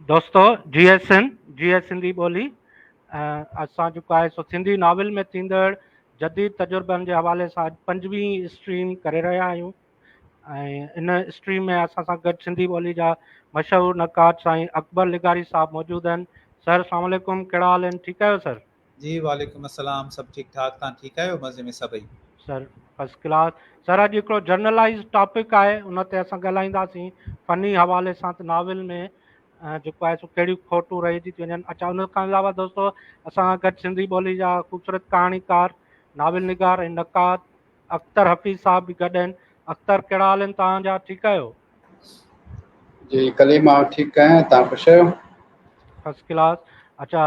دوستو جيئي سنڌ جيئي سنڌي ٻولي اسان جيڪو آهي سو سنڌي ناول ۾ ٿيندڙ جديد تجربن جي حوالي سان اڄ پنجويهين اسٽريم ڪري رهيا آهيون ۽ ان اسٽريم ۾ اسان سان گڏ سنڌي ٻولي جا مشهور نقاد سائين اڪبر لغاري صاحب موجود آهن. سر السلام عليڪم، ڪهڙا حال آهن، ٺيڪ آهيو سر؟ جي وعليڪم السلام، سڀ ٺيڪ ٺاڪ، تان ٺيڪ آهيو؟ مزي ۾ سڀئي. سر فرسٽ ڪلاس. سر اڄ هڪڙو جرنلائز ٽاپڪ آهي ان تي اسان ڳالهائينداسين فني حوالي سان ته ناول ۾ جيڪو آهي سو ڪهڙيون کوٽون رهجي ٿيون وڃن. اڇا ان کان علاوه دوستو اسان سان گڏ سنڌي ٻولي جا خوبصورت ڪهاڻيڪار، ناول نگار ۽ نقاد اختر حفيظ صاحب به گڏ آهن. اختر ڪهڙا حال آهن توهان جا، ٺيڪ آهيو؟ جي ڪليم آئون ٺيڪ آهيان، توهان خوش آهيو؟ First class. اڇا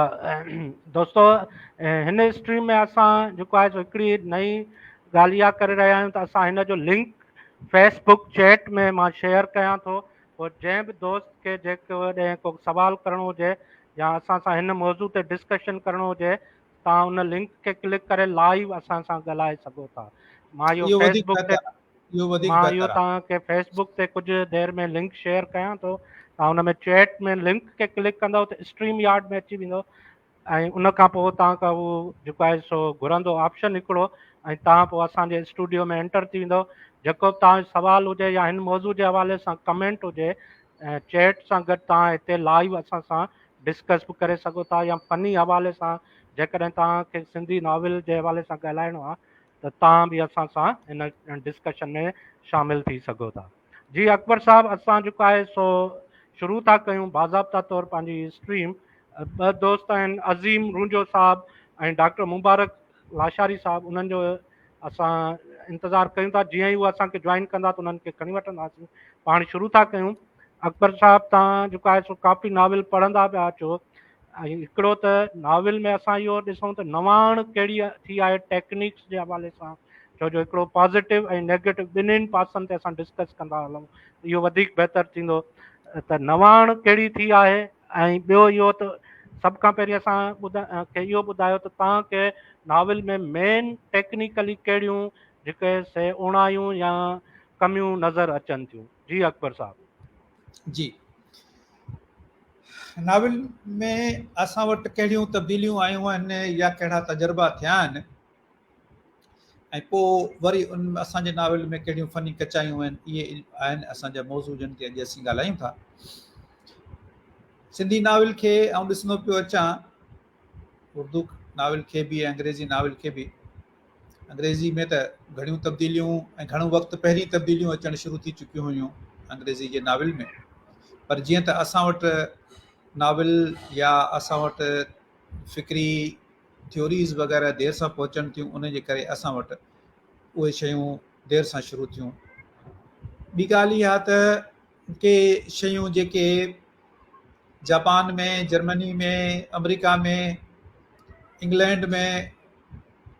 دوستو هن اسٽريم ۾ اسان جيڪو آهي سو هڪڙي نئين ڳالهه اها ڪري رهيا آهيون ته اسان هن جو لنڪ فيس بڪ چيٽ ۾ مان شيئر ڪيان ٿو، پوء جنهن به دوست کي جيڪڏهن ڪو سوال ڪرڻو هجي يا اسان سان هن موضوع تي ڊسڪشن ڪرڻو هجي توهان ان لنڪ کي ڪلڪ ڪري لائيو اسان سان ڳالهائي سگهو ٿا. مان اهو اهو فيس وڌيڪ بڪ تي بهتر آهي. اهو وڌيڪ مان اهو بهتر آهي. توهان کي فيس بڪ تي ڪجهه دير ۾ لنڪ شيئر ڪيان ٿو، توهان ان ۾ چيٽ ۾ لنڪ کي ڪلڪ ڪندؤ ته اسٽريم يارڊ ۾ اچي ويندو ۽ ان کان پوء توهان کان اهو جيڪو آهي سو گهرندو آپشن هڪڙو ۽ توهان پوء اسان جي اسٽوڊيو ۾ انٽر ٿي ويندو. جيڪو به توهان جو سوال هجي يا هن موضوع جي حوالي سان ڪمينٽ هجي چيٽ سان گڏ توهان هتي لائيو اسان سان ڊسڪس به ڪري سگهو ٿا يا فني حوالي سان جيڪڏهن توهان کي سنڌي ناول جي حوالي سان ڳالهائڻو آهي ته توهان به اسان سان هن ڊسڪشن ۾ شامل ٿي سگهو ٿا. جي اڪبر صاحب اسان جيڪو آهي سو شروع ٿا ڪيون باضابطا طور پنهنجي اسٽريم. ٻه دوست آهن عظيم رونجو صاحب ۽ ڊاڪٽر مبارڪ لاشاري صاحب، انهن جو اسان انتظار ڪيون ٿا، جيئن ئي هو اسان کي جوائن ڪندا ته انهن کي کڻي وٺنداسين. پاڻ شروع ٿا ڪيون. اڪبر صاحب توهان جيڪو آهي سو ڪافي ناول پڙهندا پيا اچو ۽ هڪڙو ته ناول ۾ اسان اهو ڏسون ته نواڻ ڪهڙي ٿي آهي ٽيڪنيڪس جي حوالي سان، ڇو جو هڪڙو پازيٽو ۽ نيگيٽو ٻنهين پاسن تي اسان ڊسڪس ڪندا هلون اهو وڌيڪ بهتر ٿيندو ته نواڻ ڪهڙي ٿي آهي ۽ ٻيو اهو ته سڀ کان پهرين اسان کي اهو ٻڌايو ته توهان کي ناول ۾ مين ٽيڪنيڪلي ڪهڙيون جيڪي سي اوڻايون يا ڪميون نظر اچن ٿيون. جي اڪبر صاحب. جي ناول ۾ اسان وٽ ڪهڙيون تبديليون آيون آهن يا ڪهڙا تجربا ٿيا آهن ۽ پوء وري ان اسان جي ناول ۾ ڪهڙيون فني ڪچايون آهن، اهي آهن اسان جا موضوع جن تي اڄ اسين ڳالهايون ٿا. سنڌي ناول کي آئون ڏسندو پيو اچان، اردو ناول کي به ۽ انگريزي ناول کي به. انگريزي ۾ ته گهڻيون تبديليون ۽ گهڻو وقت پهرين تبديليون اچڻ شروع ٿي چڪيون هيون انگريزي جي ناول ۾، پر جيئن ته اسان وٽ ناول يا اسان وٽ فڪري ٿيوريز وغيره دير سان پهچن ٿيون، ان جي ڪري اسان وٽ اهي شيون دير سان شروع ٿيون. ٻي ڳالهه اها ته ڪي شيون جيڪي جاپان ۾، جرمني ۾، آمريڪا ۾، انگلينڊ ۾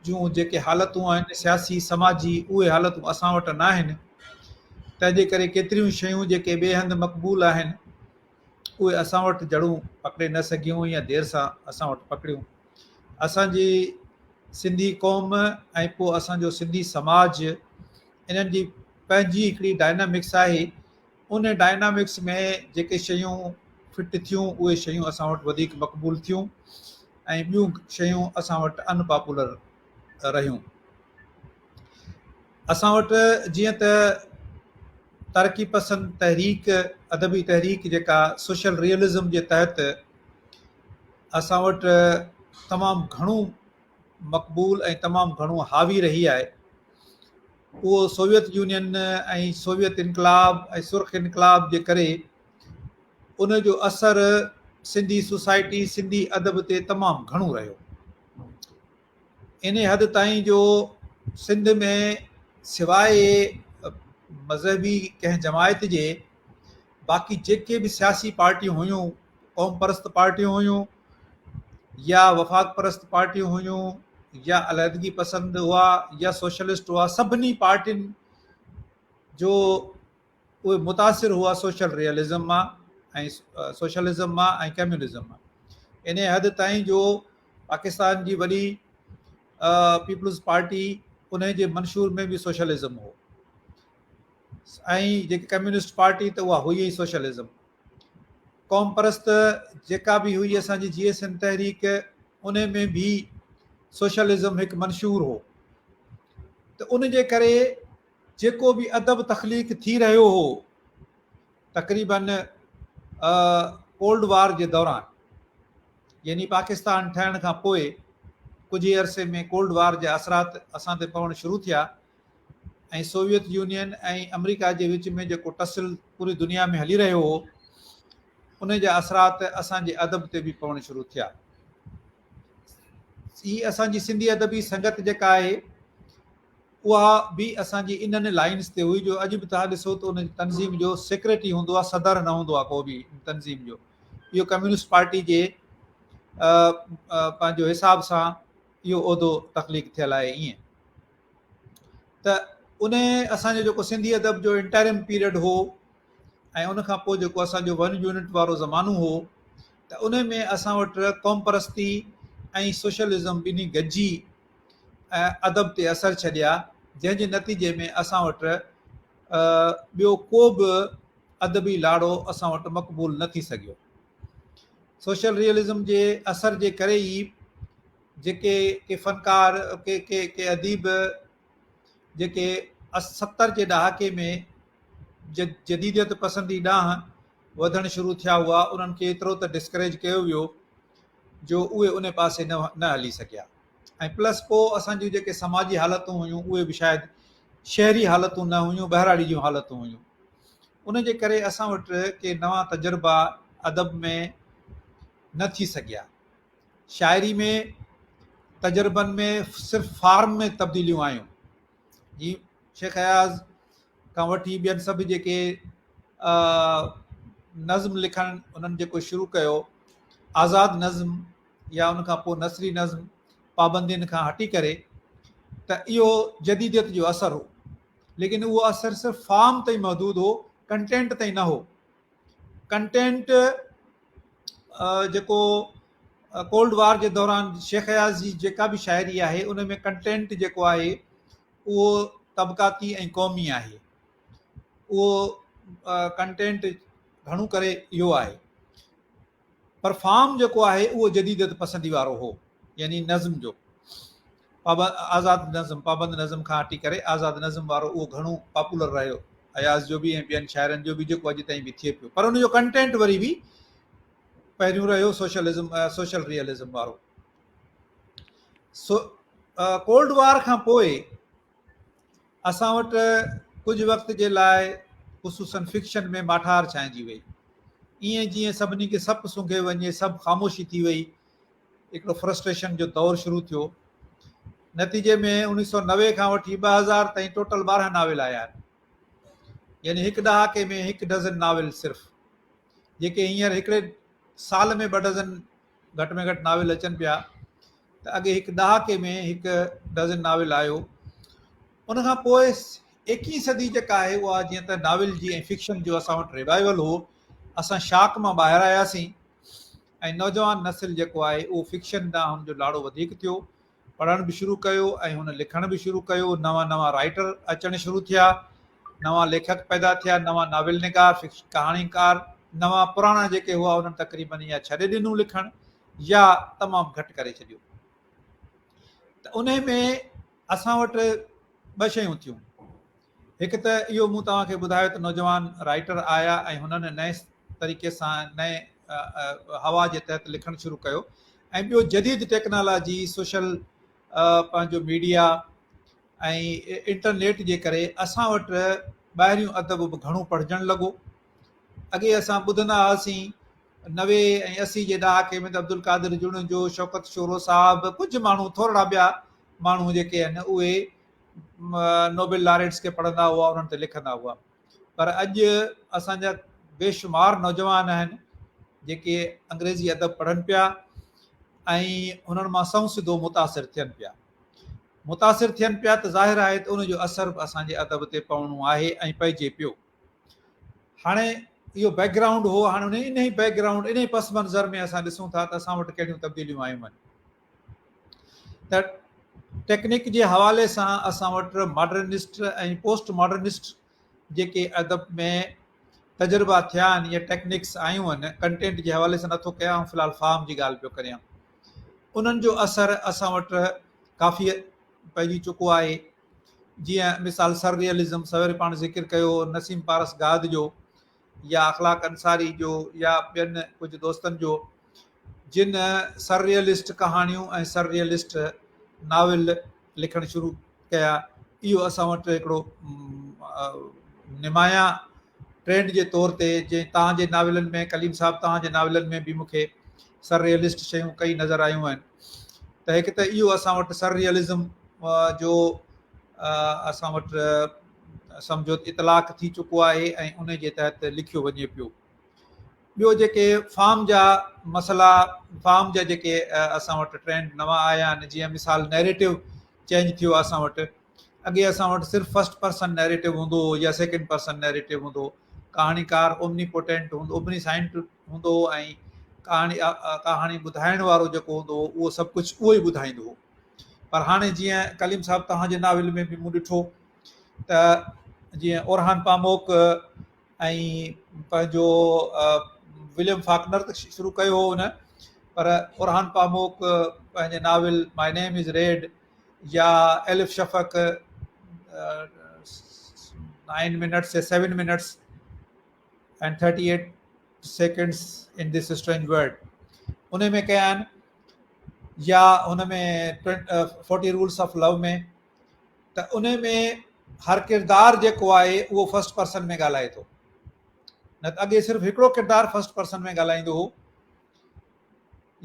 جون جيڪي حالتون آهن سياسي سماجي، اهي حالتون اسان وٽ نه آهن، تنهن جي ڪري ڪيتريون شيون جيڪي ٻئي هنڌ مقبول آهن اهي اسان وٽ جڙون پڪڙي نه سگهيون يا دير سان اسان وٽ پڪڙيون. اسان جي سنڌي قوم ۽ پوء اسان جو سنڌي سماج، انهن جي پنهنجي هڪڙي ڊائنامڪس آهي، ان ڊائنامڪس ۾ جيڪي شيون فٽ ٿيون اهي شيون اسان وٽ وڌيڪ مقبول ٿيون ۽ ٻيون شيون اسان وٽ ان پاپولر رهيون. اسان وٽ جيئن ته ترقي پسند تحريڪ، ادبي تحريڪ جيڪا سوشل ريئلزم جي تحت اسان وٽ تمام گهڻو مقبول ۽ تمام گهڻو حاوي رهي آهي، اهو سوويت يونين ۽ سوويت انقلاب ۽ سرخ انقلاب جي ڪري ان جو اثر سنڌي سوسائٽي، سنڌي ادب تي تمام گهڻو رهيو. ان حد تائين جو سنڌ ۾ سواء مذهبي ڪنهن جماعت جي باقي جيڪي به سياسي پارٽيون هيون، قوم پرست پارٽيون هيون يا وفاق پرست پارٽيون هيون يا علحدگي پسند هئا يا سوشلسٽ هئا، سڀني پارٽين جو اهي متاثر هئا سوشل ريئلزم مان ۽ سوشلزم مان ۽ ڪميونزم مان. انهيء حد تائين جو پاڪستان جي وڏي پيپلز پارٽي انهي جي منشور ۾ به سوشلزم هو ۽ جيڪي ڪميونسٽ پارٽي ته اها هئي ئي سوشلزم. قوم پرست جيڪا به هئي اسان جي جي ايس اين تحريڪ، ان ۾ به سوشلزم هڪ منشور هو، ته ان جي ڪري جيڪو به ادب تخليق ٿي رهيو هو تقريبن ڪولڊ وار جي دوران، يعني پاڪستان ٺهڻ کان پوء ڪجهه ئي عرصي ۾ ڪولڊ وار جا اثرات اسان تي پوڻ شروع ٿيا ۽ سوويت يونين ۽ آمريڪا جي وچ ۾ جيڪو ٽسل پوري دنيا ۾ هلي رهيو هو، ان جا اثرات اسان جي ادب تي به پوڻ شروع ٿيا. هي اسان جي سنڌي ادبي سنگت جيڪا آهي اها به اسان جي انهن لائنز تي هئي، جو اڄ به توهان ڏسو ته ان تنظيم جو سيڪريٽري هوندو آهي، صدر نه هوندو آهي ڪو به تنظيم جو. اهو ڪميونسٽ پارٽي جي پنهنجو حساب سان اهو عهدو تخليق ٿيل آهي. ائين ته ان اسان جو جيڪو سنڌي ادب جو انٽرم پيريڊ هو ۽ ان کان پوء جيڪو اسان جو ون يونٽ وارو زمانو هو، ته ان ۾ اسان وٽ قوم پرستي ۽ سوشلزم ٻنهي گڏجي ادب تي اثر ڇڏيا، جنهن جي نتيجي ۾ اسان وٽ ٻيو ڪو به ادبي لاڙو اسان وٽ مقبول نه ٿي سگهيو. سوشل ريئلزم جي اثر جي ڪري ئي جيڪي ڪي فنڪار، ڪي ڪي ڪي اديب جيڪي 70 جي ڏهاڪي ۾ جديديت پسندي ڏانهن وڌڻ شروع ٿيا هئا، انهن کي ايترو ته ڊسڪريج ڪيو ويو جو اهي ان پاسي نه هلي سگهيا. ۽ پلس پوء اسان جون جيڪي سماجي حالتون هيون اهي به شايد شهري حالتون نه هيون، ٻهراڙي جون حالتون هيون، ان جي ڪري اسان وٽ ڪي نوان تجربا ادب ۾ نه ٿي سگهيا. شاعري ۾ تجربن ۾ صرف فارم ۾ تبديليون آيون، جي شيخ اياز کان وٺي ٻين سڀ جيڪي نظم لکڻ انهن جيڪو شروع ڪيو، آزاد نظم يا ان کان پوء نثري نظم پابندين کان هٽي ڪري، ته اهو جديديت جو اثر هو، ليڪن اهو اثر صرف فارم تائين محدود هو، ڪنٽينٽ تائين نه هو. ڪنٽينٽ جيڪو ڪولڊ وار جي دوران شيخ اياز جي جيڪا به شاعري آهي، ان ۾ ڪنٽينٽ جيڪو آهي اهو طبقاتي ۽ قومي آهي، اهو ڪنٽينٽ گهڻو ڪري اهو آهي، پر فارم جيڪو آهي اهو جديديت پسندي وارو هو، يعني نظم جو آزاد نظم، پابند نظم کان هٽي ڪري آزاد نظم وارو اهو گهڻو پاپولر رهيو، اياز جو به ۽ ٻين شاعرن جو به، جيڪو اڄ تائين به ٿئي پيو، پر ان جو ڪنٽينٽ وري به پهريون رهيو سوشلزم، سوشل ريئلزم وارو. سو ڪولڊ وار کان پوء اسان وٽ ڪجهه وقت جي لاء خصوصن فڪشن ۾ ماٺار ڇانئجي وئي، ائين جيئن سڀني کي سپ سونگهي وڃي، سڀ خاموشي ٿي وئي، هڪڙو فرسٽريشن جو دور شروع ٿيو. نتيجي ۾ 1990 کان وٺي 2000 تائين ٽوٽل 12 ناول آيا آهن، يعني هڪ ڏهاڪي ۾ هڪ ڊزن ناول صرف، جيڪي هينئر هڪڙي سال ۾ 2 ڊزن گهٽ ۾ گهٽ ناول اچن پيا، ته اڳي هڪ ڏهاڪي ۾ هڪ ڊزن ناول آيو. ان کان پوء ايڪيهين صدي جيڪا آهي اها جيئن ته ناول جي ۽ فڪشن جو اسان وٽ ريوائيول هو، اسان شاڪ مان ٻاهر آياسين ۽ نوجوان نسل جيڪو آهي اهو فڪشن ڏانهن هن جو لاڙو وڌيڪ ٿيو، پڙهڻ به شروع ڪيو ۽ هن لکڻ به شروع ڪيو، نوان نوان رائيٽر اچڻ شروع ٿيا، نوان ليکڪ پيدا ٿيا، نوان ناول نگار، ڪهاڻيڪار، نوان پراڻا جيڪي هئا انهن تقريبن يا ڇڏي ڏنو لکڻ يا تمام گهٽ ڪري ڇڏيو. ته انهي ۾ اسان وٽ ٻه شيون ٿيون. هڪ ته اهو مون توهان کي ٻڌايو ته نوجوان رائيٽر آيا ۽ هنن نئين طريقي سان نئين هوا جي تحت لکڻ شروع ڪيو، ۽ ٻيو جديد ٽيڪنالاجي، سوشل پنهنجو ميڊيا ۽ انٽرنيٽ جي ڪري اسان وٽ ٻاهريون ادب به گهڻو پڙهجڻ لڳو. اڳي اسان ٻڌندا هئاسين 90 ۽ 80 جي ڏهاڪي ۾ ته عبدالقادر جوڻيجو، شوڪت شورو صاحب، ڪجهه ماڻهو ٿورڙا ٻيا ماڻهو جيڪي آهن اهي نوبل لاريٽس کي پڙهندا هئا، انهن تي لکندا هئا، پر اڄ اسان جا بيشمار نوجوان آهن جيڪي انگريزي ادب پڙهن پيا ۽ انهن مان سنئون سڌو متاثر ٿين پيا. متاثر ٿين پيا ته ظاهر آهي ته ان جو اثر به اسان جي ادب تي پوڻو آهي ۽ پئجي پيو. هاڻي اهو بيڪ گرائونڊ هو، هاڻي انهي بيڪ گرائونڊ، انهي پس منظر ۾ اسان ڏسون ٿا ته اسان وٽ ڪهڙيون تبديليون آيون آهن. ته ٽيڪنڪ جي حوالي سان اسان وٽ ماڊرنسٽ ۽ پوسٽ ماڊرنسٽ جيڪي ادب ۾ تجربا ٿيا آهن يا ٽيڪنڪس آيون آهن، ڪنٽينٽ جي حوالي سان نٿو ڪيان، آئون في الحال فارم جي ڳالهه پيو ڪريان، انهن جو اثر اسان وٽ ڪافي پئجي چڪو آهي. جيئن مثال سر ريئلزم سوير پاڻ ذڪر ڪيو نسيم پارس گاد جو يا اخلاق انصاري جو يا ٻين ڪجهه دوستن جو، جن سر ريئلسٽ ڪهاڻيون ۽ سر ريئلسٽ ناول لکڻ شروع ڪيا. اهو اسان وٽ هڪڙو نمايان ٽرينڊ جي طور تي، جنهن توهان جي ناولن ۾ ڪليم صاحب توهان جي ناولن ۾ به مون کي سر ريئلسٽ شيون ڪئي نظر آيون آهن. ته هڪ ته اهو اسان وٽ سر ريئلزم جو اسان وٽ سمجهو اطلاق ٿي چڪو آهي ۽ ان جي تحت لکيو وڃي پيو. ٻيو جيڪي فارم جا مسئلا، فارم جا جيڪي اسان وٽ ٽرينڊ نوان آيا آهن، جيئن مثال نيريٽو چينج ٿيو آهي اسان وٽ. اڳي اسان وٽ صرف فرسٽ پرسن نيريٽو هوندو هو يا سيڪنڊ پرسن نيريٽو هوندو هو، ڪهاڻيڪار اومني پوٽينٽ هوندو، اومني سائنٽ هوندو هو ۽ ڪهاڻي ڪهاڻي ٻڌائڻ وارو جيڪو هوندو هو اهو سڀ ڪجهه اهو ئي ٻڌائيندو هو. پر هاڻي جيئن ڪليم صاحب توهان جي ناول ۾ به مون ڏٺو ته جيئن اورهان پاموڪ ۽ پنهنجو وليم فاڪنر ته شروع ڪيو هو ان، پر اورهان پاموڪ پنهنجي novel my name is red يا Elif Shafak nine minutes يا seven minutes and thirty eight seconds in this strange world ان ۾ ڪيا آهن، يا هن ۾ فورٽي رولس آف لو ۾، ته ان ۾ هر ڪردار جيڪو آهي اهو فرسٽ پرسن ۾ ڳالهائي ٿو. نه ته اڳي صرف هڪڙو ڪردار فرسٽ پرسن ۾ ڳالهائيندو هو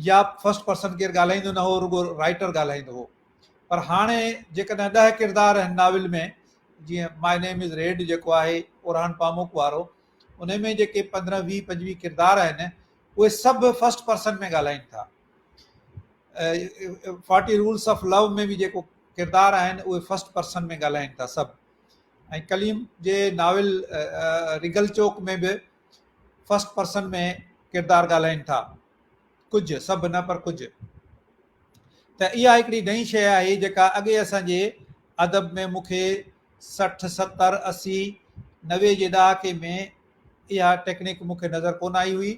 يا فرسٽ پرسن ڪير ڳالهائيندو نه هو، رڳو رائٽر ڳالهائيندو هو. پر هاڻي جيڪڏهن 10 ڪردار آهن ناول ۾، جيئن ماء نيم از ريڊ جيڪو آهي اورهان پاموڪ وارو، ان ۾ جيڪي 15 20 25 ڪردار آهن اهي سڀ فرسٽ پرسن ۾ ڳالهائين ٿا. فارٽي رولس آف لو ۾ به جيڪو ڪردار آهن اهي فرسٽ پرسن ۾ ڳالهائين ٿا سڀ، ۽ ڪليم جي ناول ريگل چوڪ ۾ به فرسٽ پرسن ۾ ڪردار ڳالهائين ٿا، ڪجهه، سڀ نه پر ڪجهه. ته اها هڪڙي نئين شيء آهي جيڪا اڳي اسان جي ادب ۾ مون کي 60، 70، 80، 90 جي ڏهاڪي ۾ اها ٽيڪنڪ مون کي نظر ڪونه آئي هئي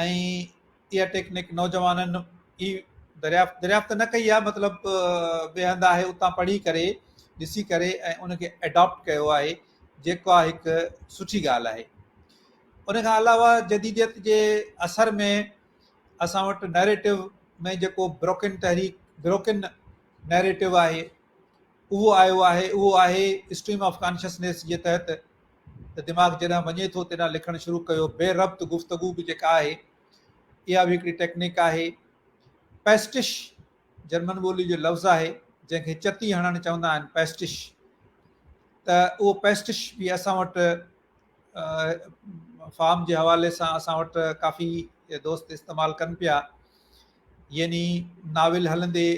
۽ اها ٽيڪنڪ نوجوانن ئي دريافت، دريافت نه ڪئي آهي، مطلب ٻئي هنڌ آهي، اتان پڙهي ڪري ڏسي ڪري ۽ ان کي اڊاپٽ ڪيو آهي، جيڪا هڪ سٺي ڳالهه آهي. ان کان علاوه جديديت جي اثر ۾ اسان وٽ نيريٽو ۾ جيڪو بروڪن تحريڪ، بروڪن نيريٽو آهي اهو آيو آهي، اهو آهي اسٽريم آف ڪانشسنيس جي تحت ته دماغ جيڏانهن وڃي ٿو تيڏانهن لکڻ شروع ڪيو. بي ربط گفتگو به جيڪا آهي اها به هڪڙي ٽيڪنڪ آهي. پيسٽش جرمن ٻولي جو لفظ آهي جنهن کي چتي هڻڻ چوندا آهن، پيسٽش، ته اهو پيسٽش به اسان وٽ فارم جي حوالي سان اسان وٽ ڪافي دوست استعمال ڪن پيا. يعني ناول هلندي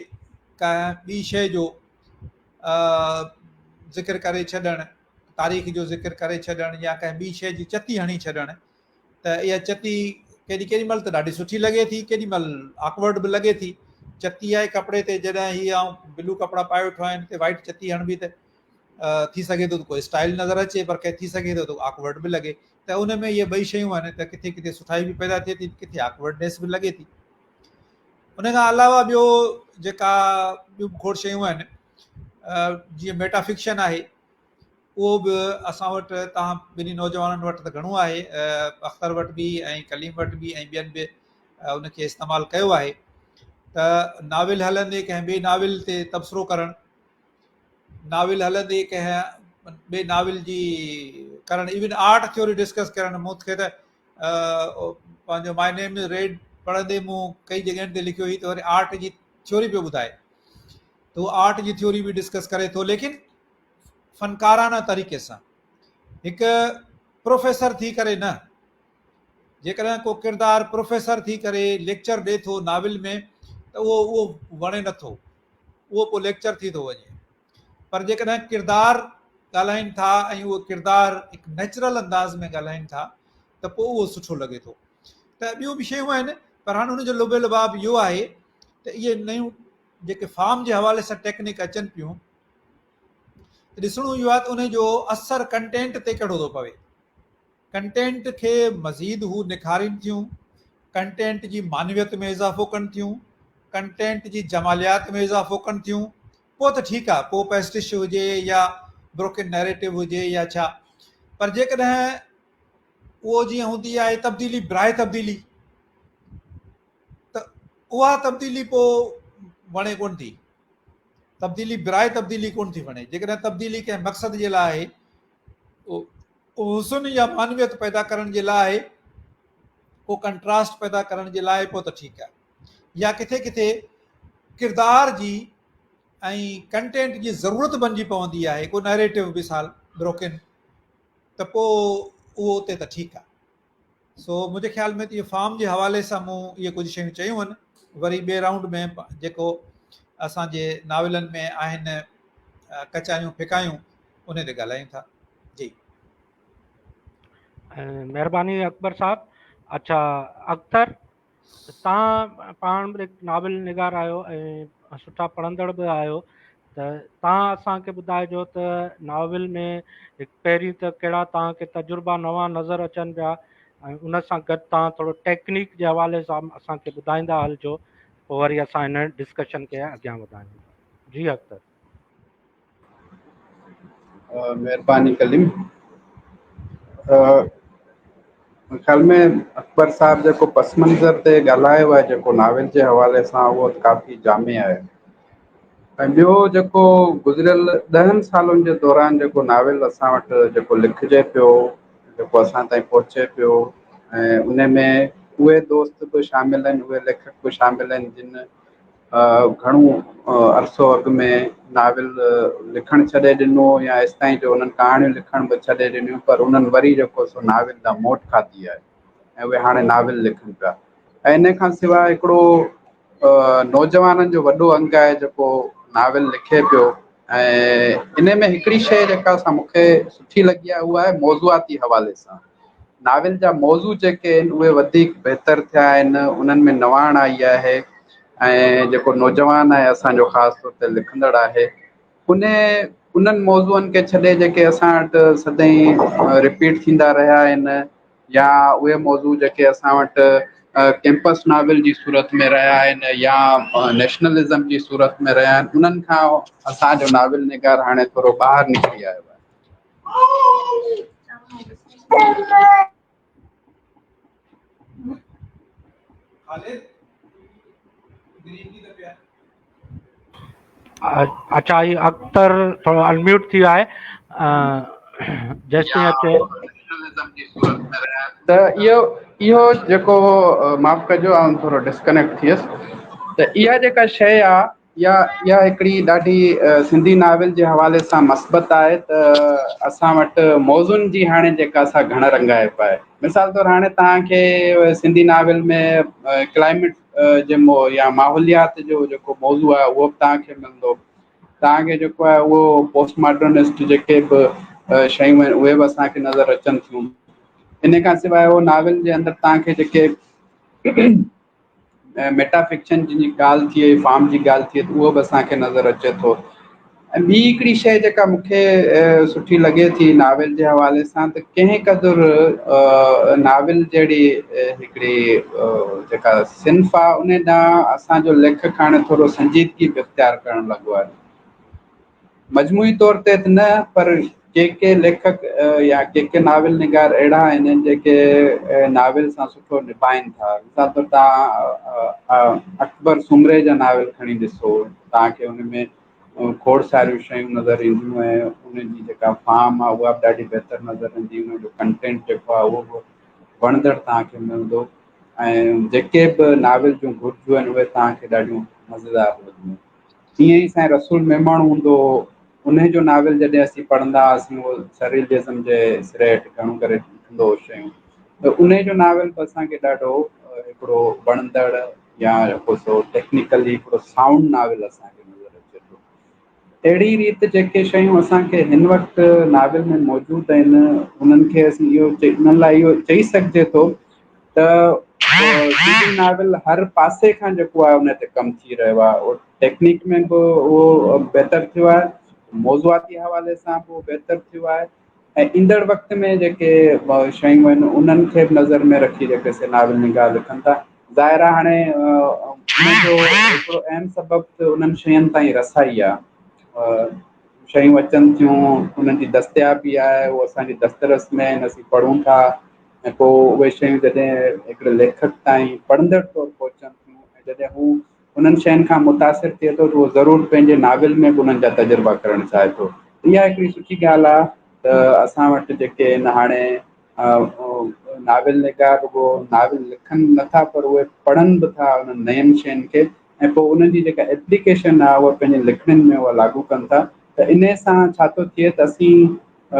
ڪنهن ٻي شيء جو ذڪر ڪري ڇڏڻ، تاريخ جو ذڪر ڪري ڇڏڻ يا ڪنهن ٻي شيء جي چتي هڻي ڇڏڻ، ته اها چتي ڪيڏي ڪيڏي مهل ته ڏاڍي سٺي لڳي ٿي، ڪيڏي مهل آڪورڊ به لڳي ٿي. چتي آهي ڪپڙي تي، جڏهن هي آئون بلو ڪپڙا پائي ويٺو آهيان تي وائٽ چتي هڻبي ته ٿي سگهي ٿو ته ڪو اسٽائل نظر اچي، پر ٿي سگهي ٿو ته آڪورڊ به لڳي. ته ان ۾ اهي ٻئي شيون آهن ته ڪٿي ڪٿي سٺائي به پيدا ٿئي ٿي، ڪٿي آڪورڊنيس به لڳي ٿي. ان کان علاوه ٻيو جيڪا ٻيون کوڙ شيون آهن، جيئن ميٽا فڪشن آهي، اهو به اسان وٽ توهان ٻنهي نوجوانن وٽ ته گهڻو آهي، اختر وٽ به ۽ ڪليم وٽ به ۽ ٻين به ان کي استعمال ڪيو آهي ته ناول هلندي ڪنهن ٻئي ناول تي تبصرو ڪرڻ، ناول هلندي ڪنهن ٻئي ناول جي ڪرڻ، ايون آرٽ ٿيوري ڊسڪس ڪرڻ. مون کي ته پنهنجو ماء نيم از ريڊ پڙهندي مون ڪئي جڳهين تي لکيو هي ته وري آرٽ جي ٿيوري پيو ٻڌائي، ته هو آرٽ جي ٿيوري به ڊسڪس ڪري ٿو، ليڪن فنڪارانه طريقي سان، هڪ پروفيسر ٿي ڪري نه. جيڪڏهن ڪو ڪردار پروفيسر ٿي ڪري ليڪچر ڏي ٿو ناول ۾ ته اهو وڻي نٿو، اهو پوء ليڪچر ٿي ٿو وڃي. پر جيڪڏهن ڪردار ڳالهائين ٿا ۽ اهو ڪردار هڪ نيچرل انداز ۾ ڳالهائين ٿا ته پوء اهو سٺو لڳي ٿو. ته ٻيون به شيون آهن، پر هاڻي ان جو لب لباب اهو آهي ته اهي نيون جيڪي فارم جي حوالي سان ٽيڪنڪ اچن پيون، ته ڏسڻو اهو آهي ته ان جو اثر ڪنٽينٽ تي ڪهڙو ٿو پوي. ڪنٽينٽ کي مزيد هو نکارين ٿيون، ڪنٽينٽ جي معنويت ۾ اضافو ڪن ٿيون، ڪنٽينٽ جي جماليات ۾ اضافو ڪن ٿيون، پوء ته ٺيڪ آهي، پوء پيسٽش هجي يا بروڪن نيريٽو هجي يا ڇا، پر جيڪڏهن اهو جيئن هوندي آهي تبديلي براء تبديلي ته اها تبديلي پوء وڻي ڪونه ٿي. تبديلي براء تبديلي ڪونه ٿي وڻي. جيڪڏهن تبديلي ڪنهن مقصد جي لاء آهي، حسن يا معنويت پيدا ڪرڻ جي لاء آهي، ڪو ڪنٽراسٽ پيدا ڪرڻ جي لاء پوء ته ٺيڪ آهي. يا ڪٿي ڪٿي ڪردار جي ۽ ڪنٽينٽ جي ضرورت بنجي پوندي آهي، ڪو نيريٽو مثال بروڪن، ته پوء اهو اتي ته ٺيڪ آهي. سو منهنجي خيال ۾ ته اهو فارم جي حوالي سان مون اهي ڪجهه شيون چيون آهن. وري ٻئي رائونڊ ۾ جيڪو اسان جي ناولن ۾ آهن ڪچايون ڦڪايون انهي تي ڳالهايون ٿا. جي. مهرباني اڪبر صاحب. اڇا اختر توهان پاڻ به هڪ ناول نگار آهيو ۽ سٺا پڙهندڙ به آهيو ته توهان اسان کي ٻڌائجو ته ناول ۾ هڪ پهرين ته ڪهڙا توهان کي تجربا نوان نظر اچن پيا ۽ ان سان گڏ توهان ٿورو ٽيڪنيڪ جي حوالي سان اسان کي ٻڌائيندا هلجو پوء وري اسان هن ڊسڪشن کي اڳيان وڌايون ٿا. جي اختر. مهرباني ڪليم. خيال ۾ اڪبر صاحب جيڪو پس منظر تي ڳالهايو آهي جيڪو ناول جي حوالي سان اهو ڪافي جامع آهي ۽ ٻيو جيڪو گذريل ڏهن سالن جي دوران جيڪو ناول اسان وٽ جيڪو لکجي پيو جيڪو اسان تائين پهچي پيو ۽ ان ۾ اهي دوست به شامل آهن اهي ليکڪ به شامل آهن جن گهڻو عرصو اڳ ۾ ناول لکڻ ڇڏي ڏنو يا ايستائين جو انهن ڪهاڻيون لکڻ به ڇڏي ڏنيون پر انهن وري جيڪو سو ناول ڏانهن موٽ کاڌي آهي ۽ اهي هاڻي ناول لکن پيا ۽ ان کان سواء هڪڙو نوجوانن جو وڏو انگ آهي جيڪو ناول لکي پيو ۽ ان ۾ هڪڙي شيء جيڪا سا مون کي سٺي لڳي آهي اها آهي موضوعاتي حوالي سان ناول جا موضوع جيڪي آهن اهي وڌيڪ بهتر ٿيا آهن انهن ۾ نواڻ آئي آهي ۽ جيڪو نوجوان آهي اسان جو خاص طور تي لکندڙ آهي ان انهن موضوعن کي ڇڏي جيڪي اسان وٽ سدائين رپيٽ ٿيندا رهيا آهن يا اهي موضوع جيڪي اسان وٽ ڪيمپس ناول جي صورت ۾ رهيا آهن يا نيشنلزم جي صورت ۾ رهيا آهن انهن کان اسان جو ناول نگار هاڻي ٿورو ٻاهر نڪري آيو آهي. اڇا هي اختر ٿورو انميوٽ ٿي ويو آهي جيستائين اچي ته اهو اهو جيڪو معاف ڪجو آئون ٿورو ڊسڪنيڪٽ ٿي ويس ته اها جيڪا شيء آ اها اها هڪڙي ڏاڍي سنڌي ناول جي حوالي سان مثبت آهي ته اسان وٽ موضوعن جي هاڻي جيڪا سا گهڻ رنگائپ آهي مثال طور هاڻي توهان کي سنڌي ناول ۾ ڪلائميٽ جي مو يا ماحوليات جو جيڪو موضوع آهي اهو به توهان کي ملندو توهان کي جيڪو آهي اهو پوسٽ ماڊرنسٽ جيڪي به شيون آهن اهي به اسان کي نظر اچن ٿيون ان کان سواء اهو ناول جي اندر توهان کي جيڪي ميٽا فڪشن جن جي ڳالهه ٿئي فارم جي ڳالهه ٿئي ته اهو به اسان کي نظر اچي ٿو ۽ ٻي هڪڙي شيء جيڪا مون کي سٺي لڳي ٿي ناول جي حوالي سان ته ڪنهن قدر ناول جهڙي هڪڙي جيڪا صنف آهي ان ڏانهن اسان جو ليکڪ هاڻي ٿورو سنجيدگي به اختيار ڪرڻ لڳو آهي مجموعي طور تي ته نه پر ڪي ڪي ليکڪ يا ڪي ڪي ناول نگار اهڙا آهن جيڪي ناول سان سٺو نڀائين ٿا مثال طور توهان اڪبر سومري جا ناول کڻي ڏسو توهان کي ان ۾ کوڙ ساريون شيون نظر اينديون ۽ ان جي جيڪا فارم آهي اها به ڏاڍي بهتر نظر ايندي ان جو ڪنٽينٽ جيڪو آهي اهو به وڻندڙ توهان کي ملندو ۽ جيڪي به ناول جون گهرجون آهن اهي توهان کي ڏاڍيون مزيدار لڳنديون تيئن ئي سائين رسول ميمڻ هوندو هو، انهي جو ناول جڏهن اسين پڙهندا هئاسين اهو سريلزم جي سري هيٺ گهڻو ڪري لکندو هو شيون ته انهي جو ناول به اسان کي ڏاڍو هڪڙو وڻندڙ يا جيڪو سو ٽيڪنيڪلي هڪڙو سائونڊ ناول اسان کي نظر اچي ٿو. اهڙي ريت جيڪي شيون اسان کي هن وقت ناول ۾ موجود آهن انهن کي اسين اهو انهن لاء اهو چئي سگهجي ٿو ته سنڌي ناول هر پاسي کان جيڪو آهي ان تي ڪم ٿي رهيو آهي اهو ٽيڪنيڪ ۾ به اهو بهتر ٿيو آهي موضوعاتي حوالي سان به اهو بهتر ٿيو آهي ۽ ايندڙ وقت ۾ جيڪي شيون آهن انهن کي به نظر ۾ رکي جيڪي سي ناول نگار لکن ٿا. ظاهر آهي هاڻي ان جو هڪڙو اهم سبب ته انهن شين تائين رسائي آهي. شيون اچن ٿيون انهن جي دستيابي آهي اهو اسان جي دسترس ۾ آهن اسين پڙهون ٿا ۽ پوء اهي شيون جڏهن هڪڙي ليکڪ تائين پڙهندڙ طور پهچن ٿيون ۽ جڏهن هو انهن شين کان متاثر ٿئي ٿو ته اهو ضرور پنهنجي ناول ۾ به انهن جا تجربا ڪرڻ چاهي ٿو. اها هڪڙي سٺي ڳالهه آهي ته اسان وٽ جيڪي آهن هاڻي ناول نگار رڳو ناول لکن نٿا پر اهي پڙهن به ٿا انهن نين شين کي ۽ پوء انهن جي جيڪا ايپليڪيشن آهي اها پنهنجي لکڻين ۾ اها لاڳو ڪن ٿا ته انهي سان ڇا ٿو ٿئي ته اسين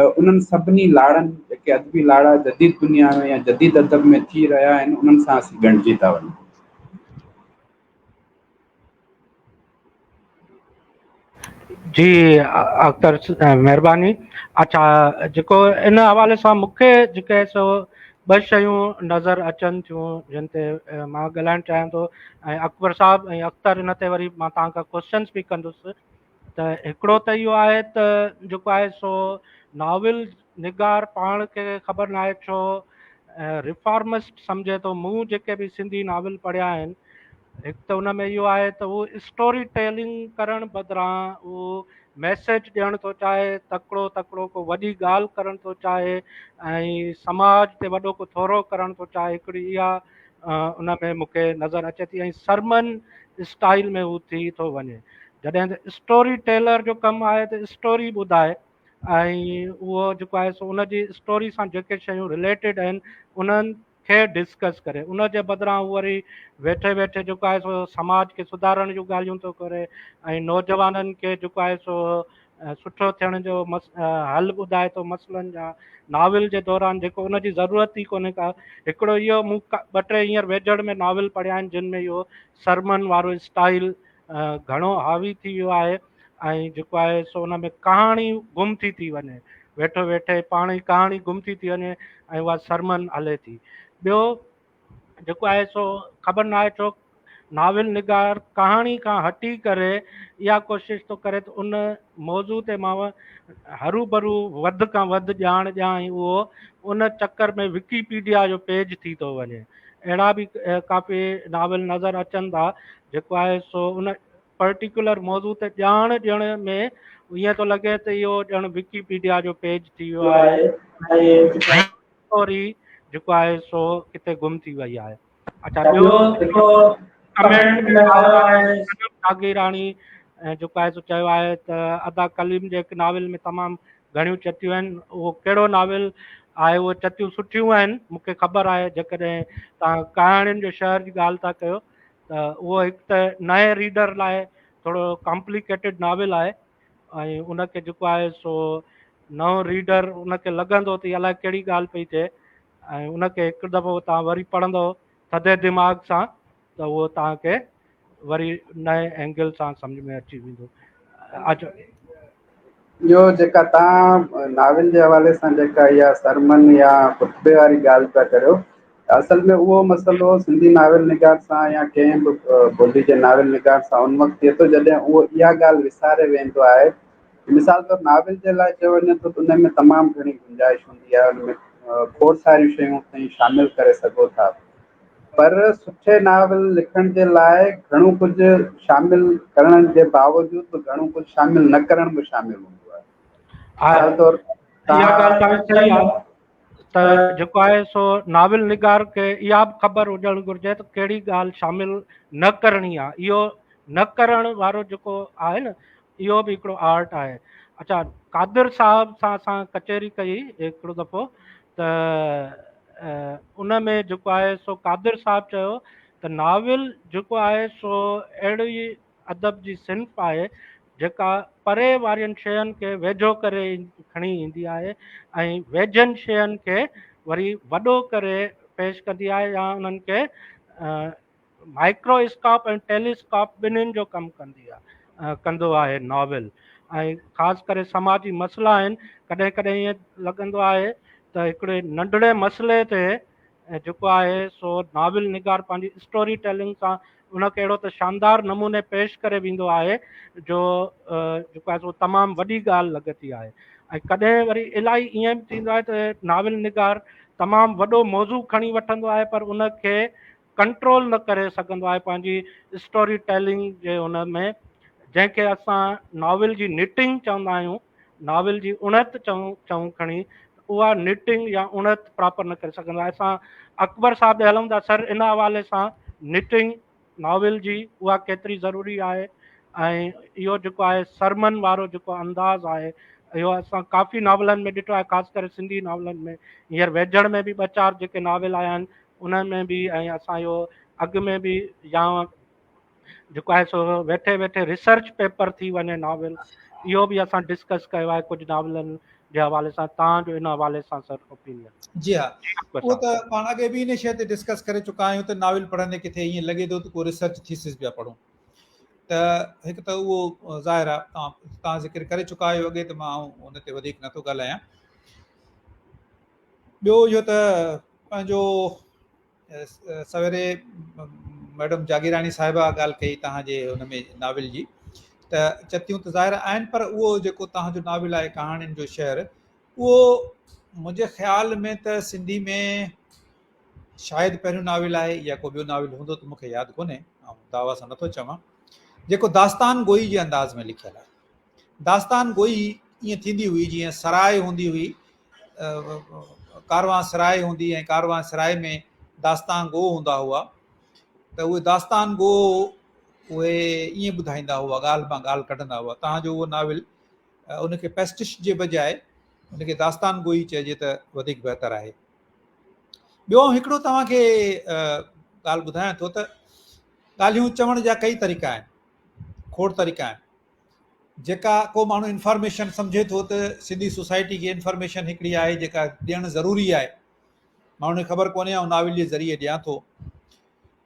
انهن سڀني لاڙن جيڪي ادبي لاڙا جديد دنيا ۾ يا جديد ادب ۾ ٿي رهيا آهن انهن سان اسين ڳنڍجي ٿا وڃون. جي اختر مهرباني اڇا جيڪو ان حوالي سان مونکي جيڪي سو ٻه شيون نظر اچن ٿيون جن تي مان ڳالهائڻ چاهيان ٿو ۽ اڪبر صاحب ۽ اختر ان تي وري مان توهان کان ڪوشچنس به ڪندس ته هڪڙو ته اهو آهي ته جيڪو آهي سو ناول نگار پاڻ کي خبر ناهي ڇو ريفارمسٽ سمجهي ٿو مون جيڪي به سنڌي ناول پڙهيا آهن هڪ ته ان ۾ اهو آهي ته هو اسٽوري ٽيلنگ ڪرڻ بدران هو ميسيج ڏيڻ ٿو چاهي تڪڙو تڪڙو ڪو وڏي ڳالهه ڪرڻ ٿو چاهي ۽ سماج تي وڏو ڪو ٿورو ڪرڻ ٿو چاهي هڪڙي اها ان ۾ مون کي نظر اچي ٿي ۽ سرمن اسٽائل ۾ هو ٿي ٿو وڃي جڏهن ته اسٽوري ٽيلر جو ڪم آهي ته اسٽوري ٻڌائي ۽ اهو جيڪو آهي سو ان جي اسٽوري سان جيڪي شيون رليٽيڊ آهن انهن کي ڊسڪس ڪري ان جي بدران هو وري ويٺي ويٺي جيڪو آهي سو سماج کي سڌارڻ جون ڳالهيون ٿو ڪري ۽ نوجوانن کي جيڪو آهي سو سٺو ٿيڻ جو مس حل ٻڌائي ٿو مسئلن جا ناول جي دوران جيڪو ان جي ضرورت ئي ڪونهي ڪا هڪڙو اهو مون ٻه ٽي هينئر ويجهڙ ۾ ناول پڙهيا آهن جن ۾ اهو سرمن وارو اسٽائل گهڻو حاوي ٿي ويو آهي ۽ جيڪو آهي سو ان ۾ ڪهاڻي گم ٿي ٿي وڃي ويٺو ويٺي پاڻ ئي ڪهاڻي گم ٿي ٿي وڃي ۽ اها سرمن هلي ٿي ٻيو جيڪو آهي سو خبر نه آهي ڇو ناول نگار ڪهاڻي کان هٽي ڪري اها ڪوشش ٿو ڪري ته ان موضوع تي مان هرو ڀرو وڌ کان وڌ ڄاڻ ڏيان ۽ اهو ان چڪر ۾ وڪيپيڊيا جو پيج ٿي ٿو وڃي اهڙا به ڪافي ناول نظر اچن ٿا جيڪو آهي سو ان پرٽيڪولر موضوع تي ڄاڻ ڏيڻ ۾ ائين ٿو لڳي ته اهو ڄڻ وڪيپيڊيا جو پيج ٿي ويو آهي ۽ اسٽوري جيڪو آهي سو ڪٿي گم ٿي وئي آهي. اڇا ٻيو جيڪو ڪمينٽ ۾ آيو آهي صنم جاگيراڻي جيڪو آهي سو چيو آهي ته ادا ڪليم جي هڪ ناول ۾ تمام گهڻيون چتيون آهن اهو ڪهڙو ناول آهي اهي چتيون سٺيون آهن مون کي خبر آهي جيڪڏهن توهان ڪهاڻين جو شهر جي ڳالهه ٿا ڪيو ته اهو هڪ ته نئين ريڊر لاء ٿورو ڪامپليڪيٽيڊ ناول آهي ۽ ان کي جيڪو آهي سو نئون ريڊر ان کي لڳندو ته الائي ڪهڙي ڳالهه پئي ٿئي ۽ ان کي هڪ دفعو توهان وري پڙهندو ٿڌي دماغ سان ته اهو توهان کي وري نئين اينگل سان سمجهه ۾ اچي ويندو. اچو. اهو جيڪا توهان ناول جي حوالي سان جيڪا اها سرمن يا خطبي واري ڳالهه پيا ڪريو ته اصل ۾ اهو مسئلو سنڌي ناول نگار سان يا ڪنهن به ٻولي جي ناول نگار سان ان وقت ٿئي ٿو جڏهن اهو اها ڳالهه وساري ويندو آهي مثال طور ناول جي لاء چيو وڃي ٿو ته ان ۾ تمام گهڻي گنجائش هوندي آهي ان ۾ کوڙ ساريون شيون توهين شامل ڪري سگهو ٿا پر سٺي ناول لکڻ جي لاء گهڻو ڪجهه شامل ڪرڻ جي باوجود به گهڻو ڪجهه شامل نه ڪرڻ به شامل هوندو آهي. مثال طور اها ڳالهه توهان صحيح آهي ته جيڪو آهي سو ناول نگار کي اها به خبر هجڻ گهرجي ته ڪهڙي ڳالهه شامل نه ڪرڻي آهي اهو نه ڪرڻ وارو جيڪو آهي نه اهو به هڪڙو آرٽ آهي. اڇا قادر صاحب سان اسان ڪچهري ڪئي هڪڙو دفعو ته ان ۾ جيڪو آهي سو قادر صاحب چيو ته ناول جيڪو آهي سو اهڙي ادب جي صنف آهي جيڪا پري وارين شين کي ويجهو ڪري کڻي ايندي آهي ۽ ويجهن شين کي وري وڏو ڪري پيش ڪندي آهي يا انهن کي مائڪرو اسڪاپ ۽ ٽيلي اسڪاپ ٻنهين جو ڪم ڪندي آهي ڪندو آهي ناول ۽ خاص ڪري سماجي مسئلا آهن ڪڏهن ڪڏهن ائين لڳندو آهي ته هڪڙي ننڍڙي مسئلي تي جيڪو آهي سو ناول نگار پنهنجي اسٽوري ٽيلنگ سان ان کي اهڙو ته شاندار نموني پيش ڪري ويندو آهي جو جيڪو آهي سو تمام وڏي ڳالهه لڳندي آهي ۽ ڪڏهن وري الائي ائين به ٿيندو آهي ته ناول نگار تمام وڏو موضوع کڻي وٺندو آهي پر ان کي ڪنٽرول نه ڪري سگهندو آهي پنهنجي اسٽوري ٽيلنگ جي ان ۾ جنهن کي اسان ناول جي نٽنگ چوندا آهيون ناول جي اڻت چئون چئون کڻي اها نٽنگ يا اڻت پراپر نه ڪري سگهندو آهي اسان اڪبر صاحب ڏي هلون ٿا سر ان حوالي سان نٽنگ ناول جي اها ڪيتري ضروري آهي ۽ اهو جيڪو آهي سرمن وارو جيڪو انداز آهي اهو اسان ڪافي ناولن ۾ ڏٺو آهي خاص ڪري سنڌي ناولن ۾ هينئر ويجهڙ ۾ به ٻه چار جيڪي ناول آيا آهن انهن ۾ به ۽ اسان اهو اڳ ۾ به يا جيڪو آهي سو ويٺي ويٺي ريسرچ پيپر ٿي وڃي ناول اهو به اسان ڊسڪس ڪيو آهي ڪجهه ناولن جي حوالي سان توهان جو ان حوالي سان سر اوپينين. جي ها اهو ته پاڻ اڳي به ان شيء تي ڊسڪس ڪري چڪا آهيون ته ناول پڙهندي ڪٿي ائين لڳي ٿو ته ڪو ريسرچ ٿيسز پيا پڙهون ته هڪ ته اهو ظاهر آهي توهان توهان ذڪر ڪري چڪا آهيو اڳي ته مان ان تي وڌيڪ نٿو ڳالهايان ٻيو اهو ته پنهنجو سويري ميڊم جاگيراڻي صاحبه ڳالهه ڪئي توهان جي ان ۾ ناول جي ته چتيون ته ظاهر آهن پر اهو جيڪو توهان جو ناول آهي ڪهاڻين جو شهر اهو منهنجي خيال ۾ ته سنڌي ۾ شايد پهريون ناول آهي يا ڪو ٻيو ناول هوندو ته مونکي ياد ڪونهي آئون دعويٰ سان نٿو چوان جيڪو داستان گوئي جي انداز ۾ لکيل آهي داستان گوئي ائين ٿيندي هئي جيئن سراء هوندي هئي، ڪاروان سراء هوندي ۽ ڪاروان سراء ۾ داستان گو هوندا هئا ته اهي داستان گو اهي ائين ٻڌائيندا هئا ڳالهه مان ڳالهه ڪڍندا هئا تان جو اهو ناول ان کي پيسٽش جي بجاء ان کي داستان گوئي چئجي ته وڌيڪ بهتر آهي ٻيو هڪڙو توهان کي ڳالهه ٻڌايان ٿو ته ڳالهيون چوڻ جا ڪئي طريقا آهن کوڙ طريقا آهن جيڪا ڪو ماڻهو انفارميشن سمجهي ٿو ته سنڌي سوسائٽي کي انفارميشن هڪڙي آهي جيڪا ڏيڻ ضروري آهي ماڻهن کي خبر ڪونهي آئون ناول جي ذريعي ڏيان ٿو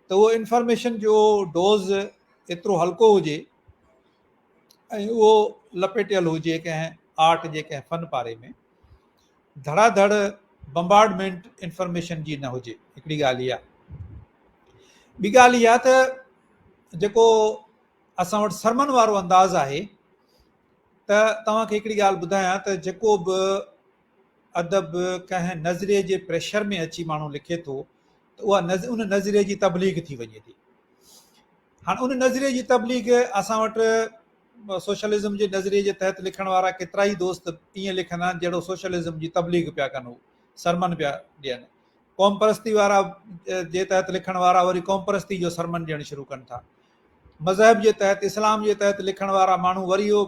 ته اهو انفارميشن جو ڊوز ايترو هلڪو هجي ۽ اهو لپيٽيل هجي ڪنهن آرٽ جي ڪنهن فن پاري ۾ ڌڙا ڌڙ بمبارڊمينٽ انفارميشن جي نه هجي هڪڙي ڳالهه اها ٻي ڳالهه اها ته جيڪو اسان وٽ سرمن وارو انداز آهي ته توهان کي هڪڙي ڳالهه ٻڌايان ته جيڪو به ادب ڪنهن نظريي جي پريشر ۾ اچي ماڻهو لکي ٿو ته اها ان نظريي جي تبليغ ٿي وڃي ٿي هاڻ ان نظريي جي تبليغ اسان وٽ سوشلزم جي نظريي جي تحت لکڻ وارا ڪيترا ئي دوست ائين لکندا آهن جهڙو سوشلزم جي تبليغ پيا ڪن هو سرمن پيا ڏين قومپرستي وارا جي تحت لکڻ وارا وري قومپرستي جو سرمن ڏيڻ شروع ڪن ٿا مذهب جي تحت اسلام جي تحت لکڻ وارا ماڻهو وري اهو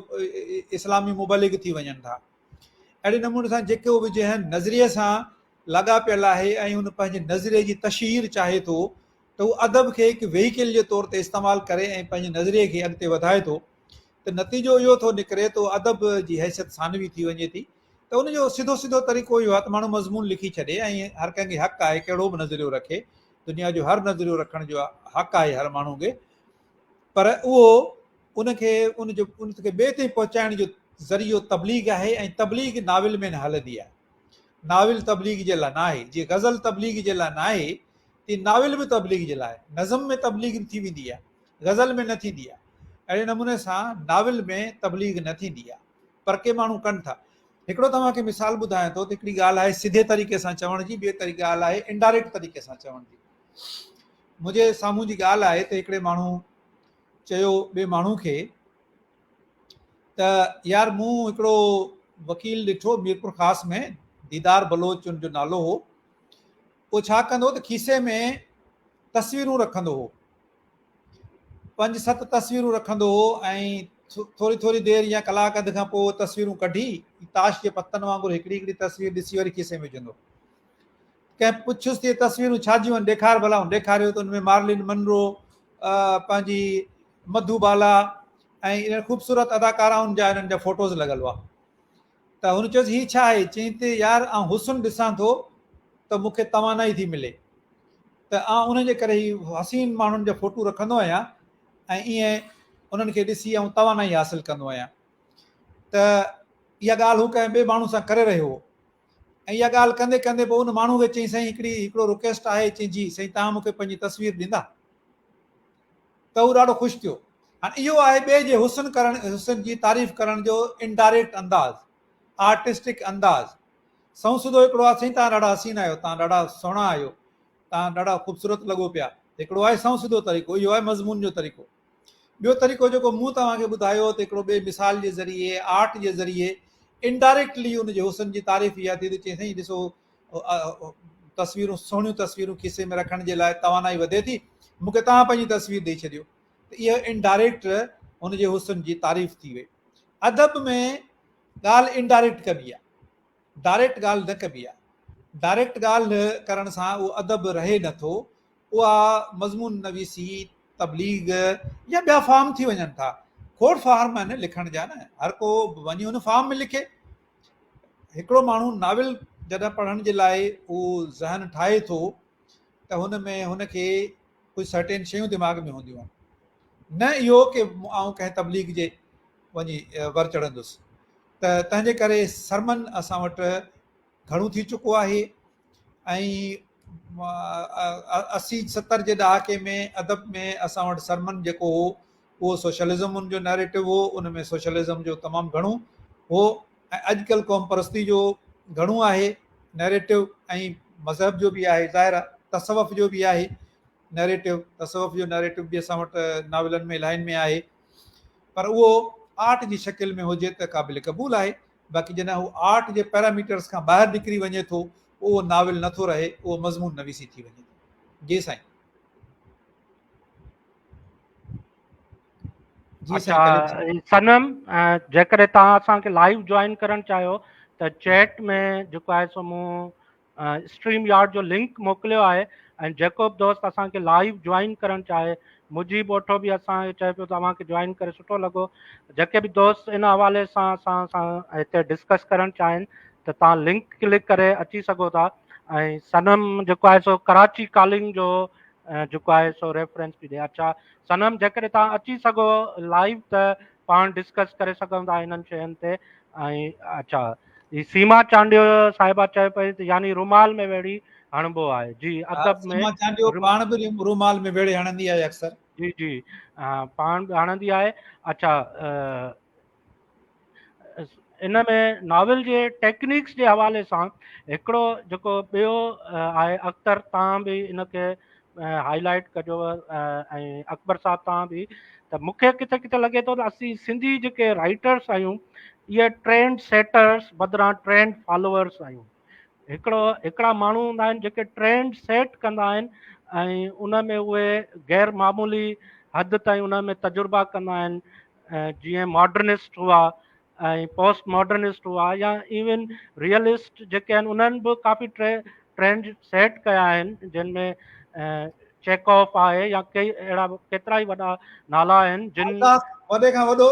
اسلامي مبلغ ٿي وڃن ٿا اهڙي نموني سان جيڪو به جنهن نظريي سان لاڳاپيل آهي ۽ ان پنهنجي نظريي جي تشهير چاهي ٿو ته هو ادب کي هڪ وهيڪل جي طور تي استعمال ڪري ۽ پنهنجي نظريي کي اڳتي وڌائي ٿو ته نتيجو اهو ٿو نڪري ته ادب جي حيثيت ثانوي ٿي وڃي ٿي ته ان جو سڌو سڌو طريقو اهو آهي ته ماڻهو مضمون لکي ڇڏي ۽ هر ڪنهن کي حق آهي ڪهڙو به نظريو رکي دنيا جو هر نظريو رکڻ جو حق آهي هر ماڻهو کي پر اهو ان کي ان جو ان کي ٻئي تائين پهچائڻ جو ذريعو تبليغ آهي ۽ تبليغ ناول ۾ نه هلندي آهي ناول تبليغ جي لاء نه آهي جي غزل تبليغ جي لاء نه آهي تي ناول به تبليغ جي لاء نظم ۾ تبليغ ٿي ويندي آهي غزل ۾ نه ٿيندي آهي اهڙي نموني سان ناول ۾ تبليغ نه ٿيندي آهي پر ڪي ماڻهو ڪن ٿا. هڪڙو توهان کي مثال ٻڌايان ٿو ته هڪڙي ڳالهه آهي سڌي طريقي سان چوڻ جي ٻي طريقي ڳالهه آهي انڊائريڪٽ طريقي سان چوڻ جي. منهنجي سامهون جي ڳالهه آهي ته هڪڙي ماڻهو چيو ٻئي ماڻهو کي ته يار مون هڪڙو وڪيل ڏٺو ميرپور خاص ۾ ديدار بلوچ ان جو نالو هو اهو ڇا ڪندو ته کيسي ۾ تصويرون رکندو هو پنج ست تصويرون رکندو هو ۽ ٿوري ٿوري دير يا ڪلاڪ اڌ کان پوء تصويرون ڪڍي تاش جي پتن وانگر هڪڙي هڪڙي تصوير ڏسي وري کيسي ۾ وجهندو ڪنهن پڇيس ته تصويرون ڇا جون آهن ڏيکار ڀلا هن ڏيکاريو ته ان ۾ مارلين منرو پنهنجي مڌو بالا ۽ انهن خوبصورت اداڪارائن جا انهن جا فوٽوز لڳل هئا ته هن چيس هي ڇا آهي؟ چيائين ته يار آئون حسن ڏسان ٿو ته مون کي توانائي ٿي ملي ته آئون ان جي ڪري هي حسين ماڻهن جا فوٽو رکندو آهيان ۽ ائين انهن کي ڏسي آئون توانائي حاصل ڪندو آهيان ته اها ڳالهه هو ڪنهن ٻئي ماڻهو سان ڪري رهيو هو ۽ اها ڳالهه ڪندي ڪندي پوء ان ماڻهو کي چيائين سائين هڪڙي هڪڙو رڪويسٽ آهي چيائين جي سائين توهان مون کي پنهنجي تصوير ڏيندا ته هو ڏاڍو خوش ٿيو. هاڻ اهو آهي ٻئي جي حسن ڪرڻ حسن جي تعريف ڪرڻ جو انڊائريڪٽ انداز. آرٽسٽڪ انداز. سنئون سڌو هڪڙو آهي سائين توهان ڏاڍا حسين آهيو، توهان ڏاڍا سهڻا آهيو، توهان ڏاڍا خوبصورت لڳو پيا. هڪڙو آهي سنئون سڌو طريقو، اهو آهي مضمون جو طريقو. ٻيو طريقو جيڪو مون توهان کي ٻڌايو ته هڪڙو ٻئي مثال جي ذريعي، آرٽ جي ذريعي انڊائريڪٽلي ان جي حسن جي تعريف اها ٿي ته چئي سائين ڏسو تصويرون سهڻيون تصويرون کيسي ۾ رکڻ جي لاء توانائي وڌي ٿي، مون کي توهان پنهنجي تصوير ڏئي ڇڏيو ته اهو انڊائريڪٽ هن جي حسن جي تعريف ٿي وئي. ادب ۾ ڳالهه انڊائريڪٽ ڪبي آهي، ڊائريڪٽ ڳالهه نه ڪبي آهي. ڊائريڪٽ ڳالهه ڪرڻ سان اهو ادب رهي نه ٿو، اها مضمون نويسي، تبليغ يا ٻيا فارم ٿي وڃن ٿا. کوڙ فارم آهن لکڻ جا نه، هر ڪو وڃي ان فارم ۾ لکي. هڪڙو ماڻهو ناول جڏهن پڙهڻ جي لاء اهو ذهن ٺاهي ٿو ته هن ۾ هن کي ڪجهه سرٽين شيون دماغ ۾ هونديون آهن، نه اهو ڪي آئون ڪنهن تبليغ جي وڃي ور چڙهندس. ته تنهن جي ڪري سرمن اسان وٽ گهڻو ٿي چڪو آهي ۽ 80 70 جي ڏهاڪي ۾ ادب ۾ اسان وٽ سرمن جيڪو هو اهو سوشلزم ان جو نيريٽو هو، ان ۾ سوشلزم جو تمام گهڻو هو ۽ اڄڪلهه قوم پرستي جو گهڻو آهي نيريٽو ۽ مذهب جو به آهي، ظاهر آهي تصوف جو به آهي نيريٽو، تصوف جو نيريٽو به اسان وٽ ناولن ۾ الاهين ۾ آهي، پر اهو آرٽ جي شڪل ۾ هجي ته قابل قبول آهي، باقي جڏهن هو آرٽ جي پيراميٽرز کان ٻاهر نڪري وڃي ٿو اهو ناول نٿو رهي، اهو مضمون نويسي ٿي وڃي ٿو. جي سائين. جي سائين خليل اچھا صاحب. صنم، جيڪڏهن توهان اسان کي لائيو جوائن ڪرڻ چاهيو ته چيٽ ۾ جيڪو آهي سو مون اسٽريم يارڊ جو لنڪ موڪليو آهي ۽ جيڪو به دوست اسان کي لائيو جوائن ڪرڻ چاهي، مجيب اوٺو به اسان کي چئي پيو ته اوهان کي جوائن ڪري سٺو لڳو، جيڪي به دوست ان حوالي سان اسان سان هتي ڊسڪس ڪرڻ چاهين ته توهان لنڪ ڪلڪ ڪري اچي سگهو ٿا. ۽ صنم جيڪو آهي سو ڪراچي ڪالنگ جو جيڪو آهي سو ريفرنس به ڏي. اڇا صنم، جيڪڏهن توهان اچي سگهو لائيو ته پاڻ ڊسڪس ڪري سگهون ٿا انهن شين تي. ۽ اڇا هي سيما چانڊيو صاحبه چئي پئي ته يعني رومال ۾ ويڙهي هڻبو آهي. جي ادب ۾ سيما چانڊيو پاڻ به رومال ۾ ويڙهي هڻندي آهي اڪثر. جي جي پاڻ به هڻندي آهي. اڇا ان ۾ ناول جي ٽيڪنيڪس جي حوالي سان هڪڙو جيڪو ٻيو آهي، اختر تان به ان کي هائي لائيٽ ڪجو ۽ اڪبر صاحب تان به، ته مون کي ڪٿي ڪٿي لڳي ٿو ته اسين سنڌي جيڪي رائيٽرس آهيون اهي ٽرينڊ سيٽرس بدران ٽرينڊ فالوورس آهيون. هڪڙا ماڻهو هوندا آهن جيڪي ٽرينڊ سيٽ ڪندا آهن ۽ ان ۾ اهي غير معمولي حد تائين ان ۾ تجربا ڪندا آهن، جيئن ماڊرنسٽ هئا ۽ پوسٽ ماڊرنسٽ هئا يا ايون ريئلسٽ جيڪي آهن انهن به ڪافي ٽرينڊ سيٽ ڪيا آهن، جن ۾ چيڪ آف آهي يا ڪئي اهڙا ڪيترا ئي وڏا نالا آهن جن وڏي کان وڏو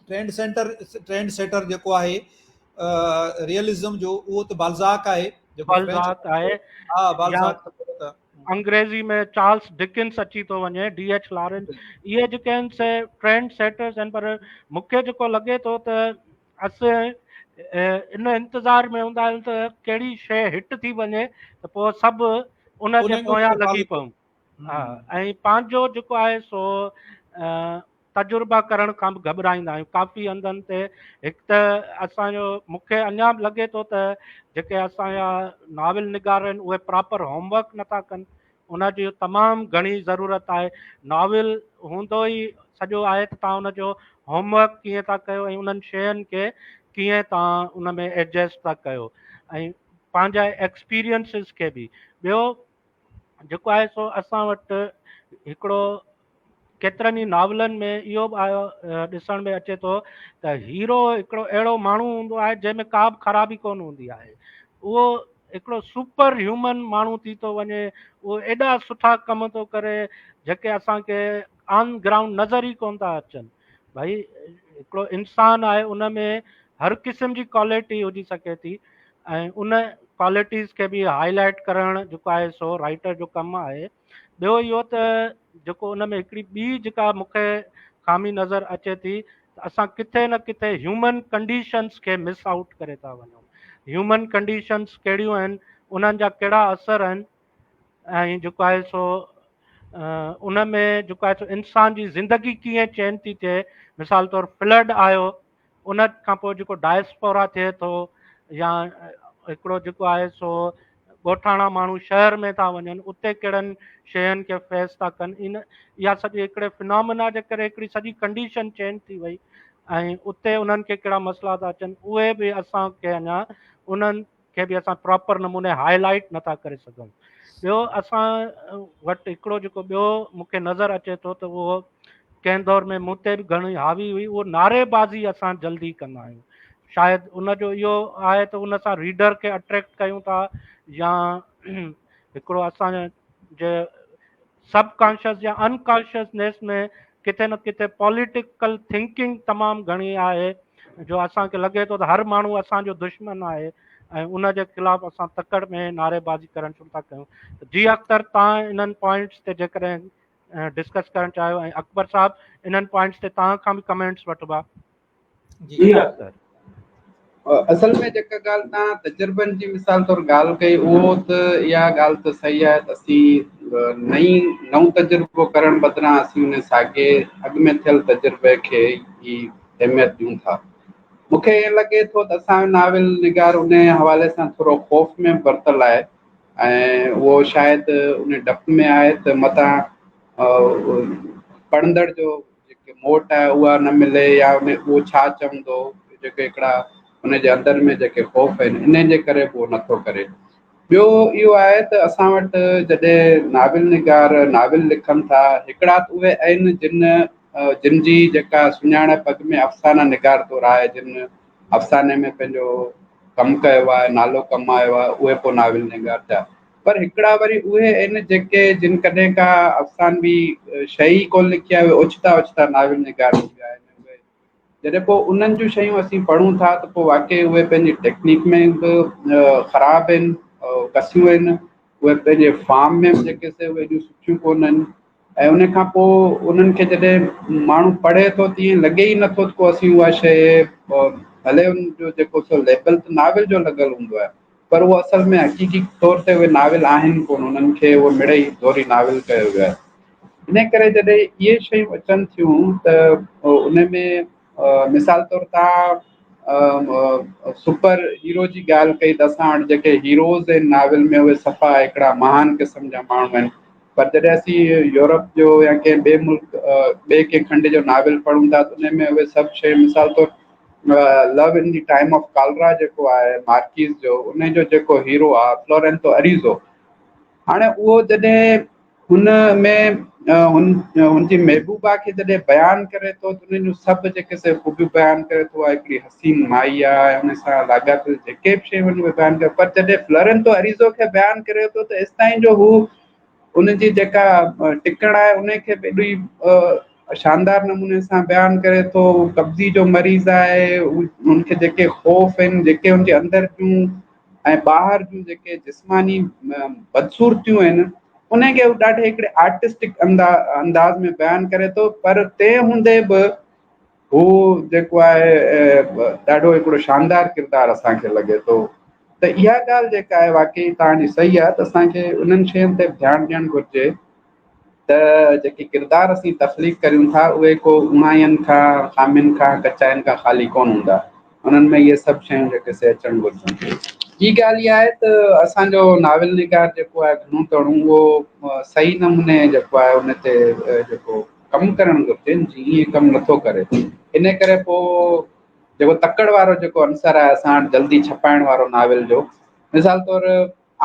ٽرينڊ سينٽر ٽرينڊ سيٽر جيڪو آهي ريئلزم جو اهو ته بالزاڪ آهي، جيڪو بالزاڪ آهي. ها بالزاڪ ته انگريزي ۾ چارلس ڊڪنس اچي ٿو وڃي، ڊي ايڇ لارنس، اهي جيڪي آهن سي ٽرينڊ سيٽرز آهن. پر مون کي جيڪو لڳي ٿو ته اسين ان انتظار ۾ هوندا آهيون ته ڪهڙي شيء هٽ ٿي وڃي ته پوء سڀ ان جي پويان لڳي پئون، ها ۽ پنهنجو جيڪو آهي سو تجربا ڪرڻ کان به گهٻرائيندا آهيون ڪافي هنڌن تي. هڪ ته اسانجو مونکي اڃا به لڳي ٿو ته جيڪي اسانجا ناول نگار آهن اهي پراپر هوم ورڪ نٿا ڪن، ان جي تمام گهڻي ضرورت آهي. ناول هوندو ئي سڄو آهي ته توهان ان جو هوم ورڪ ڪيئن ٿا ڪيو ۽ انهن شين کي ڪيئن توهان ان ۾ ايڊجسٽ ٿا ڪيو ۽ پنهنجا ايڪسپيرينسز کي به. ٻيو جيڪو آهي سو اسان وٽ هڪڙو ڪيترن ئي ناولن ۾ اهو به آيو ڏسڻ ۾ اچي ٿو ته هيرو هڪڙو اهڙو ماڻهو هوندو آهي جنهن ۾ ڪا به خرابي ڪونه هوندي آهي، اهو هڪڙو سپر هيومن ماڻهو ٿي ٿو وڃي، اهو ايڏا سٺا ڪم ٿو ڪري جيڪي اسان کي آن گرائونڊ نظر ئي ڪونه ٿا اچن. ڀائي هڪڙو انسان آهي، ان ۾ هر قسم جي ڪوالٽي هجي سگهي ٿي ۽ ان ڪوالٽيز کي به هائي لائيٽ ڪرڻ جيڪو آهي سو رائيٽر جو ڪم آهي. ٻيو اهو ته جيڪو ان ۾ هڪڙي ٻي جيڪا مون کي خامي نظر اچي ٿي ته اسان ڪٿي نه ڪٿي هيومن ڪنڊيشنز کي مس آئوٽ ڪري ٿا وڃون. هيومن ڪنڊيشنز ڪهڙيون آهن، انهن جا ڪهڙا اثر آهن ۽ جيڪو آهي سو ان ۾ جيڪو آهي سو انسان جي زندگي ڪيئن چينج ٿي ٿئي. مثال طور فلڊ آيو ان کان پوء جيڪو ڊائسپورا ٿئي ٿو يا هڪڙو جيڪو آهي سو ڳوٺاڻا ماڻهو شهر ۾ ٿا وڃن اتي ڪهڙن شين کي فيس ٿا ڪن ان اها سڄي هڪڙي فنامنا جي ڪري هڪڙي سڄي ڪنڊيشن چينج ٿي وئي ۽ اتي انهن کي ڪهڙا مسئلا ٿا اچن اهي به اسان کي اڃا انهن کي به اسان پراپر نموني هاء لائيٽ نٿا ڪري سگهون ٻيو اسان وٽ هڪڙو جيڪو ٻيو مون کي نظر اچي ٿو ته اهو ڪنهن دور ۾ مون تي به گهڻي حاوي هئي اهو نعري بازي اسان جلدي ڪندا آهيون شايد ان جو اهو آهي ته ان سان ريڊر کي اٽريڪٽ ڪيون ٿا يا هڪڙو اسان جي سب ڪانشس يا انڪانشسنيس ۾ ڪٿي نه ڪٿي پوليٽيڪل ٿنڪنگ تمام گهڻي آهي جو اسان کي لڳي ٿو ته هر ماڻهو اسان جو دشمن آهي ۽ ان جي خلاف اسان تڪڙ ۾ نعري بازي ڪرڻ شروع ٿا ڪيون جي اختر تان انهن پوائنٽس تي جيڪڏهن ڊسڪس ڪرڻ چاهيو ۽ اڪبر صاحب انهن پوائنٽس تي توهان کان به ڪمينٽس وٺبا. جي اختر. اصل ۾ جيڪا ڳالهه توهان تجربن جي مثال طور ڳالهه ڪئي اهو ته اها ڳالهه ته صحيح آهي ته اسين نئين نئون تجربو ڪرڻ بدران اسين ان ساڳئي اڳ ۾ ٿيل تجربي کي ئي اهميت ڏيون ٿا. مون کي ائين لڳي ٿو ته اسان جو ناول نگار ان حوالي سان ٿورو خوف ۾ ورتل آهي ۽ اهو شايد ان ڊپ ۾ آهي ته متان پڙهندڙ جو جيڪي موٽ آهي اها نه ملي يا ان اهو ڇا چوندو جيڪي هڪڙا ان جي اندر ۾ جيڪي خوف آهن ان جي ڪري به اهو نٿو ڪري ٻيو اهو آهي ته اسان وٽ جڏهن ناول نگار ناول لکن ٿا هڪڙا ته اهي آهن جن جن جي جيڪا سڃاڻپ اڳ ۾ افسانه نگار طور آهي جن افساني ۾ پنهنجو ڪم ڪيو آهي، نالو ڪمايو آهي، اهي پوء ناول نگار ٿيا. پر هڪڙا وري اهي آهن جيڪي جن ڪڏهن ڪا افسانوي شيء ئي ڪونه لکي آهي، اهي اوچتا اوچتا ناول نگار ٿي ويا آهن. اهي جڏهن پوء انهن جون شيون اسين پڙهون ٿا ته پوء واقعي اهي پنهنجي ٽيڪنيڪ ۾ به خراب آهن، ڪسيون آهن، اهي پنهنجي فارم ۾ به جيڪي سي اهي ايڏيون سٺيون ڪونهن. ۽ ان کان پوء انهن کي جڏهن ماڻهو پڙهي ٿو ته ائين لڳي ئي نٿو ته ڪو اسين اها شيء ڀلي ان جو جيڪو سو ليبل ته ناول جو لڳل هوندو آهي پر اهو اصل ۾ حقيقي طور تي اهي ناول آهن ڪونه انهن کي اهو مڙئي زوري ناول ڪيو ويو آهي ان ڪري جڏهن اهي شيون اچن ٿيون ته ان ۾ مثال طور تان سپر هيرو جي ڳالهه ڪئي ته اسان وٽ جيڪي هيروز آهن ناول ۾ اهي صفا هڪڙا مهان قسم جا ماڻهو آهن پر جڏهن اسين يورپ جو يا ڪنهن ٻئي ملڪ ٻئي ڪنهن کنڊ جو ناول پڙهون ٿا ته ان ۾ اهي سڀ شيون مثال طور love in the time of cholera جيڪو آهي مارڪيز جو ان جو جيڪو هيرو آهي فلورينتو اريزو هاڻي اهو جڏهن هن ۾ هن هن جي محبوبا کي جڏهن بيان ڪري ٿو ته ان جون سڀ جيڪي سي خوبيون بيان ڪري ٿو هڪڙي حسين مائي آهي ان سان لاڳاپيل جيڪي به شيون آهن اهي بيان ڪري پر جڏهن فلورينتو اريزو کي بيان ڪري ٿو ته ايستائين جو هو ان جي جيڪا ٽڪڻ آهي ان کي به ايڏي شاندار نموني سان بيان ڪري ٿو قبضي جو مريض آهي ان کي جيڪي خوف آهن جيڪي ان جي اندر جون ۽ ٻاهر جون جيڪي جسماني بدصورتيون آهن ان کي هو ڏاڍي هڪڙي آرٽسٽڪ انداز ۾ بيان ڪري ٿو پر تنهن هوندي به هو جيڪو آهي ڏاڍو هڪڙو شاندار ڪردار اسان کي لڳي ٿو ته اها ڳالهه جيڪا آهي واقعي توهان جي صحيح آهي ته اسان کي انهن شين تي ڌيان ڏيڻ گهرجي ته جيڪي ڪردار اسين تخليق ڪريون ٿا اهي ڪو اوڻاين کان خامين کان ڪچاين کان خالي ڪونه هوندا انهن ۾ اهي سڀ شيون جيڪي سي اچڻ گهرجن ٻي ڳالهه اها آهي ته اسان جو ناول نگار جيڪو آهي گهڻو تڻو اهو صحيح نموني جيڪو آهي ان تي جيڪو ڪم ڪرڻ گهرجي جي ائين ڪم نٿو ڪري ان ڪري پوء جيڪو تڪڙ وارو جيڪو عنصر آهي اسان وٽ جلدي ڇپائڻ وارو ناول جو مثال طور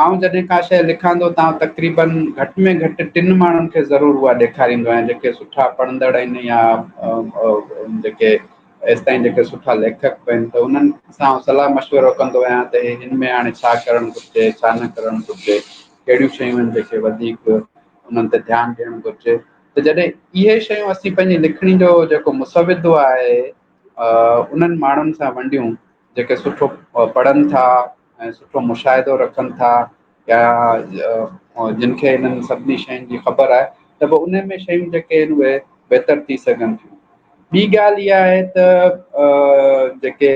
آئون جڏهن ڪا شيء لکان ٿو ته تقريبن گهٽ ۾ گهٽ ٽن ماڻهن کي ضرور اها ڏيکاريندو آهيان جيڪي سٺا پڙهندڙ آهن يا جيڪي ايستائين جيڪي سٺا ليکڪ به آهن ته انهن سان صلاح مشورو ڪندو آهيان ته هن ۾ هاڻي ڇا ڪرڻ گهرجي ڇا نه ڪرڻ گهرجي ڪهڙيون شيون آهن جيڪي وڌيڪ انهن تي ڌيان ڏيڻ گهرجي ته جڏهن اهي شيون اسين پنهنجي لکڻي جو جيڪو مسودو آهي انهن ماڻهن سان ونڊيون جيڪي سٺو پڙهن ٿا ۽ سٺو مشاهدو رکن ٿا يا جن کي انهن سڀني شين جي خبر آهي ته پوء ان ۾ شيون جيڪي آهن اهي بهتر ٿي سگهن ٿيون ٻي ڳالهه اها آهي ته جيڪي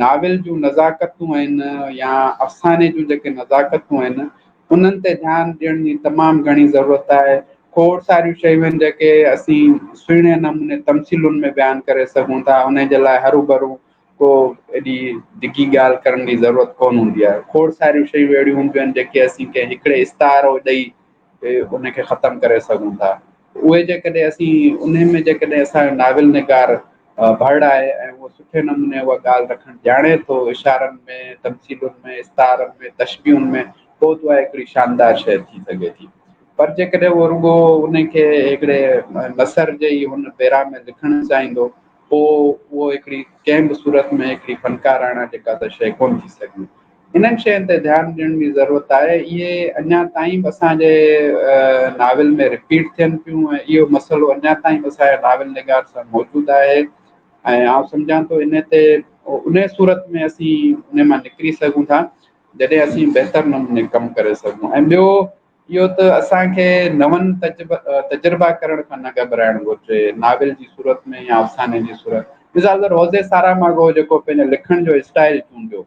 ناول جون نزاڪتون آهن يا افساني جون جيڪي نزاڪتون آهن انهن تي ڌيان ڏيڻ جي تمام گهڻي ضرورت آهي. کوڙ ساريون شيون آهن جيڪي اسين سهڻي نموني تمثيلن ۾ بيان ڪري سگهون ٿا، ان جي لاء هروڀرو ڪو ايڏي ڊگهي ڳالهه ڪرڻ جي ضرورت ڪونه هوندي آهي. کوڙ ساريون شيون اهڙيون هونديون آهن جيڪي اسين ڪنهن هڪڙي استعارو ڏئي ان کي ختم ڪري سگهون ٿا. اهي جيڪڏهن اسين انهي ۾ جيڪڏهن اسان جو ناول نگار ڀڙ آهي ۽ اهو سٺي نموني اها ڳالهه رکڻ ڄاڻي ٿو اشارن ۾، تمثيلن ۾، استعارن ۾، تشبيهن ۾، پوء ته اها هڪڙي شاندار شيء ٿي سگهي ٿي. پر جيڪڏهن اهو رڳو انهي کي هڪڙي نثر جي ئي هن پيرا ۾ لکڻ چاهيندو پوء اهو هڪڙي ڪنهن به صورت ۾ هڪڙي فنڪاراڻا جيڪا ته شيء ڪونه ٿي سگهندي. انهن شين تي ڌيان ڏيڻ جي ضرورت آهي. اهي اڃا تائين به اسان جي ناول ۾ رپيٽ ٿين پيون ۽ اهو مسئلو اڃا تائين به اسان جي ناول نگار سان موجود آهي ۽ آئون سمجهان ٿو ان تي ان صورت ۾ اسين ان مان نڪري سگهون ٿا جڏهن اسين بهتر نموني ڪم ڪري سگهون ۽ ٻيو اهو ته اسان کي نون تجربا ڪرڻ کان نه گهٻرائڻ گهرجي، ناول جي صورت ۾ يا افساني جي صورت. مثال طور هوزي ساراماگو جيڪو پنهنجو لکڻ جو اسٽائل چونڊيو،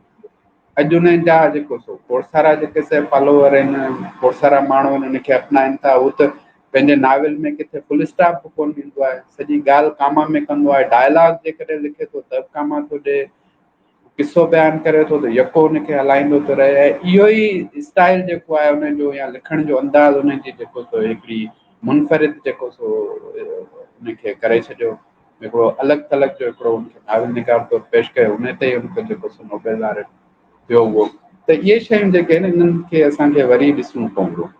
اڄ ان جا جيڪو سو کوڙ سارا جيڪي سي فالوور آهن، کوڙ سارا ماڻهو آهن ان کي اپنائن ٿا. هو ته پنهنجي ناول ۾ ڪٿي فل اسٽاپ به ڪونه ڏيندو آهي، سڄي ڳالهه ڪاما ۾ ڪندو آهي، ڊائلاگ جيڪڏهن لکي ٿو ته به ڪاما ٿو ڏئي، قصو بيان ڪري ٿو ته يڪو ان کي هلائيندو ٿو رهي ۽ اهو ئي اسٽائل جيڪو آهي ان جو يا لکڻ جو انداز ان جي جيڪو سو هڪڙي منفرد جيڪو سو ان کي ڪري ڇڏيو، هڪڙو الڳ ٿلڳ جو هڪڙو ان کي ناول نگار طور پيش ڪيو، ان تي ئي ان کي جيڪو سو نوبل لاريٽ ٿيو اهو ته اهي شيون جيڪي آهن انهن کي اسان کي وري ڏسڻو پوندو.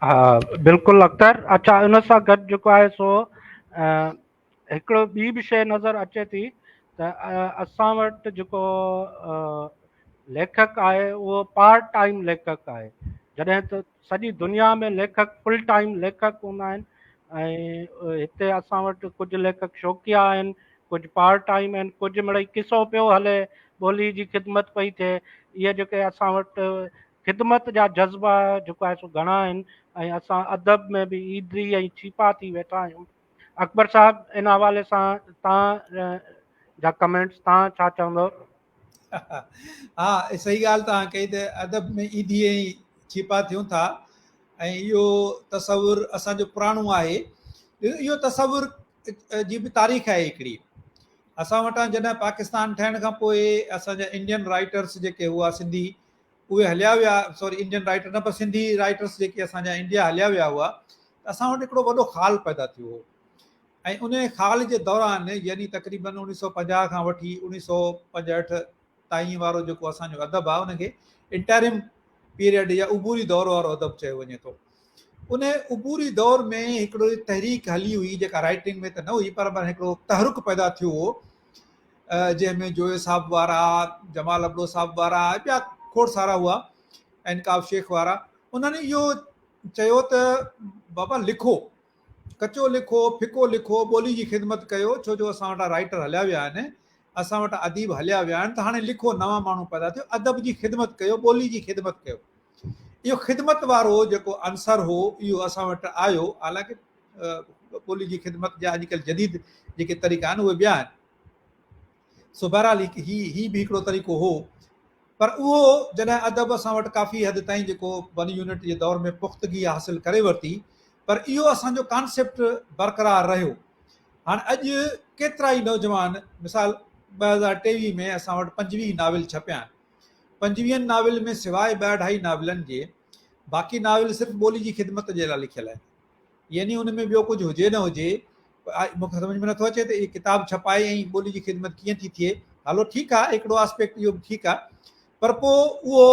ها بلڪل اختر، اڇا ان سان گڏ جيڪو آهي سو هڪڙو ٻي به شيء نظر اچي ٿي ته اسان وٽ جيڪو ليکڪ آهي اهو پارٽ ٽائيم ليکڪ آهي، جڏهن ته سڄي دنيا ۾ ليکڪ فل ٽائيم ليکڪ هوندا آهن ۽ هتي اسان وٽ ڪجهه ليکڪ شوقيا آهن، ڪجهه پارٽ ٽائيم آهن، ڪجهه مڙئي قصو پيو هلي، ٻولي جي خدمت پئي ٿئي. اهي جيڪي اسان وٽ خدمت جا جذبا جيڪو آهي سو گهڻا آهن ۽ اسان ادب ۾ به عيدي ۽ ڇيپا ٿي ويٺا آهيون. اڪبر صاحب ان حوالي سان توهان جا ڪمينٽس، توهان ڇا چوندو؟ ها صحيح ڳالهه توهان ڪئي ته ادب ۾ عيدي ۽ ڇيپا ٿيون ٿا ۽ اهو تصور اسان جو پراڻو آهي. اهو تصور جي به تاريخ آهي هڪڙي. اسان وٽان جڏهن پاڪستان ٺهڻ کان پوء اسان جا انڊين رائٽرس جيڪي هئا سنڌي اهي هليا ويا، سوري انڊين رائٽر نه پر سنڌي رائٽرس جيڪي اسان جا انڊيا هليا ويا هئا ته اسان وٽ هڪڙو وڏو خال پيدا ٿيو هو ۽ ان خال جي دوران يعني تقريبن اوڻيهه سو پنجاهه کان وٺي اوڻيهه سو پنجهٺ تائين وارو جيڪو اسان جو ادب آهي ان کي انٽرم پيريڊ يا عبوري دور وارو ادب چيو وڃي ٿو. ان عبوري دور ۾ هڪڙو تحريڪ هلي هئي جيڪا رائٽنگ ۾ ته نه هئي پر هڪڙو تحرڪ پيدا ٿيو هو جنهن ۾ جويو صاحب وارا، جمال ابڙو صاحب وارا ۽ ٻيا کوڙ سارا هئا، انقاف شيخ وارا، انهن اهو چيو ته بابا لکو، ڪچو لکو، ڦڪو لکو، ٻولي جي خدمت ڪيو، ڇو جو اسان وٽان رائيٽر هليا ويا آهن، اسان وٽان اديب هليا ويا آهن ته هاڻي لکو، نوان ماڻهو پيدا ٿيو، ادب جي خدمت ڪيو، ٻولي جي خدمت ڪيو. اهو خدمت وارو جيڪو عنصر هو اهو اسان وٽ آيو، حالانڪه ٻولي جي خدمت جا اڄڪلهه جديد جيڪي طريقا آهن اهي ٻيا آهن، سو بهرحال هي هي به هڪڙو طريقو هو، پر اهو جڏهن ادب اسان وٽ ڪافي حد تائين جيڪو ون يونٽ جي دور ۾ پختگي حاصل ڪري ورتي، پر اهو اسان جو ڪانسيپٽ برقرار رهيو. هاڻ اڄ ڪيترائي نوجوان، مثال 2023 ۾ اسان وٽ 25 ناول ڇپيا آهن، پنجويهن ناول ۾ سواء ٻه اڍائي ناولن جي باقي ناول صرف ٻولي جي خدمت جي لاء لکيل آهن. يعني ان ۾ ٻيو ڪجهه هجي نه هجي، مون کي سمجهه ۾ نٿو اچي ته اهي ڪتاب ڇپائي ۽ ٻولي جي خدمت ڪيئن ٿي ٿئي. هلو ٺيڪ آهي، هڪڙو آسپيڪٽ اهو به ٺيڪ آهي، پر پوء اهو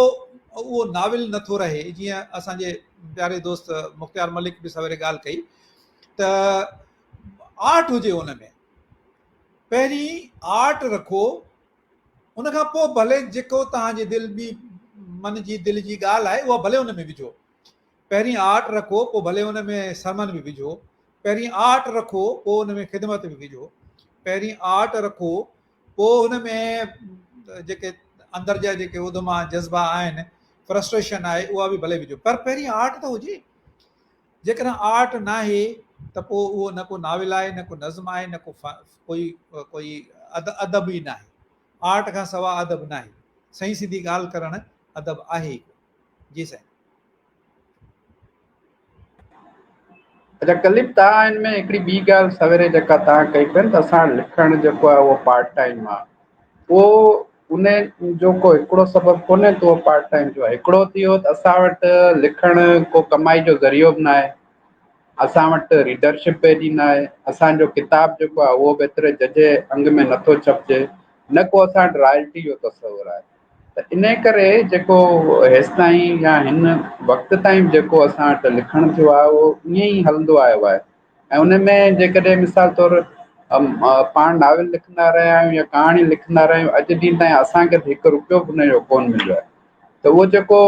اهو ناول نٿو رهي. جيئن اسان جي پياري دوست مختيار ملڪ به سويري ڳالهه ڪئي ته آرٽ هجي ان ۾، پهرين آرٽ رکو، ان کان پوء ڀلي جيڪو توهان جي دل به من جي دل جي ڳالهه آهي اها ڀلي ان ۾ وجهو. پهرين آرٽ رکو پوء ڀلي ان ۾ سرمن به وجهو، پهرين آرٽ رکو پوء ان ۾ خدمت به وجهو، پهرين آرٽ رکو پوء ان ۾ جيڪي اندر جا جيڪي اڌما جذبا آهن، فرسٽريشن آهي اها به ڀلي وجهو، پر پهرين آرٽ ته هجي. جيڪڏهن آرٽ ناهي ته پوء اهو نه ڪو ناول آهي، نه ڪو نظم آهي، نه ڪو ڪوئي ڪوئي ادب ئي ناهي. آرٽ کان سوا ادب ناهي. سئين سڌي ڳالهه ڪرڻ ادب آهي ئي ڪونه. جي سائين. اچا ڪليم توهان هن ۾ هڪڙي ٻي ڳالهه سويري جيڪا توهان ڪئي پئي ته اسان لکڻ جيڪو آهي اهو پارٽ ٽائيم آهي اهو ان جو ڪو هڪڙو سبب ڪونهي ته اهو پارٽ ٽائيم جو آهي هڪڙو ٿي ويو ته اسان وٽ لکڻ ڪو ڪمائي جو ذريعو به نه آهي اسان وٽ ريڊرشپ به ايڏي نه آهي اسان جو ڪتاب جيڪو آهي اهو به ايتري ججهي انگ ۾ نٿو ڇپجي نه ڪو اسان وٽ رائلٽي جو تصور آهي ته ان ڪري جيڪو هيستائين يا هن وقت تائين جيڪو اسان وٽ لکڻ ٿيو آهي اهو ائين ئي هلندو آيو آهي ۽ ان ۾ جيڪڏهن مثال طور پاڻ ناول لکندا رهيا آهيون يا ڪهاڻي لکندا رهيا آهيون اڄ ڏينهن تائين اسان کي هڪ روپيو به ان جو ڪونه مليو آهي ته اهو جيڪو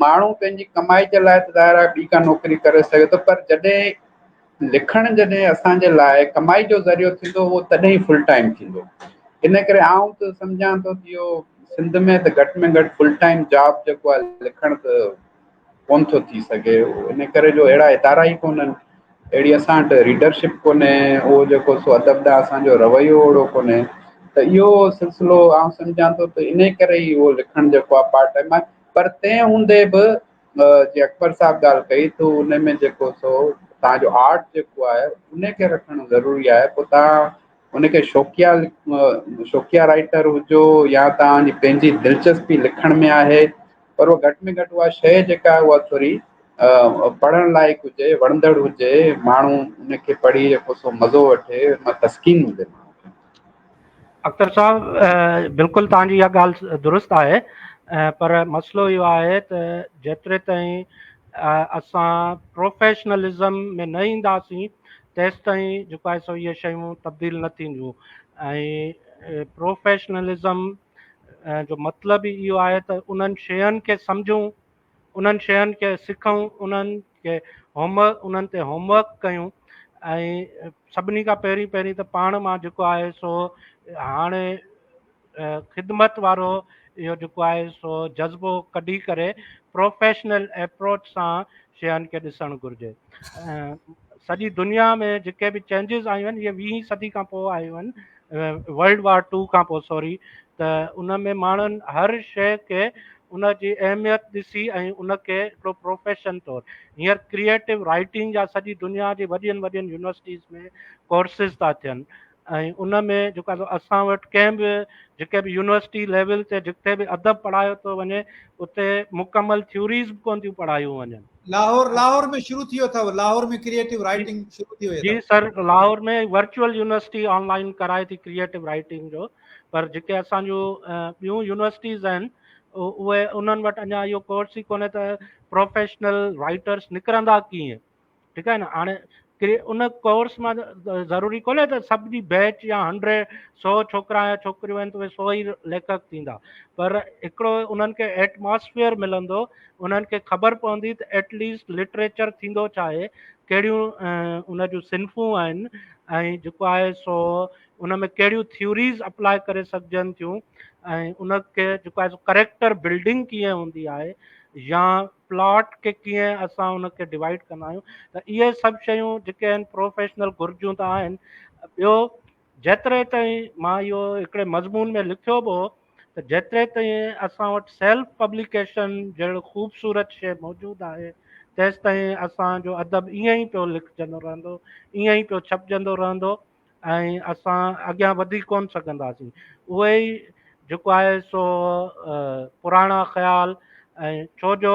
ماڻهو پنهنجي ڪمائي جي لاء ته ظاهر آهي ٻي ڪا نوڪري ڪري سگهي ٿو پر جڏهن لکڻ جڏهن اسان جي لاء ڪمائي جو ذريعو ٿيندو اهو تڏهن ئي فل ٽائيم ٿيندو ان ڪري آئون ته سمجهان ٿو ته اهو سنڌ ۾ ته گهٽ ۾ گهٽ فل ٽائيم جاب جيڪو آهي لکڻ ته ڪونه ٿو ٿي سگهي ان ڪري جو اهڙا ادارا ئي ڪونهن اهڙي اسان وٽ ريڊرشپ ڪونهي اهو جيڪو سو ادب ڏانهن اسان جو رويو اهڙو ڪونهي ته اهو سلسلو آئون سمجهان ٿو ته ان ڪري ئي اهو لکڻ جيڪو آهي پارٽ ٽائيم آهي پر تنهن هوندي به جي اڪبر صاحب ڳالهه ڪئي ته ان ۾ جيڪو سو توهان جو آرٽ جيڪو آهي ان کي رکڻ ضروري آهي پوء توهان ان کي شوقيا شوقيا رائٽر هجو يا توهان جي پنهنجي دلچسپي لکڻ ۾ آهي پر اهو گهٽ ۾ گهٽ اها شيء جيڪا آهي اها ٿوري پڙهڻ لائق هجي وڻندڙ هجي ماڻهو ان کي پڙهي جيڪو سو مزو وٺي ان مان تسڪين ملي ماڻهو کي. اختر صاحب بلڪل توهان جي اها ڳالهه درست آهي پر مسئلو اهو آهي ته جيتري تائين اسان پروفيشنلزم ۾ نه اينداسين تيستائين جيڪو آهي سو اهي شيون تبديل نه ٿينديون ۽ پروفيشنلزم جو مطلب ئي اهو آهي ته انهن شين کي سمجهون انهن شين کي سکون انهن کي هوم انهن تي هوم ورڪ ڪيون ۽ سڀني کان پهرين پهرين ته پاڻ مان جيڪو آهي سو هاڻي خدمت وارو اهو جيڪو آهي سو جذبو ڪڍي ڪري پروفيشنل اپروچ سان شين کي ڏسڻ گهرجي سڄي دنيا ۾ جيڪي به چينجز آيون آهن اهي ويهين صدي کان پوء آيون آهن ورلڊ وار ٽو کان پوء سوري ته ان ۾ ماڻهن هر شيء کي ان جي اهميت ڏسي ۽ ان کي هڪڙو پروفيشن طور هينئر ڪريئيٽو رائٽنگ جا سڄي دنيا جي وڏين وڏين يونيورسٽيز ۾ ڪورسز ٿا ٿين ۽ ان ۾ جيڪو آهي اسان وٽ ڪنهن به جيڪي به يونيورسٽي ليول تي جتي به ادب پڙهايو ٿو وڃي اتي مڪمل ٿيوريز به ڪونه ٿيون پڙهايون وڃن. لاهور لاهور ۾ شروع ٿي ويو اٿو لاهور ۾ ڪريئيٽو رائٽنگ شروع ٿي وئي جي sir Lahore ۾ virtual university online ڪرائي ٿي ڪريئيٽو رائٽنگ جو پر جيڪي اسان جون ٻيون يونيورسٽيز آهن اهي انهن وٽ اڃا اهو ڪورس ئي ڪونهي ته پروفيشنل رائٽرس نڪرندا ڪيئن ٺيڪ آهي نه هاڻي ان ڪورس مان ضروري ڪونهي ته سڀ جي بيچ يا هنڊريڊ سو ڇوڪرا يا ڇوڪريون آهن ته اهي سو ئي ليکڪ ٿيندا پر هڪڙو انهن کي ايٽماسفيئر ملندو انهن کي خبر پوندي ته ايٽ ليسٽ لٽريچر ٿيندو ڇا آهي ڪهڙيون ان جون صنفون آهن ۽ جيڪو آهي سو ان ۾ ڪهڙيون ٿيوريز اپلاء ڪري سگهجن ٿيون ۽ ان کي جيڪو آهي سو ڪريڪٽر بلڊنگ ڪيئن هوندي آهي يا پلاٽ کي ڪيئن اسان ان کي ڊوائيڊ ڪندا آهيون ته اهي سڀ شيون جيڪي آهن پروفيشنل گهرجون ته آهن ٻيو جيتري تائين مان اهو هڪڙي مضمون ۾ لکيو به هو ته جيتري تائين اسان وٽ سيلف پبليڪيشن جهڙو خوبصورت شيء موجود آهي تيستائين اسان جو ادب ائين ئي پيو لکجندو رهندو ائين ئي پيو ڇپجندو رهندو ۽ اسان اڳيان وڌي ڪونه سگهنداسين. اهي ئي جيڪو آهي سو پراڻا خيال ۽ ڇو جو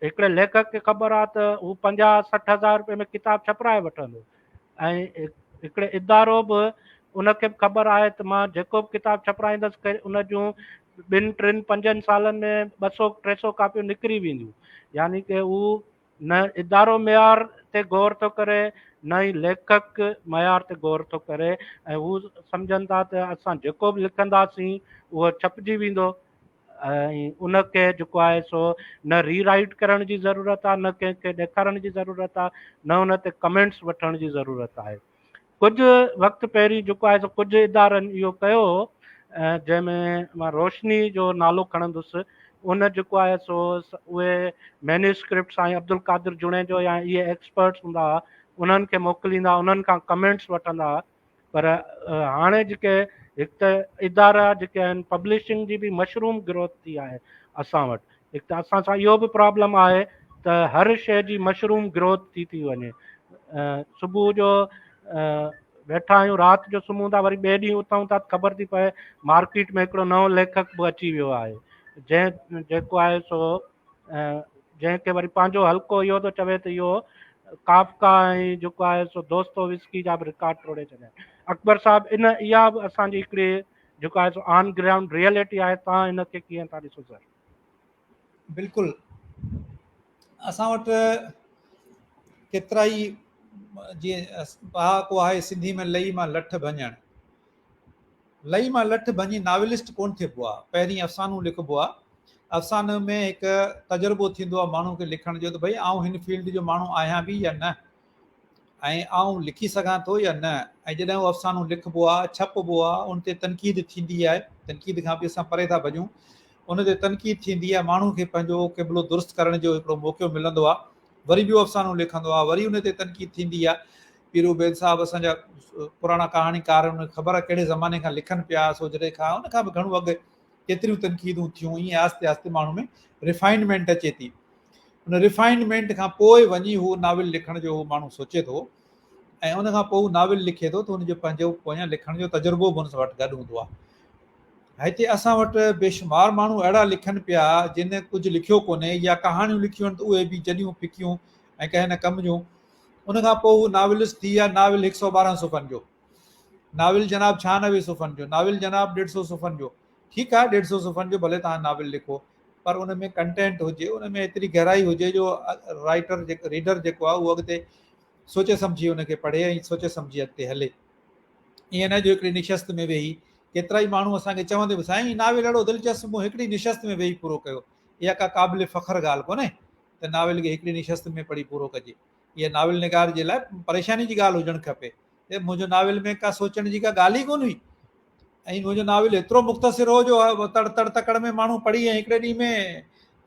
هڪڙي ليکڪ کي خبر آهي ته هو پنجاهه 60 هزار روپئي ۾ ڪتاب ڇپرائي وٺندو ۽ هڪڙي ادارو به ان کي به خبر آهي ته مان جيڪو به ڪتاب ڇپرائيندس ان جون ٻن ٽن پنجن سالن ۾ 200 300 ڪاپيون نڪري وينديون يعني ڪي هو نه ادارو معيار تي غور ٿو ڪري نه ئي ليکڪ معيار تي غور ٿو ڪري ۽ هو سمجهن ٿا ته اسان جيڪو به لکنداسين اهو ڇپجي ويندو ۽ ان کي جيڪو آهي سو نه ري رائيٽ ڪرڻ جي ضرورت آهي نه ڪنهن کي ڏيکارڻ جي ضرورت آهي نه ان تي ڪمينٽس وٺڻ جي ضرورت آهي. ڪجهه وقت پهرين جيڪو آهي سو ڪجهه ادارن اهو ڪيو هو جنهن ۾ مان روشني جو نالو کڻندس ان جيڪو آهي سو اهي مينيوسڪرپٽ سائين عبدالقادر جوڻيجو يا اهي ايڪسپرٽس هوندا هئا انهن کي موڪليندا انهن کان ڪمينٽس وٺندا هئا پر هاڻي جيڪي هڪ ته ادارا جيڪي آهن پبلشنگ جي به مشروم گروٿ ٿي آهي اسان وٽ هڪ ته اسان سان اهو به پرابلم آهي ته هر شيء جي مشروم گروٿ ٿي ٿي وڃي. صبح جو ويٺا آهيون رات جو سمهون ٿا وري ٻئي ڏينهن اٿون ٿا خبر ٿي پئي مارڪيٽ ۾ هڪڙو نئون ليکڪ به اچي ويو آهي جنهن جيڪو آهي سو جنهن کي وري پنهنجو حلقو اهو ٿو چوي ته اهو ڪافڪا ۽ جيڪو آهي سو دوستو وسڪي جا به رڪارڊ ٽوڙي ڇڏيا. اڪبر صاحب ان اها به اسان جي هڪڙي جيڪو آهي سو آن گرائونڊ ريئلٽي آهي توهان ان کي ڪيئن ٿا ڏسو سر؟ بلڪل اسان وٽ ڪيترائي جيئن پهاڪو آهي سنڌي ۾ لئي مان لٺ ڀڃڻ لئي مان لٺ ڀڃي ناولسٽ ڪونه ٿيبو آهي. پهرين افسانو لکبو آهي. افساني ۾ هڪ تجربو ٿيندو آهي ماڻهو کي لکڻ جو ته ڀئي آئون هن فيلڊ جو ماڻهو آهيان به يا نه ۽ آئون لکي سگهان ٿو يا نه ۽ جڏهن اهو افسانو لکبو آهي، ڇپبو آهي، ان تي تنقيد ٿيندي آهي، تنقيد کان به اسان پري ٿا ڀڄون، ان تي تنقيد ٿيندي آهي، ماڻهو کي پنهنجو قبلو درست ڪرڻ جو هڪڙو موقعو ملندو آهي. وري ٻيو افسانو لکندو آهي، وري ان تي تنقيد ٿيندي آهي. پير عبيد صاحب اسان جا پراڻا ڪهاڻيڪار آهن، انهن کي خبر آهي ڪهڙي زماني کان لکن پيا، سوجهري کان، ان کان به گهڻو اڳ ڪيتريون تنقيدون ٿيون، ائين آهستي آهستي ماڻهو ۾ ريفائنمينٽ اچي ٿي. ان ريفائنمينٽ کان پوء وڃي هو ناول لکڻ جو هو ماڻهو سوچي ٿو ۽ ان کان پوء هو ناول لکي ٿو ته هن جو پنهنجو پويان لکڻ جو تجربو به هن وٽ گڏ هوندو آهي. هتي اسان وٽ بيشمار ماڻهو اهڙا لکن پيا جن ڪجهه لکيو ڪونهي يا ڪهاڻيون لکيون آهن ته اهي به جڏيون ڦڪيون ۽ ڪنهن نه ڪم جون. ان کان پوء هو ناولسٽ ٿي ويا، ناول هڪ سئو ٻارهن صفحن جو، ناول جناب 96 صفحن جو، ناول جناب ڏيڍ سئو صفحن جو. ٺيڪ آهي ڏيڍ سئو صفحن جو ڀلي توهان ناول لکو پر ان ۾ ڪنٽينٽ هجي، ان ۾ ايتري گهرائي هجي جو رائيٽر جيڪو ريڊر جيڪو آهي اهو اڳتي سوچي سمجهي ان کي پڙهي ۽ سوچي سمجهي اڳتي هلي. ائين نه جو هڪڙي نشست ۾ ويهي ڪيترائي ماڻهو اسان کي چوندي به سائين ناول اهڙو دلچسپ مون هڪڙي نشست ۾ ويهي پورو ڪيو. اها ڪا قابل فخر ڳالهه ڪونهي ته ناول کي هڪڙي نشست ۾ پڙهي پورو ڪجي. اها ناول نگار جي لاء پريشاني جي ڳالهه هجڻ کپي ته منهنجو ناول ۾ ڪا سوچڻ جي ڪا ڳالهه ئي ڪونه هئي ۽ منهنجو ناول ايترو مختصر هو جو تڙ تڙ تڪڙ ۾ ماڻهو پڙهي ۽ هڪڙي ڏينهن ۾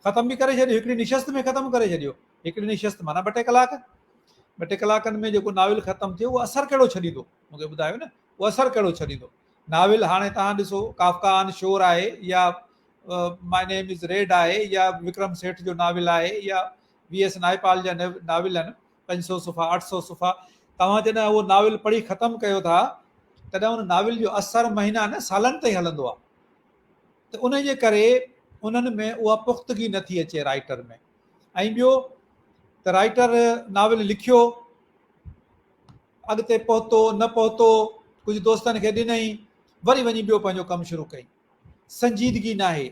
ختم به ڪري ڇڏيو، هڪڙي نشست ۾ ختم ڪري ڇڏيو. هڪڙي نشست معنيٰ ٻه ٽي ڪلاڪ، ٻه ٽي ڪلاڪن ۾ جيڪو ناول ختم ٿيو اهو اثر ڪهڙو ڇڏيندو مون کي ٻڌايو نه اهو اثر ڪهڙو ڇڏيندو ناول هاڻي توهان ڏسو ڪافڪا آن شور آهي يا ماء نيم از ريڊ آهي يا وڪرم سيٺ جو ناول آهي يا وي ايس نائپال جا ناول آهن 500 صفحا 800 صفحا توهان جڏهن اهو ناول پڙهي ختم ڪيو ٿا تڏهن ان ناول جو اثر مهينا نه سالن تائين هلندو آهي ته ان جي ڪري انهن ۾ اها پختگي نٿي اچي رائٽر ۾ ۽ ٻيو ته رائيٽر ناول لکيو، اڳتي پهتو نه پهتو، ڪجهه دوستن کي ڏنائين، وري وڃي ٻيو پنهنجو ڪم شروع ڪيائين. سنجيدگي ناهي،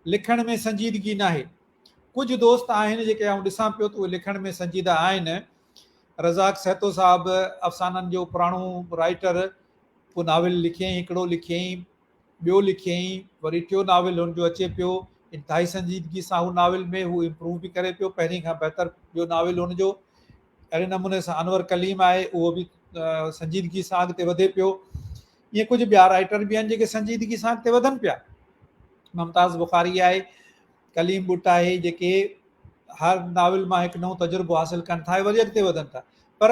لکڻ ۾ سنجيدگي ناهي. ڪجهه دوست آهن جيڪي آئون ڏسان پيو ته اهي لکڻ ۾ سنجيده آهن. رزاق سهتو صاحب افسانن جو پراڻو رائيٽر، پوء ناول لکيائين، هڪڙو لکيائين، ٻيو لکيائين، وري ٽيو ناول هن جو اچي پيو، انتهائي سنجيدگي سان هو ناول ۾ هو امپروو به ڪري پيو، پهرين کان بهتر ٻيو ناول هن جو، اهڙي نموني سان انور ڪليم آهي اهو به سنجيدگي سان اڳتي وڌي پيو، ائين ڪجهه ٻيا رائيٽر به آهن جيڪي سنجيدگي سان اڳتي وڌن پيا، ممتاز بخاري آهي، ڪليم ٻٽ آهي جيڪي هر ناول مان هڪ نئون تجربو حاصل ڪن ٿا ۽ وري اڳتي وڌن ٿا پر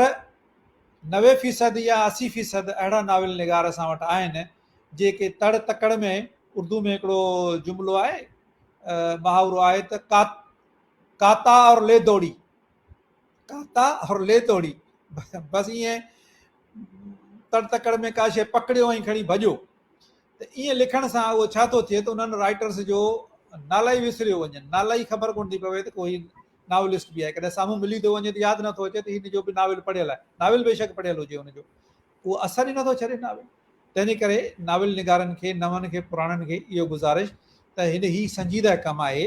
90 فيصد يا 80 فيصد اهڙا ناول نگار اسان وٽ آهن جيڪي تڙ تڪڙ ۾ اردو ۾ هڪڙو جملو آهي محاورو آهي ته ڪاتا اور لي دوڙي ڪاتا اور لي دوڙي بس ائين تڙ تڪڙ ۾ ڪا شيء پڪڙيو ۽ کڻي ڀڄو ته ائين لکڻ سان اهو ڇا ٿو ٿئي ته انهن رائٽرس جو نالا ئي وسريو وڃن نالا ئي خبر ڪونه ٿي پوي ته ڪو هي ناولسٽ به آهي ڪڏهن سامهون ملي ٿو وڃي ته ياد نٿو اچي ته هن جو به ناول پڙهيل آهي ناول بيشڪ پڙهيل هجي هن جو اهو اثر ئي نٿو ڇڏي ناول تنهن جي ڪري ناول نگارن کي نون کي پراڻن کي اهو گذارش ته هن هي سنجيده ڪم آهي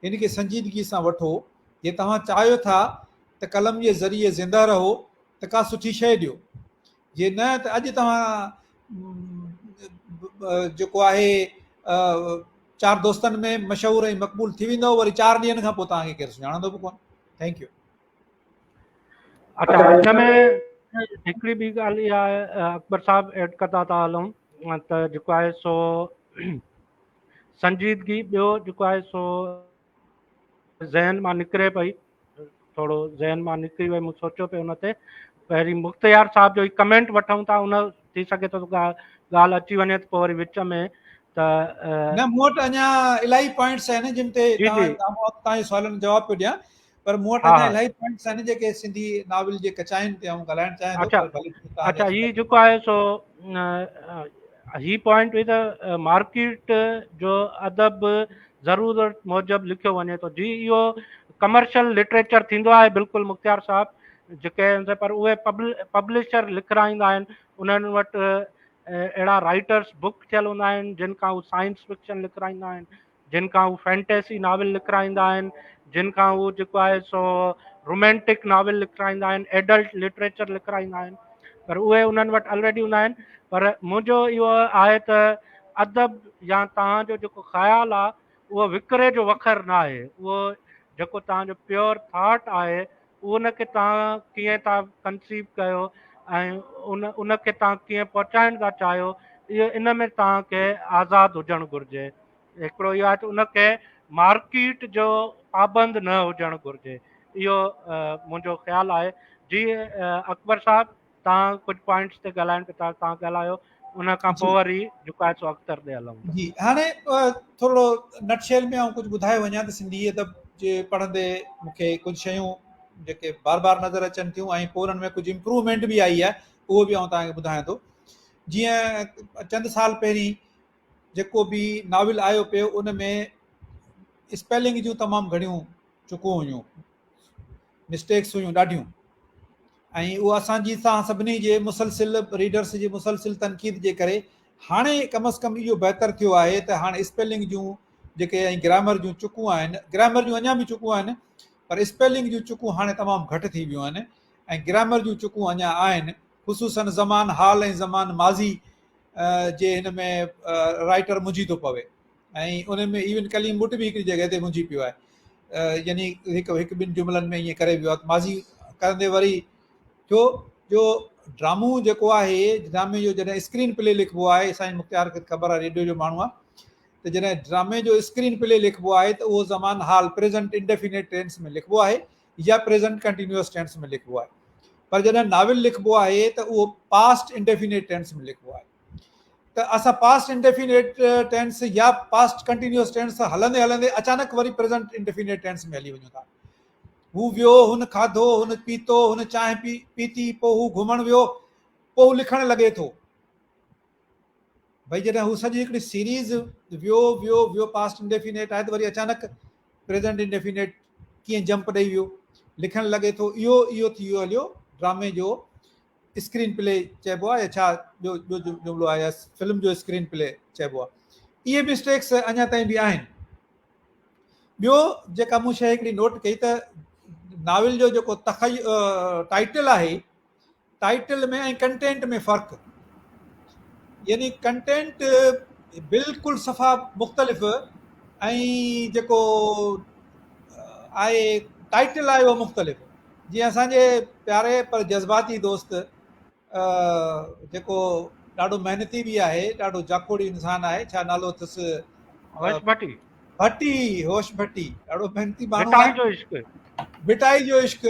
هن کي سنجيدگي سان وٺو جي توهان چاهيو ٿا ته قلم جي ذريعي زنده رهو ته ڪا سٺي شيء ڏيو جي نه ته اڄ توهان جيڪو آهي چار دوستن ۾ مشهور ۽ مقبول ٿي ويندو وري چار ڏينهن کان پوء توهان کي ڪير سڃاڻندو به ڪونه thank you اچھا ان ۾ هڪڙي ٻي ڳالهه اها آهي اڪبر صاحب ايڊ ڪندا ٿا هلون ته جيڪو آهي سو سنجيدگي ٻيو جيڪو آهي سو ذهن مان نڪري پئي ٿورو ذهن مان نڪري وئي مون سوچيو پئي ان تي پهرين مختيار صاحب جو ڪمينٽ وٺون ٿا ان ٿي سگهي ٿو ڳالهه اچي وڃي ته پوء وري وچ ۾ ته نه مون وٽ اڃا الاهي پوائنٽس آهن جن تي توهان جي سوالن جو جواب پيو ڏيان. پر مون وٽ اڃا الاهي پوائنٽس آهن جيڪي سنڌي ناول جي ڪچاين تي آئون ڳالهائڻ چاهيان ٿو، پر ڀلي توهان اڇا، هي جيڪو آهي سو هي پوائنٽ هئي ته مارڪيٽ جو ادب ضرورت موجب لکيو وڃي ٿو. جي اهو ڪمرشل لٽريچر ٿيندو آهي بلڪل مختيار صاحب جيڪي، پر اهي پبلشر لکرائيندا آهن، انهن وٽ اهڙا رائٽرس بڪ ٿيل هوندا آهن جن کان هو سائنس فڪشن لکرائيندا آهن، جن کان هو فينٽيسي ناول لکرائيندا آهن، جن کان هو جيڪو آهي سو رومينٽڪ ناول لکرائيندا آهن، ايڊلٽ لٽريچر لکرائيندا آهن، پر اهي انهن وٽ الريڊي هوندا آهن. پر منهنجو اهو آهي ته ادب يا توهان جو جيڪو خيال آهي اهو وڪري جو وکر نه آهي، اهو جيڪو توهان جو پيور ٿاٽ آهي ان کي توهان ڪيئن ٿا ڪنسيو ڪيو ۽ ان کي توهان ڪيئن پهچائڻ ٿا چاهيو، اهو ان ۾ توهان کي آزاد هجڻ گهرجي. هڪڙو اهو آهي ته ان کي مارڪيٽ جو پابند نه هجڻ گهرجي، اهو منهنجو خيال آهي. جي اڪبر صاحب، توهان ڪجهه پوائنٽس تي ڳالهائڻ پيا ٿا، توهان ڳالهايو، ان کان پوء وري جيڪو آهي سو اختر ڏي هلون ٿا. جي هاڻي ٿورڙو نٽ شيل ۾ آئون ڪجهه ٻڌائي وڃان ته سنڌي ادب جي پڙهندي مون کي ڪجهه شيون جيڪي بار بار نظر اچن ٿيون ۽ پوء انهن ۾ ڪجهه امپروومينٽ به آئي آهي، اهو به آئون توهان کي ٻڌايان ٿو. جيئن چند سال پهرين جيڪو به ناول آيو پيو ان ۾ اسپيلنگ جون تمام گهڻيون چڪون هيون، مسٽيڪس هيون ڏاڍيون، ۽ اهو اسان جي سان سڀني جي مسلسل ريڊرس جي مسلسل تنقيد جي ڪري هاڻي ڪم از ڪم اهو بهتر ٿيو آهي ته هاڻي اسپيلنگ جون جيڪي ۽ گرامر جون چڪون آهن، گرامر جون اڃا به چڪون آهن پر اسپيلنگ جون چڪون هاڻي تمام گهٽ ٿي ويون آهن ۽ گرامر جون چڪون اڃا آهن، خصوصن زمان حال ۽ زمان ماضي جي هن ۾ رائٽر منجهي ٿو پوي ۽ ان ۾ ايون ڪليم ٻٽ به هڪڙي جڳهه تي منجهي پيو آهي، يعني هڪ هڪ ٻن جملن ۾ ائين ڪري ويو آهي ماضي ڪرندي وري ٿيو جو ڊرامو جيڪو آهي، ڊرامي جو جڏهن اسڪرين پلي لکبو آهي، سائين مختيار کي خبر آهي ريڊيو جو ماڻهو آهي، ته جڏهن ڊرامي جو اسڪرين پلي لکبو آهي ته اهو زمان حال پريزنٽ انڊيفينيٽ ٽينس ۾ لکبو آهي يا پريزنٽ ڪنٽينيوس ٽينس ۾ لکبو آهي، پر جڏهن ناول لکبو آهي ته اهو پاسٽ انڊيفينيٽ ٽينس ۾ لکبو آهي. ته اسان پاسٽ انڊيفينيٽ ٽينس يا پاسٽ ڪنٽينيوس ٽينس سان هلندي هلندي اچانڪ وري پريزنٽ انڊيفينيٽ ٽينس ۾ هلي وڃون ٿا. هو ويو، هن کاڌو، هن پيتو، هن چانهه پيتي، پوء هو گهمڻ ويو، پوء هو لکڻ لڳي ٿو. ڀئي جڏهن هو سڄي هڪڙي سيريز ويو ويو ويو پاسٽ انڊيفينيٽ آهي ته وري اچانڪ پريزنٽ انڊيفينيٽ ڪيئن جمپ ڏئي ويو، لکڻ لڳي ٿو. اهو ٿي ويو هليو ڊرامي جو اسڪرين پلي چئبو آهي يا ڇا ٻيو ٻيو جملو آهي يا فلم جو اسڪرين پلي چئبو آهي. اهي مسٽيڪس اڃا تائين به آهن. ٻيو جيڪا مون شيء هڪڙي نوٽ ڪئي ته ناول جو جيڪو تخي ٽائيٽل آهي، ٽائيٽل ۾ ۽ ڪنٽينٽ ۾ فرق، يعني ڪنٽينٽ بلڪل صفا مختلف ۽ جيڪو آهي ٽائيٽل آهي اهو مختلف. جيئن اسان جي پياري پر جذباتي دوست جيڪو ڏاڍو محنتي به آهي، ڏاڍو جاکوڙي انسان آهي، ڇا نالو اٿس؟ هوش ڀٽي. ڀٽي، هوش ڀٽي ڏاڍو محنتي ماڻهو ڀٽائي جو عشق. ڀٽائي جو عشق،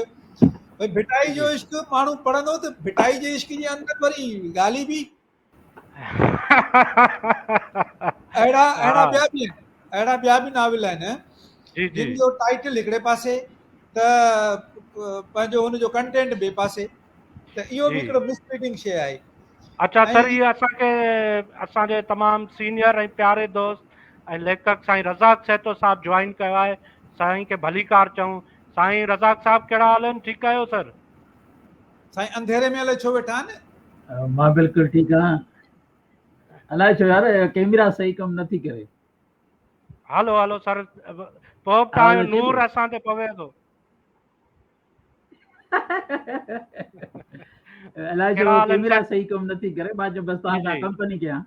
ڀئي ڀٽائي جو عشق ماڻهو پڙهندو ته ڀٽائي جي عشق جي اندر وري ڳالهه به اهڙا اهڙا ٻيا به آهن، اهڙا ٻيا به ناول آهن جن جو ٽائيٽل هڪڙي پاسي ته پنهنجو هن جو ڪنٽينٽ ٻئي پاسي، ته اهو به هڪڙو مس ليڊنگ شيء آهي. اچا سر، هي اسان کي اسان جي تمام سينيئر ۽ پياري دوست ۽ ليکڪ سائين رزاق سهتو صاحب جوائن ڪيو آهي، سائين کي ڀليڪار چئون. سائين رزاق صاحب ڪهڙا حال آهن، ٺيڪ آهيو سر؟ سائين انڌيري ۾ الائي ڇو ويٺا آهن. مان بلڪل ٺيڪ آهيان. الائي ڇو يار ڪيميرا صحيح ڪم نٿي ڪري. هلو هلو سر، پوء به توهان جو نور اسان تي پوي ٿو. الائي ڇو ڪيميرا صحيح ڪم نٿي ڪري، مان چيو بس توهان سان ڪمپني ڪيان.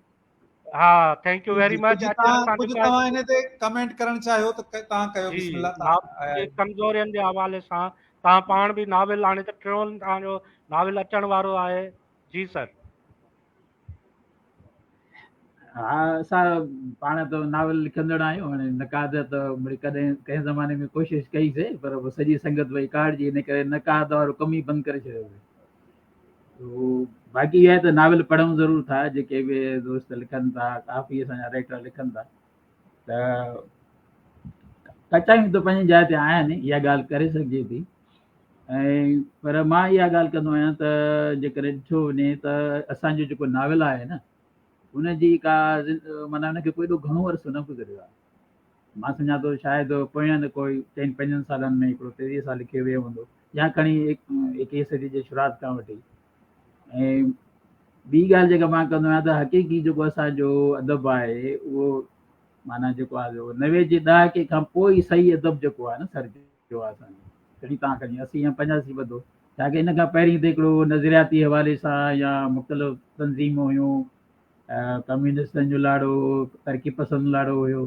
ها thank you very much. ڪجهه توهان ان تي ڪمينٽ ڪرڻ چاهيو ته توهان ڪيو. بسم الله. توهان ڪمزورين جي حوالي سان توهان پاڻ به ناول هاڻي ته ٽيون توهان جو ناول اچڻ وارو آهي. جي سر. ها اسان پاڻ ته ناول لکندڙ آهيون، هاڻي نقاد ته مڙئي ڪڏهن ڪنهن زماني ۾ ڪوشش ڪئي سي، پر پوء سڄي سنگت وئي ڪاڙجي، ان ڪري نقاد وارو ڪم ئي بند ڪري ڇڏيو ويو. باقي اها آهي ته ناول پڙهون ضرور ٿا، جيڪي به دوست لکن ٿا، ڪافي اسان جا رائٽر لکن ٿا، ته ڪچايون ته پنهنجي جاء تي آهن، اها ڳالهه ڪري سگهجي ٿي ۽ پر مان اها ڳالهه ڪندو آهيان ته جيڪڏهن ڏٺو وڃي ته اسان جو جيڪو ناول آهي نه ان جي ڪا معنيٰ ان کي ڪو ايڏو گهڻو عرصو نه گذريو آهي. مان سمجهان ٿو شايد پوين ڪوئي چئن پنجن سالن ۾ هڪڙو تيزيء سان لکيو ويو هوندو يا کڻي ايڪيهين صدي جي شروعات کان وٺي. ۽ ٻي ڳالهه جيڪا مان ڪندو آهيان ته حقيقي جيڪو اسان جو ادب آهي اهو معنيٰ جيڪو آهي سو 90 جي ڏهاڪي کان پوء ئي صحيح ادب جيڪو آهي نه سرجيو آهي اسان جو، کڻي توهان کڻي 80 يا 85 ٻڌو، ڇاڪاڻ ان کان پهرين ته هڪڙو نظرياتي حوالي سان يا مختلف تنظيمون هيون، ڪميونسٽن جو لاڙو هو، ترقي پسند لاڙو هيو،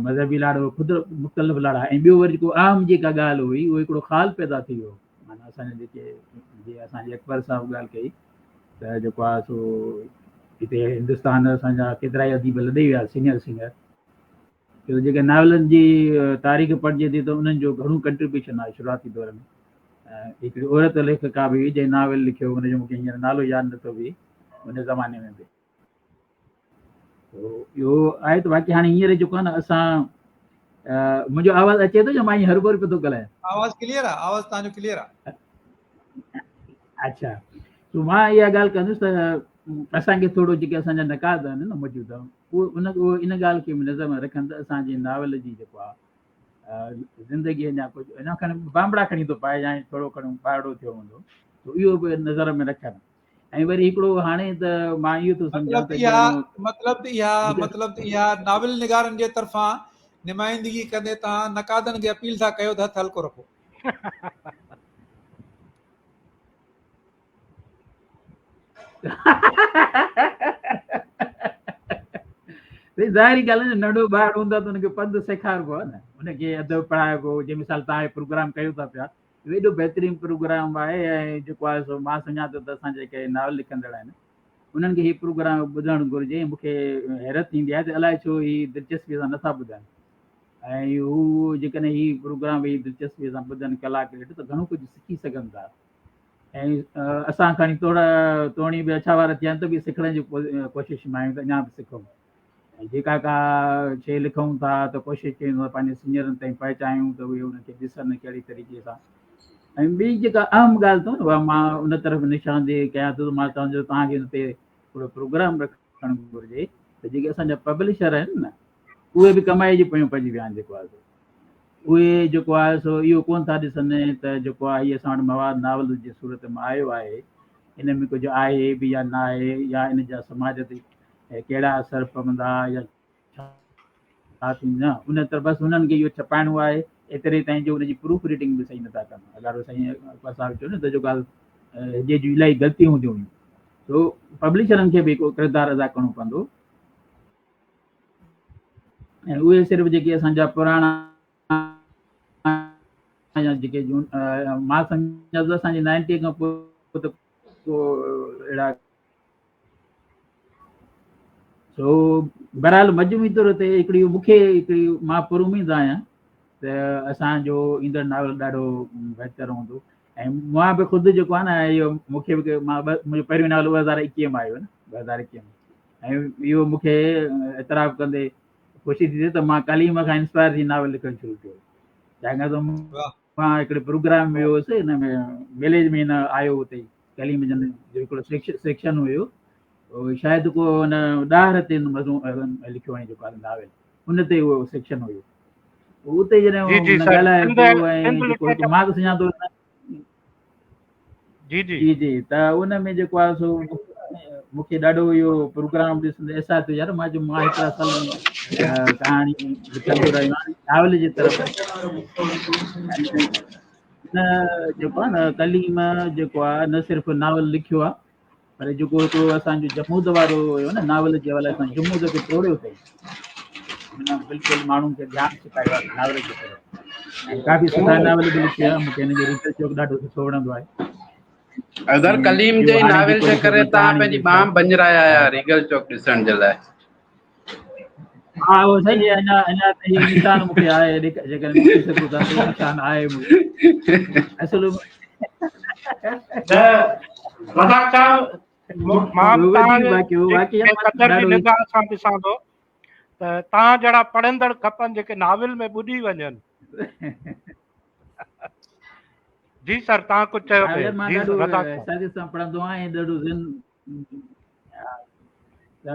مذهبي لاڙو، خود مختلف لاڙا. ۽ ٻيو وري جيڪو اهم جيڪا ڳالهه هئي اهو هڪڙو خال پيدا ٿي ويو، معنيٰ اسان جا جيڪي جي اسان جي اڪبر صاحب ڳالهه ڪئي ته جيڪو آهي سو هتي هندستان اسان جا ڪيترا ئي اديب لڏي ويا سينئر سينئر، ڇو ته جيڪي ناولن جي تاريخ پڙهجي ٿي ته انهن جو گهڻو ڪنٽريبيوشن آهي شروعاتي دور ۾. هڪڙي عورت ليکڪا به هئي جنهن ناول لکيو، ان جو مونکي هينئر نالو ياد نٿو بيهي، ان زماني ۾ به اهو آهي ته باقي هاڻي هينئر جيڪو آهي نه اسان منهنجو آواز اچي ٿو يا مان ائين هروڀرو پيو ٿو ڳالهايان؟ آواز ڪليئر آهي، آواز توهان جو ڪليئر آهي. اڇا تو مان اها ڳالهه ڪندس ته اسان کي ٿورو جيڪي اسان جا نقاد آهن نه موجوده، اهي ان اهو ان ڳالهه کي به نظر ۾ رکن ته اسان جي ناول جي جيڪو آهي زندگي اڃا ڪجهه اڃا کڻي بانبڙا کڻي ٿو پائي يا ٿورو کڻي ٻارڙو ٿيو هوندو، تو اهو به نظر ۾ رکن. ۽ وري هڪڙو هاڻي ته مان اهو ٿو سمجهان ته مطلب ته اها مطلب ته اها ناول نگارن جي طرفان نمائندگي ڪندي توهان نقادن کي اپيل ٿا ڪيو ته هٿ هلڪو رکو. ظاهري ڳالهه آهي ننڍو ٻار هوندو آهي ته ان کي پنڌ سيکاربو آهي نه، ان کي ادب پڙهائبو. جي مثال توهان هي پروگرام ڪيو ٿا پيا، اهو ايڏو بهترين پروگرام آهي ۽ جيڪو آهي سو مان سمجهان ٿو ته اسان جيڪي ناول لکندڙ آهن انهن کي هي پروگرام ٻڌڻ گهرجي. مون کي حيرت ٿيندي آهي ته الائي ڇو هي دلچسپي سان نٿا ٻڌن، ۽ هو جيڪڏهن هي پروگرام ويهي دلچسپي سان ٻڌن ڪلاڪ ڏيڍ ته گهڻو ڪجهه سکي سگهن ٿا. ۽ اسان کڻي توڻي به اڇا وارا ٿيا آهن ته به سکڻ جي ڪوشش ۾ آهيون ته اڃا به سکون، ۽ جيڪا ڪا شيء لکون ٿا ته ڪوشش ڪيون ٿا پنهنجي سينئرن تائين پهچايون ته اهي ان کي ڏسن ڪهڙي طريقي سان. ۽ ٻي جيڪا اهم ڳالهه اٿو نه اها مان ان طرف نشاندهي ڪيان ٿو ته مان چوان ٿو توهان کي ان تي هڪڙو پروگرام رکڻ گهرجي ته جيڪي اسان جا پبلشر آهن نه اهي به ڪمائي جي پويان پئجي ويا آهن، جيڪو آهي سو اهي جيڪو آهي سو اهو ڪونه ٿا ڏسن ته جيڪو آهي هي اسان وٽ مواد ناول جي صورت ۾ آيو آهي، ان ۾ ڪجهه آهي به يا نه آهي، يا ان جا سماج تي ڪهڙا اثر پوندا يا ڇا ٿيندو، نه ان طرف بس هنن کي اهو ڇپائڻو آهي ايتري تائين جو ان جي پروف ريڊنگ به صحيح نٿا ڪن. اگر سائين اڪبر صاحب چيو نه ته جو ڳالهه هجي جون الاهي غلطيون هونديون هيون، سو پبلشرن کي به هڪ ڪردار ادا ڪرڻو پوندو ۽ اهي صرف جيڪي اسان جا پراڻا يا جيڪي مان سمجهان ٿو اسان جي 90 کان پوء ته ڪو اهڙا سو بهرحال مجموعي طور تي هڪڙي مون کي هڪڙي مان پر اميد آهيان ته اسان جو ايندڙ ناول ڏاڍو بهتر هوندو. ۽ مان به خود جيڪو آهي نه اهو مون کي به مان منهنجو پهريون ناول 2021 ۾ آيو نه، 2021 ۾، ۽ اهو مون کي اعتراف ڪندي خوشي ٿي ٿئي ته مان ڪليم کان انسپائر ٿي ناول لکڻ شروع ڪيو. ڇاڪاڻ ته مان هڪڙي پروگرام ۾ ويو هوس، هن ۾ ويليج ۾ هن آيو اتي ڪليم جن جو هڪڙو سيڪشن هيو، اهو شايد ڪو هن ڏاهر تي مضمون لکيو هئائين جيڪو آهي ناول، ان تي اهو سيڪشن هيو. اتي جڏهن جي جي هن سر، ڳالهايو سنڌ پيو ۽ سنڌ جيڪو هڪ لٽريچر مان ته سڃاڻان ٿو جي جي جي جي ته ان ۾ جيڪو آهي سو مون کي ڏاڍو اهو پروگرام ڏسندي احساس ٿيو يار مان جو مان هيترا سال ڪهاڻي لکندو رهيو آهيان ناول جي طرف نه جيڪو آهي نه ڪليم جيڪو آهي نه صرف ناول لکيو آهي پر جيڪو هڪڙو اسان جو جمود وارو هيو نه ناول جي حوالي سان جمود کي ٽوڙيو اٿئي، معنيٰ بلڪل ماڻهن کي ڌيان ڇڪايو آهي ناول جي طرف ۽ ڪافي سٺا ناول به لکيا. مون کي هن جو ريگل چوڪ ڏاڍو سٺو وڻندو آهي. اظهر ڪليم جي ناول جي ڪري تان پنهنجي ٻانهن ڀڃرائي آيا ريگل چوڪ ڏسڻ جي لاء. ها اهو سائين اڃا اڃا ته هي نشان مون کي آهي، جيڪڏهن ڏسي سگهو ٿا ته نشان آهي مون کي اصل نه رزاق صاحب، مان به توهان کي قدر جي نگاهه سان ڏسان ٿو ته ته توهان جهڙا پڙهندڙ کپن جيڪي ناول ۾ ٻڏي وڃن. جي سر توهان ڪجهه چيو پئي. مان جي ڏاڍو رزاق صاحب. احساس سان پڙهندو آهيان ۽ ڏاڍو ذهن ته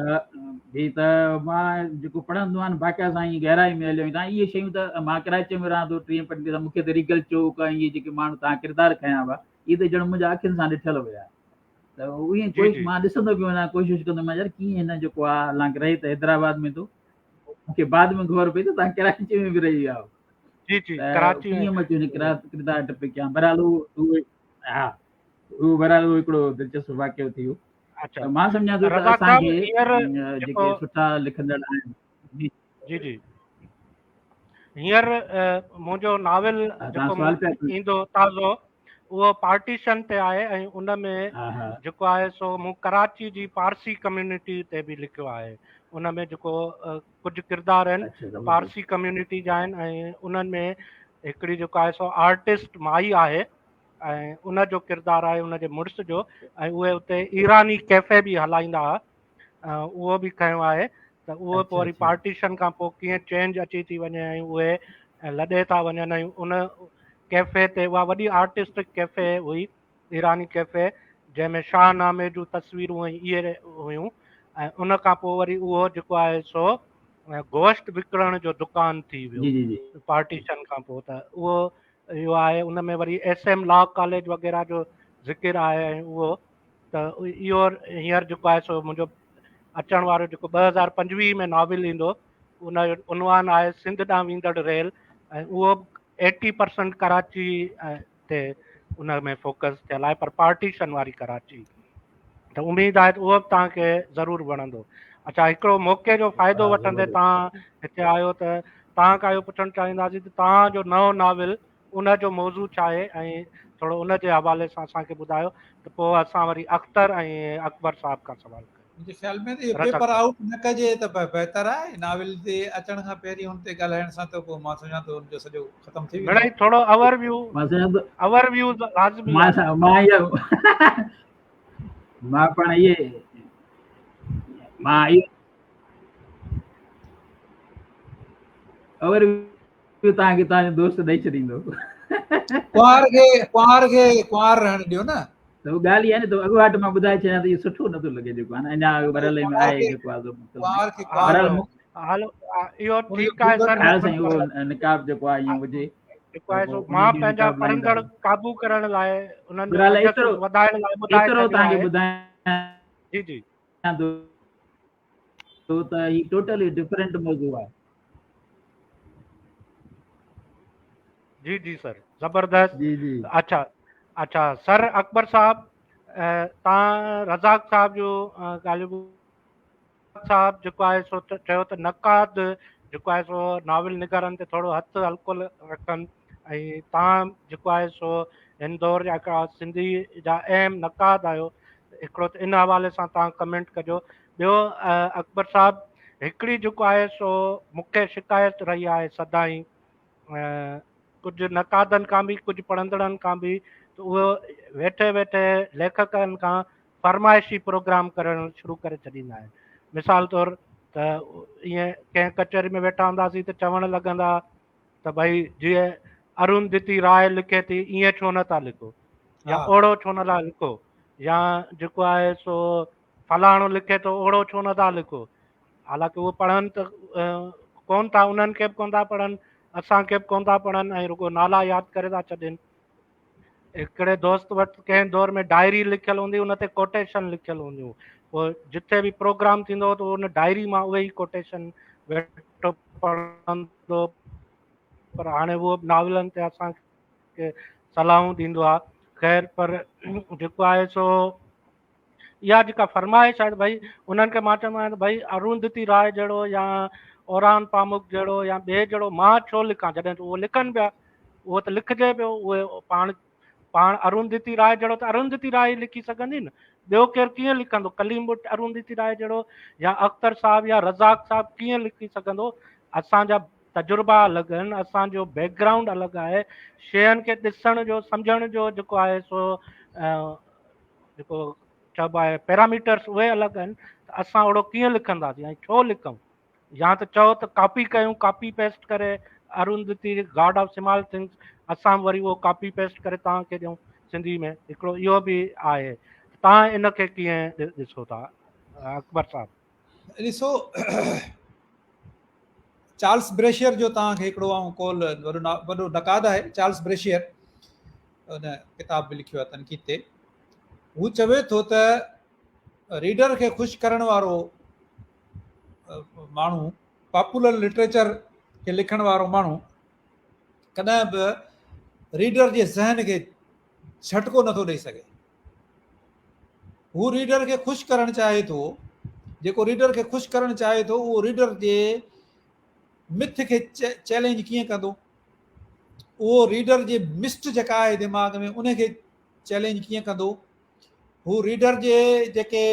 جي ته مان جيڪو پڙهندو آهيان باقاعده سان ائين گهرائي ۾ هليو ويندو آهيان اهي شيون ته مان ڪراچي ۾ رهان ٿو ٽيهه پنجٽيهه سال مون کي ته ريگل چوڪ ۽ اهي جيڪي ماڻهو توهان ڪردار کنيا هئا اهي ته ڄڻ منهنجا اکين سان ڏٺل هيا ته ائين جي ڪوشش جي مان ڏسندو پيو وڃان ڪوشش ڪندو مان يار ڪيئن هن جيڪو آهي حالانڪه رهي ته حيدرآباد ۾ ٿو مون کي بعد ۾ خبر پئي ته توهان ڪراچي ۾ به رهي ويا آهيو جي جي ته ڪراچي ڪيئن مان چيو هن ڪردار ٽپي ڪيان بهرحال اهو ها اهو بهرحال اهو هڪڙو دلچسپ واقعو ٿي ويو اڇا ته مان سمجهان ٿو ته رزاق اسان صاحب کي هينئر جيڪي جيڪو سٺا لکندڙ آهن جي جي جي هينئر منهنجو ناول ها جيڪو توهان سوال پيا ڪيو ايندو تازو اهو پارٽيشن تي آهي ۽ ان ۾ ها ها جيڪو آهي سو مون ڪراچي جي پارسي ڪميونٽي تي به لکيو آهي ان ۾ جيڪو ڪجهه ڪردار آهن اڇا زبردست پارسي ڪميونٽي جا آهن ۽ انهن ۾ هڪڙي جيڪو آهي سو آرٽسٽ مائي آهي ۽ ان جو ڪردار آهي ان جي مڙس جو ۽ اهي اتي ايراني ڪيفي به هلائيندا هئا اهو به کنيو آهي ته اهو پوء اڇا وري اڇا پارٽيشن کان پوء ڪيئن چينج اچي ٿي وڃي ۽ اهي لڏي ٿا وڃن ۽ ان ڪيفي تي اها وڏي آرٽسٽڪ ڪيفي هئي ايراني ڪيفي جنهن ۾ شاهه نامي جون تصويرون ۽ اهي هيون ۽ ان کان پوء وري اهو جيڪو آهي سو گوشت وڪڻڻ جو دڪان ٿي ويو جي جي جي پارٽيشن کان پوء ته اهو اهو آهي ان ۾ وري ايس ايم لا ڪاليج وغيره جو ذڪر آهي ۽ اهو ته اهو هينئر جيڪو آهي سو منهنجو اچڻ وارو جيڪو 2025 ۾ ناول ايندو ان جو عنوان آهي سنڌ ڏانهن ويندڙ ريل ۽ اهو 80% ڪراچي تي ان ۾ فوڪس ٿيل آهي پر پارٽيشن واري ڪراچي ته اميد آهي ته اهو به توهان کي ضرور وڻندو. اڇا هڪڙو موقعي جو فائدو ها وٺندي زبردست توهان هتي آيو ته توهان کان اهو پڇڻ چاهينداسين ته توهان جو نئون ناول ان جو موضوع ڇا آهي ۽ ٿورو ان جي حوالي سان اسان کي ٻڌايو ته پوء اسان وري اختر ۽ اڪبر صاحب کان سوال ڪيون. منهنجي خيال ۾ ته اهو رزاق پيپر صاحب. آئوٽ نه ڪجي ته بهتر آهي. ناول تي اچڻ کان پهرين ان تي ڳالهائڻ سان ته پوء مان سمجهان ٿو ان جو سڄو ختم ٿي ويندو. مڙئي ٿورو اوور ويو مان سمجهان ٿو اوور ويو لازمي مان آهي. مان اهو مان پاڻ اهي مان اهو اوور ويو توهان کي توهان جو دوست ڏئي ڇڏيندو. ڪنوار کي ڪنوار کي ڪنوار رهڻ ڏيو نه. ته هو ڳالهه اها آهي نه ته اڳواٽ مان ٻڌائي ڇڏيان ته اهو سٺو نٿو لڳي جيڪو آهي نه اڃا مرحلي ۾ آهي جيڪو آهي سو ڪنوار کي ڪنوار هلو اهو ٺيڪ آهي سر ها سائين اهو نقاب جيڪو آهي ائين هجي جيڪو آهي سو مان پنهنجا پڙهندڙ قابو ڪرڻ لاء انهن جو تجسس وڌائڻ لاء ٻڌائي ايترو ڇڏيو توهان کي آهي ٻڌايان جي جي ٿو ته هي ٽوٽلي ڊفرنٽ موضوع آهي. جي جي سر زبردست جي جي اچھا اچھا سر اڪبر صاحب تان رزاق صاحب جو ڳالهيون صاحب جيڪو آهي سو چيو ته نقاد جيڪو آهي سو ناول نگارن تي ٿورو هٿ هلڪو رکن ۽ تان جيڪو آهي سو هن دور جا هڪڙا سنڌي جا اهم نقاد آهيو هڪڙو ته ان حوالي سان تان ڪمينٽ ڪجو ٻيو اڪبر صاحب هڪڙي جيڪو آهي سو مونکي شڪايت رهي آهي سدائين ڪجهه نقادن کان به ڪجهه پڙهندڙن کان به ته اهو ويٺي ويٺي ليکڪن کان فرمائشي پروگرام ڪرڻ شروع ڪري ڇڏيندا آهن مثال طور ته ائين ڪنهن ڪچهري ۾ ويٺا هونداسين ته چوڻ لڳندا ته ڀئي جيئن ارون دتي راء لکي ٿي ائين ڇو نه ٿا لکو يا اوڙو ڇو نه ٿا لکو يا جيڪو آهي سو فلاڻو لکي ٿو اوڙو ڇو نه ٿا لکو حالانڪه اهو پڙهن ته ڪون ٿا انهن کي به ڪون ٿا پڙهن اسان کي به ڪون ٿا پڙهن ۽ رڳو نالا ياد ڪري ٿا ڇڏين هڪڙي دوست وٽ ڪنهن دور ۾ ڊائري لکيل هوندي ان تي ڪوٽيشن لکيل هونديون پوء جتي به پروگرام ٿيندو هو ته ان ڊائري مان اهي ئي ڪوٽيشن ويٺو پڙهندو پر هاڻي اهو ناولن تي اسان کي صلاحون ڏيندو آهي خير پر جيڪو آهي سو اها جيڪا فرمائش آهي ته ڀئي انهن کي مان چوندو آهيان ته ڀئي ارونڌتي راء جهڙو يا اوران پاموڪ جهڙو يا ٻئي جهڙو مان ڇو لکان جڏهن ته اهو لکن پيا اهو ته لکجي پيو اهي پاڻ پاڻ ارونڌتي راء جهڙو ته ارونڌتي راء ئي لکي سگهندي نه ٻيو ڪير ڪيئن لکندو ڪليم ٻٽ ارونڌتي راء جهڙو يا اختر صاحب يا رزاق صاحب ڪيئن لکي سگهندو اسان جا تجربا الڳ آهن اسان جو بيڪ گرائونڊ الڳ آهي شين کي ڏسڻ جو سمجهڻ جو جيڪو آهي سو جيڪو چئبو آهي پيراميٽرس اهي الڳ آهن ته اسان اهڙو ڪيئن لکنداسين ۽ ڇو لکون يا ته چئو ته ڪاپي ڪيون ڪاپي پيسٽ ڪري Arundhati God of small things اسان وري اهو ڪاپي پيسٽ ڪري توهان کي ڏيون سنڌي ۾ هڪڙو اهو به آهي توهان ان کي ڪيئن ڏسو ٿا اڪبر صاحب؟ ڏسو چارلس بريشيئر جو توهان کي هڪڙو آئون قول وڏو وڏو نقاد آهي چارلس بريشيئر ان ڪتاب به لکيو آهي تنقيد تي هو چوي ٿو ته ريڊر کي خوش ڪرڻ وارو ماڻهو پاپولر لٽريچر کي لکڻ وارو ماڻهو ڪڏهن به ريڊر جي ذهن کي جهٽڪو نٿو ڏئي سگهي هو ريڊر کي خوش ڪرڻ چاهي ٿو جيڪو ريڊر کي خوش ڪرڻ چاهي ٿو اهو ريڊر جي مٿ کي چئلينج ڪيئن ڪندو اهو ريڊر جي مسٽ جيڪا آهي دماغ ۾ ان کي چئلينج ڪيئن ڪندو هو ريڊر جي جيڪي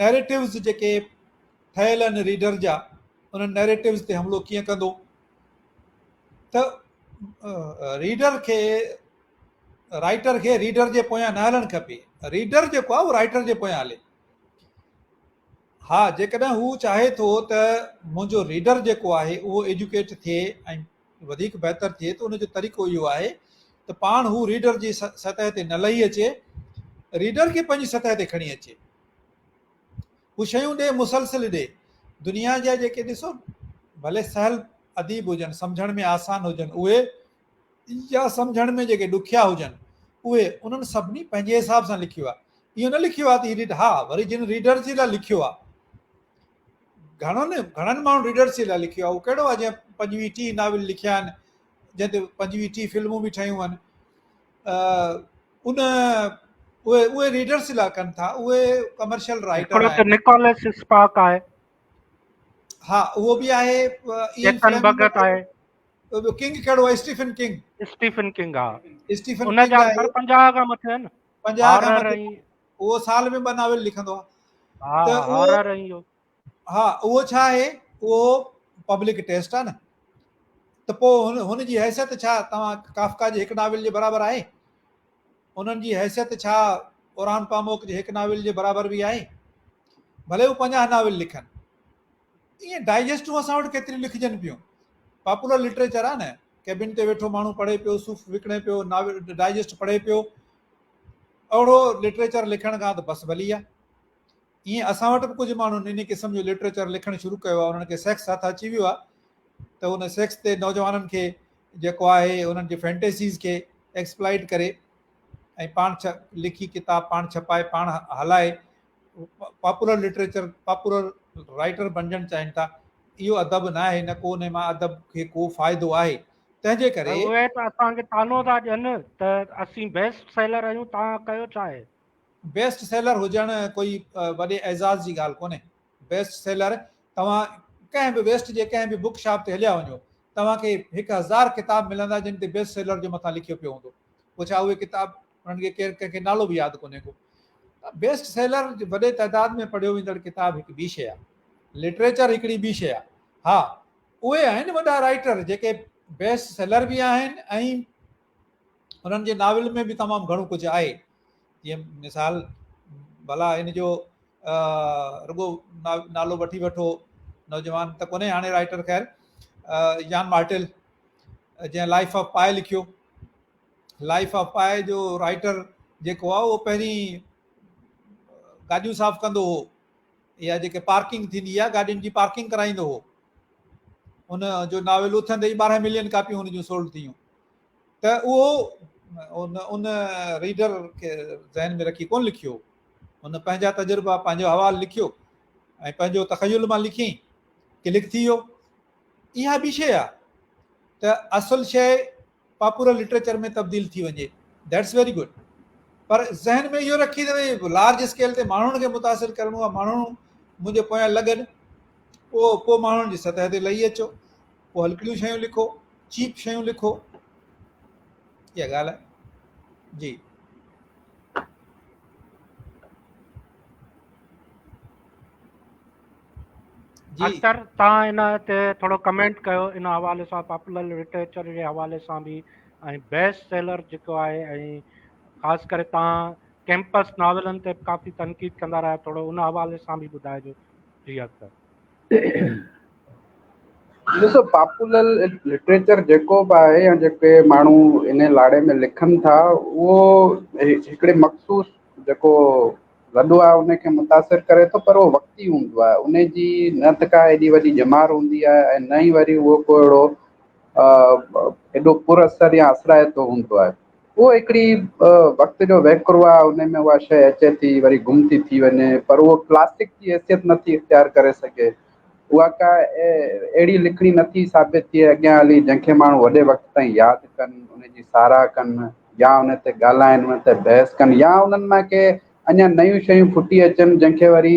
نيريٽوز جيڪي ٺهيل آهن ريڊر جا انهن نيريٽوز تي حملو ڪيئن ڪندو ته ريڊر کي رائٽر کي ريڊر جي پويان نه هلڻ کپي ريڊر جيڪو آهي اهو رائٽر جي پويان هلي ها جيڪڏهن هو چاهي ٿو ته منهنجو ريڊر جيڪو آهي اهو ايجوڪيٽ ٿئي ۽ وڌيڪ بهتر ٿئي ته ان جو طريقو اهو آهي ته پاڻ هو ريڊر جي سطح تي نه لهي اچي ريڊر کي پنهنجي سطح تي کڻي اچي هو شيون ڏي مسلسل ڏي دنيا جا جيڪي ڏسو ڀلي سهل اديب هجن سمجهڻ ۾ آسان هجن اهي يا سمجهڻ ۾ جيڪي ڏکيا هجن اهي انهن سڀني پنهنجي حساب سان لکيو آهي اهو نه لکيو آهي ته هي ريڊ ها وري جن ريڊرز جي لاء لکيو آهي گهڻن گهڻن ماڻهن ريڊرز جي لاء لکيو آهي اهو ڪهڙو آهي جنهن 25 30 ناول لکيا آهن جنهن تي 25 30 فلمون به ٺهيون آهن ان اهي اهي ريڊرز جي لاء ڪن ٿا اهي ڪمرشل رائٽر هڪڙو ته نڪولس اسپارڪ آهي ها اهو به آهي چيتن ڀڳت آهي ٻيو ڪنگ ڪهڙو آهي اسٽيفن ڪنگ اسٽيفن ڪنگ ها اسٽيفن ان جا سر 50 کان مٿي آهن 50 کان مٿي اهو سال ۾ ٻه ناول لکندو آهي ته هارر ۽ اهو ها اهو ڇا آهي اهو پبلڪ ٽيسٽ آهي نه ته پوء هن هن جي حيثيت ڇا توهان ڪافڪا جي هڪ ناول جي برابر آهي انهن جي حيثيت ڇا اوران پاموڪ جي هڪ ناول جي برابر به آهي ڀلي هو 50 ناول لکن ائين ڊائجسٽون اسان وٽ ڪيتريون لکجن پيون. پاپولر لٽريچر آهي نه، ڪيبن تي ويٺو ماڻهو پڙهي پيو، صوف وڪڻي پيو، ناول ڊائجسٽ پڙهي پيو. اهڙو لٽريچر لکڻ کان ته بس ڀلي آهي. ائين اسان وٽ به ڪجهه ماڻهن ان قسم جو لٽريچر لکڻ شروع ڪيو آهي، انهن کي سيڪس هٿ اچي ويو آهي ته ان سيڪس تي نوجوانن کي جيڪو آهي انهن جي فينٽيسيز کي ايڪسپلائيٽ ڪري ۽ پاڻ لکي ڪتاب پاڻ ڇپائي پاڻ هلائي پاپولر لٽريچر پاپولر رائٽر بنجڻ چاهين ٿا اهو ادب نه آهي نه ڪو ان مان ادب کي ڪو فائدو آهي تنهن جي ڪري اهي ته اسان کي طعنو ٿا ڏين ته اسين بيسٽ سيلر آهيون توهان ڪيو ڇا آهي؟ بيسٽ سيلر هجڻ ڪوئي وڏي اعزاز جي ڳالهه ڪونهي بيسٽ سيلر توهان ڪنهن به ويسٽ جي ڪنهن به بڪ شاپ تي هليا وڃو توهان کي 1000 ڪتاب ملندا جن تي بيسٽ سيلر جو مٿان لکيو پيو هوندو پوء ڇا اهي ڪتاب انهن کي ڪير ڪنهن کي نالو به ياد ڪونهي ڪو. بيسٽ سيلر وڏي تعداد ۾ پڙهيو ويندڙ ڪتاب هڪ ٻي شيء آهي. لٽريچر هڪڙي ٻي شيء آهي. ها اهي آهن وڏا رائيٽر جيڪي بيسٽ سيلر به آهن ۽ انهن جي ناول ۾ به تمام گهڻو ڪجهه آهي. جيئن مثال ڀلا ان جو رڳو نالو وٺي وٺو نوجوان ته ڪونهي هاڻي رائيٽر خير جان مارٽل جنهن لائف آف پائي لکيو لائف آف پائي جو رائيٽر جيڪو آهي اهو پهرين گاڏيون صاف ڪندو هو يا جيڪي پارڪنگ ٿيندي آهي گاڏين جي پارڪنگ ڪرائيندو هو ان جو ناول اٿندي ئي 12 ملين ڪاپيون هن جون سولڊ ٿيون ته اهو ان ان ريڊر کي ذهن ۾ رکي ڪون لکيو هن پنهنجا تجربا پنهنجو حوال لکيو ۽ پنهنجو تخيل مان لکيائين ڪلڪ ٿي ويو اها ٻي شيء آهي ته اصل شيء پاپولر لٽريچر ۾ تبديل ٿي وڃي that's very good پر ذهن ۾ اهو رکي ته ڀئي لارج اسڪيل تي ماڻهن کي متاثر ڪرڻو آهي ماڻهو منهنجي پويان لڳن پوء پوء ماڻهن جي سطح تي لهي اچو پوء هلڪڙيون شيون لکو چيپ شيون لکو اها ڳالهه آهي جي جي اختر توهان ان تي ٿورو ڪمينٽ ڪيو ان حوالي سان پاپولر لٽريچر جي حوالي سان به ۽ بيسٽ سيلر جيڪو آهي ۽ خاص ڪري توهان ڪيمپس ناولن تي به ڪافي تنقيد ڪندا رهيا ٿورو ان حوالي سان به ٻڌائجو جي اختر. ڏسو پاپولر لٽريچر جيڪو به آهي يا جيڪي ماڻهو ان لاڙي ۾ لکن ٿا اهو هڪڙي مخصوص جيڪو لڏو آهي ان کي متاثر ڪري ٿو پر اهو وقتي هوندو آهي ان جي نه ته ڪا ايڏي وڏي ڄمار هوندي آهي ۽ نه ئي وري اهو ڪو اهڙو ايڏو پر اثر يا اثرائتو هوندو آهي اهو هڪڙي وقت جو وهڪرو آهي ان ۾ اها شيء اچي ٿي وري گم ٿي ٿي وڃي پر اهو ڪلاسڪ جي حيثيت نٿي اختيار ڪري سگهي اها ڪا اهڙي لکڻي نٿي ثابت ٿئي اڳيان هلي جنهن کي ماڻهو وڏي وقت تائين ياد ڪن ان جي ساراهه ڪن يا ان تي ڳالهائن ان تي بحث ڪن يا انهن مان ڪي اڃا نيون شيون ڦٽي اچن جنهن کي وري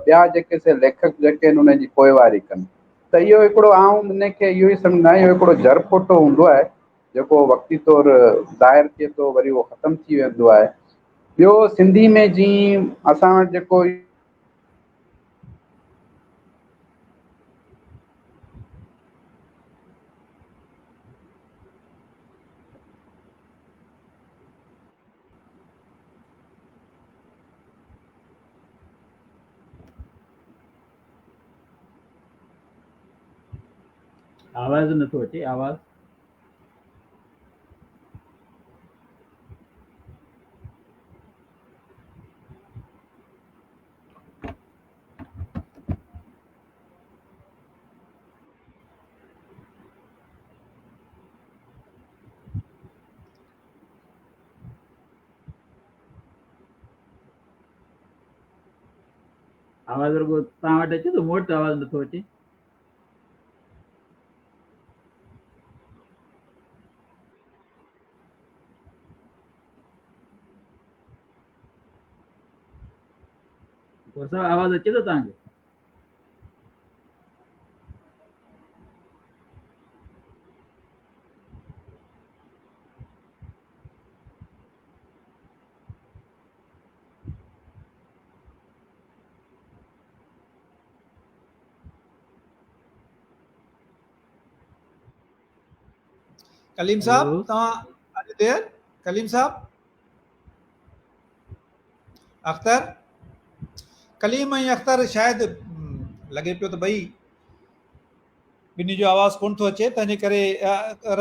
ٻيا جيڪي سي ليکڪ جيڪي آهن ان جي پوئواري ڪن ته اهو هڪڙو آئون ان کي اهو ئي سمجهندو آهيان اهو هڪڙو جر ڦوٽو هوندو آهي جيڪو وقتي طور ظاهر ٿئي ٿو وري اهو ختم ٿي ويندو آهي ٻيو سنڌي ۾ جيئن اسان وٽ جيڪو آواز نٿو اچي آواز آواز رڳو توهان وٽ اچي ٿو مون وٽ آواز نٿو اچي صاحب آواز اچي ٿو توهان کي ڪليم صاحب توهان اڄ دير ڪليم صاحب اختر ڪليم ۽ اختر شايد لڳي پيو ته ٻئي ٻنهي جو آواز ڪون ٿو اچي تنهنجي ڪري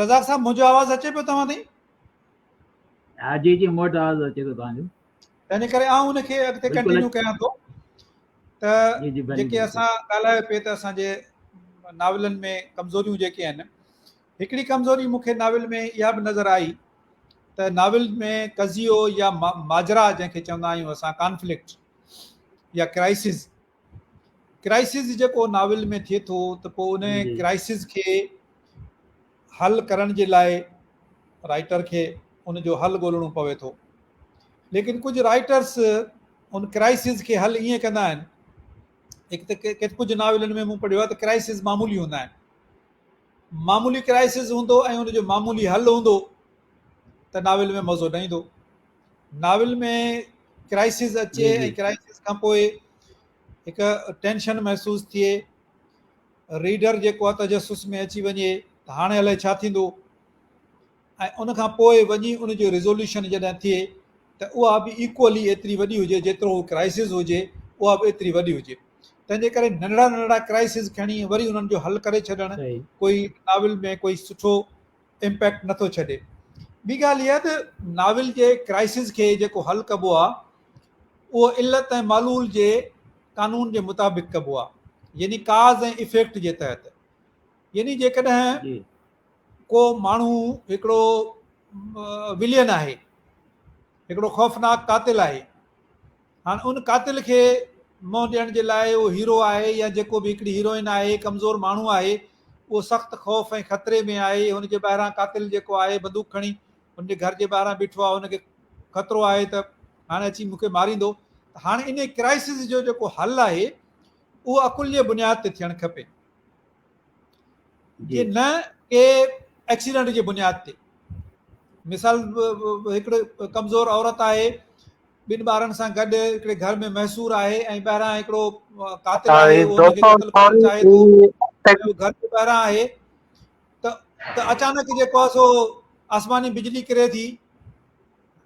رزاق صاحب منهنجو آواز اچي پيو توهان تائين ها جي جي مون وٽ آواز اچي ٿو توهان جو تنهنجي ڪري آئون ان کي اڳتي ڪنٽينيو ڪيان ٿو ته جيڪي اسان ڳالهايو پئي ته اسان جي ناولن ۾ ڪمزوريون جيڪي آهن هڪڙي ڪمزوري مون کي ناول ۾ اها به نظر آئي ته ناول ۾ قضيو يا ماجرا جنهن کي چوندا آهيون اسان ڪانفلڪٽ يا ڪرائسز ڪرائسز جيڪو ناول ۾ ٿئي ٿو ته پوء ان ڪرائسز کي حل ڪرڻ جي لاء رائٽر کي ان جو حل ڳولڻو پوي ٿو ليڪن ڪجهه رائٽرس ان ڪرائسز کي حل ائين ڪندا آهن هڪ ته ڪجهه ناولن ۾ مون پڙهيو آهي ته ڪرائسز معمولي هوندا آهن معمولي ڪرائسز هوندو ۽ ان جو معمولي حل هوندو ته ناول ۾ مزو نه ايندو ناول ۾ ڪرائسز اچي ۽ ڪرائسز کان پوء هڪ ٽينشن محسوس ٿئي ريڊر جيڪو آهي تجسس ۾ اچي وڃي ته هاڻي الائي ڇا ٿيندو ۽ ان کان پوء وڃي ان جو ريزوليوشن جڏهن ٿئي ته اها به ايڪولي ايتري وڏي هجي جيترو هو ڪرائسز هجي اها به ايتري وڏي هجي تنهن جي ڪري ننڍڙا ننڍڙا ڪرائسز کڻي وري انهن جو حل ڪري ڇڏڻ ڪوئي ناول ۾ ڪوئي سٺو امپيڪٽ نٿو ڇڏي ٻي ڳالهه اها ته ناول جي ڪرائسز کي جيڪو حل ڪبو آهي اهو علت ۽ معلول جي قانون جي مطابق ڪبو آهي يعني ڪاز ۽ افيڪٽ جي تحت يعني جيڪڏهن ڪو ماڻهو هڪڙو ولين آهي هڪڙو خوفناڪ قاتل آهي هاڻ ان قاتل کي منهن ڏيڻ جي لاء اهو هيرو آهي يا جيڪو به هڪڙي هيروئن آهي ڪمزور ماڻهو آهي اهو سخت خوف ۽ خطري ۾ آهي هن جي ٻاهران قاتل جيڪو آهي بندوق کڻي هن جي گهر جي ٻاهران بيٺو آهي هن کي خطرو آهي ته هاڻي اچي مون کي ماريندو ته هاڻي ان ڪرائسس جو جيڪو حل آهي اهو عقل جي بنياد تي ٿيڻ کپي جي نه ڪي ايڪسيڊنٽ جي بنياد تي مثال هڪڙي ڪمزور عورت آهي ٻن ٻارن سان گڏ هڪڙي گهر ۾ محصور آهي ۽ ٻاهران هڪڙو قاتل آهي اهو هن کي قتل ڪرڻ چاهي ٿو گهر جي ٻاهران آهي ته اچانڪ جيڪو آهي سو آسماني بجلي ڪري ٿي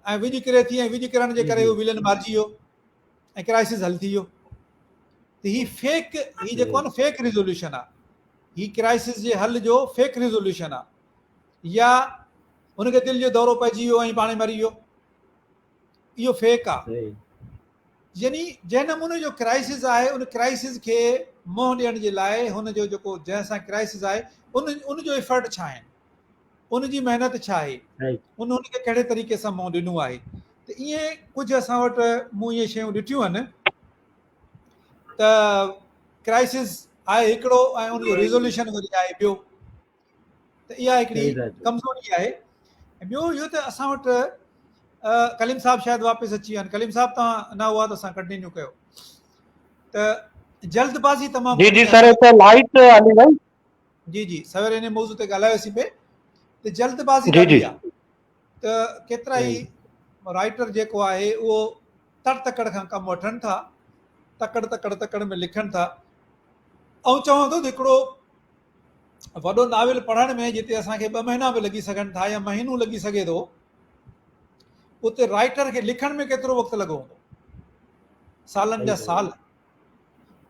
۽ وڄ ڪري ٿي ۽ وڄ ڪرڻ جي ڪري اهو ولن مارجي ويو ۽ ڪرائسس حل ٿي ويو. ته هي فيڪ، هي جيڪو آهي نه فيڪ ريزوليوشن آهي، هي ڪرائسس جي حل جو فيڪ ريزوليوشن آهي. يا هن کي دل جو دورو پئجي ويو ۽ پاڻ مري ويو، اهو فيڪ آهي. يعني جنهن نموني جو ڪرائسس آهي ان ڪرائسس کي منهن ڏيڻ جي لاء هن جو جيڪو جنهن سان ڪرائسس آهي ان ان جو ايفرٽ ڇا آهن، ان جي محنت ڇا آهي، ان ان کي ڪهڙي طريقي سان منهن ڏنو آهي. ته ائين ڪجهه اسان وٽ مون اهي شيون ڏٺيون آهن ته ڪرائسس آهي هڪڙو ۽ ان جو ريزوليوشن وري آهي ٻيو. ته اها هڪڙي ڪمزوري آهي. ۽ ٻيو اهو ته اسان وٽ ڪليم صاحب شايد واپس اچي ويا آهن. ڪليم صاحب توهان نه هئا ته اسان ڪنٽينيو ڪيو. ته جلد بازي تمام جي جي سر هتي لائٽ هلي وئي. جي جي سوير ان موضوع تي ڳالهايوسين پئي ته جلد بازي ڏاڍي آهي. ته ڪيترا ئي رائٽر جيڪو آهي اهو تڙ تڪڙ کان ڪم وٺن ٿا، تڪڙ تڪڙ تڪڙ ۾ لکن ٿا. آئون چوان ٿو ته هڪڙو وڏو ناول پڙهڻ ۾ جتي اسان کي ٻه مهينا به لڳي سگهن ٿا يا مهينو لڳي سگهي ٿو، اتي رائٽر کي لکڻ ۾ ڪيترو وقت لڳو هوندو؟ سالن جا سال،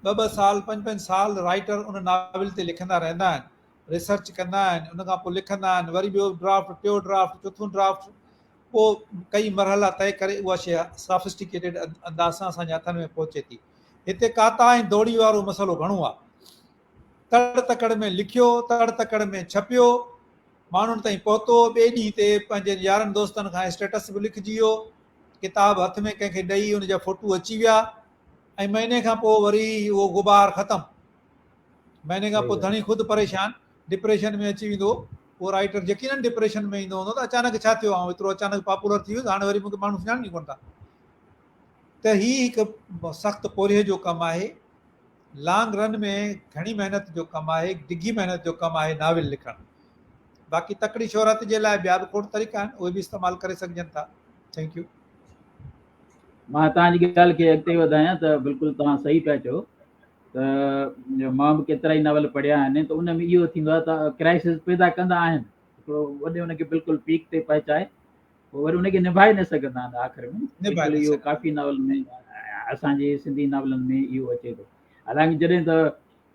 ٻه ٻه سال، پنج پنج سال رائٽر ان ناول تي لکندا رهندا آهن، ريسرچ ڪندا آهن، ان کان پوء لکندا آهن، وري ٻيو ڊرافٽ، ٽيو ڊرافٽ، چوٿون ڊرافٽ، پوء ڪئي مرحلا طئي ڪري اها شيء سافسٽيڪيٽيڊ انداز سان اسان جي هٿن ۾ پهچي ٿي. هتي ڪاتا ۽ دوڙي وارو مسئلو گهڻو آهي. تڙ تڪڙ ۾ لکيو، تڙ تڪڙ ۾ ڇپيو، ماڻهن تائين پهتو، ٻئي ڏينهن تي پنهنجن يارن دوستن کان اسٽيٽس به لکجي ويو، ڪتاب هٿ ۾ ڪنهن کي ڏئي ان جا فوٽو اچي ويا ۽ مهيني کان پوء وري اهو غبار ختم. مهيني کان پوء ڌڻي خود پريشان، ڊپريشن ۾ اچي ويندو، اهو رائيٽر يقينن ڊپريشن ۾ ايندو هوندو ته اچانڪ ڇا ٿيو، آئون ايترو اچانڪ پاپولر ٿي ويس، هاڻي وري مون کي ماڻهو سڃاڻن ئي ڪونه ٿا. ته هي هڪ سخت پورهيي جو ڪم آهي. لانگ رن ۾ گهڻي محنت جو ڪم آهي، ڊگهي محنت جو ڪم آهي ناول لکڻ. باقي تڪڙي شهرت جي لاء ٻيا به کوڙ طريقا آهن، اهي به استعمال ڪري سگهجن ٿا. Thank you. مان توهان جي ڳالهه کي اڳتي وڌايان ته بلڪل توهان صحيح پيا چئو ته مان به ڪيترائي ناول پڙهيا آهن ته ان ۾ اهو ٿيندو آهي ته ڪرائسس پيدا ڪندا آهن هڪڙو وڏي ان کي بلڪل پيڪ تي پهچائي پوء وري ان کي نڀائي نه سگهندا آهن آخر ۾ بلڪل اهو ڪافي ناول ۾ اسان جي سنڌي ناولن ۾ اهو اچي ٿو. حالانڪه جڏهن ته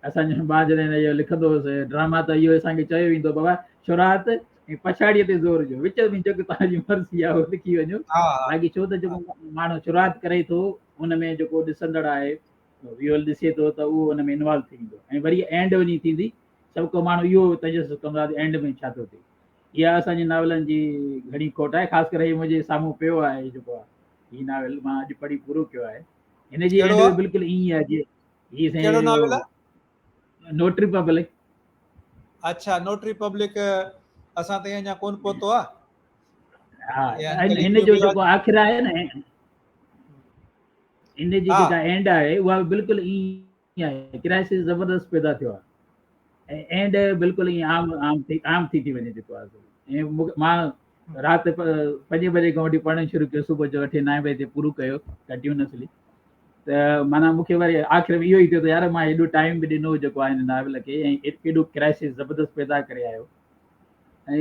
اسان جو مان جڏهن اهو لکندو هوس ڊراما ته اهو اسان کي چيو ويندو بابا شروعات ۽ پڇاڙيء تي زور ڏيو، وچ ۾ جيڪو توهان جي مرضي آهي اهو لکي وڃو. باقي ڇو ته جيڪو ماڻهو شروعات ڪري ٿو ان ۾ جيڪو ڏسندڙ آهي اهو ڏسي ٿو ته اهو ان ۾ انوالو ٿي ويندو ۽ وري اينڊ وڃي ٿيندي سڀ ڪو ماڻهو اهو تجسس ڪندو آهي ته اينڊ ۾ ڇا ٿو ٿئي. اها اسان جي ناولن جي گهڻي کوٽ آهي، خاص ڪري هي منهنجي سامهون پيو آهي جيڪو آهي هي ناول مان اڄ پڙهي پورو ڪيو آهي. هن جي اينڊ به بلڪل ائين ئي آهي جي هي سائين ڪهڙو ناول آهي؟ Notary public. اڇا نوٽري پبلڪ اسان تائين اڃا ڪون پهتو آهي. ها هن جو جيڪو آخر آهي نه ان جي جيڪا اينڊ آهي اها به بلڪل ائين آهي، ڪرائسس زبردست پيدا ٿيو آهي ۽ اينڊ بلڪل ائين عام عام ٿي عام ٿي ٿي وڃي جيڪو آهي ۽ مان رات پنجين بجي کان وٺي پڙهڻ شروع ڪيو، صبح جو اٺين نائين بجي تي پورو ڪيو ڪنٽينيوسلي. ته معنيٰ مون کي وري آخر ۾ اهو ئي ٿيو ته يار مان ايڏو ٽائيم به ڏنو جيڪو آهي هن ناول کي ۽ ايڏو ڪرائسس زبردست پيدا ڪري آيو. ۽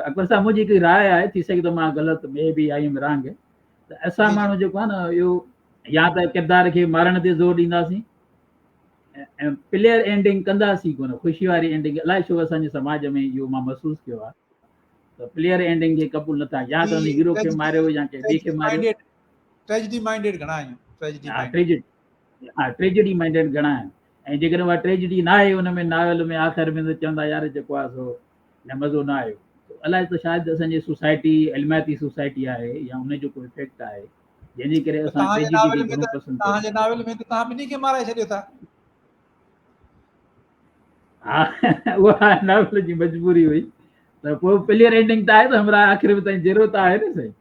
اڪبر صاحب منهنجي هڪ راء آهي، ٿي سگهي ٿو مان غلط مي بي I am wrong, ته اسان ماڻهو جيڪو آهي نه اهو يا ته ڪردار کي مارڻ تي زور ڏينداسين ۽ پليئر اينڊنگ ڪنداسين ڪونه، خوشي واري اينڊنگ الائي ڇو اسان جي سماج ۾ اهو مان محسوس ڪيو آهي ته پليئر اينڊنگ کي قبول نٿا، يا ته ان هيرو کي ماريو يا ڪنهن ٻئي کي ماريو. ٽريجڊي مائنڊيڊ گهڻا آهيون، ٽريجڊي مائنڊيڊ. ها ٽريجڊي مائنڊيڊ گهڻا آهن ۽ جيڪڏهن اها ٽريجڊي نه آهي ان ۾ ناول ۾ آخر ۾ ته چوندا يار جيڪو آهي سو نه مزو نه آيو. الائي ته شايد اسان جي سوسائٽي علمياتي سوسائٽي آهي يا ان جو ڪو افيڪٽ آهي جنهن جي ڪري اسان ٽريجڊي کي گهڻو پسند ڪيون. توهان جي ناول ۾ ته توهان ٻنهي کي مارائي ڇڏيو ٿا. ها اها ناول جي مجبوري هئي ته پوء پليئر اينڊنگ ته آهي ته همراهه آخر ۾ تائين جيئرو ته آهي نه سائين.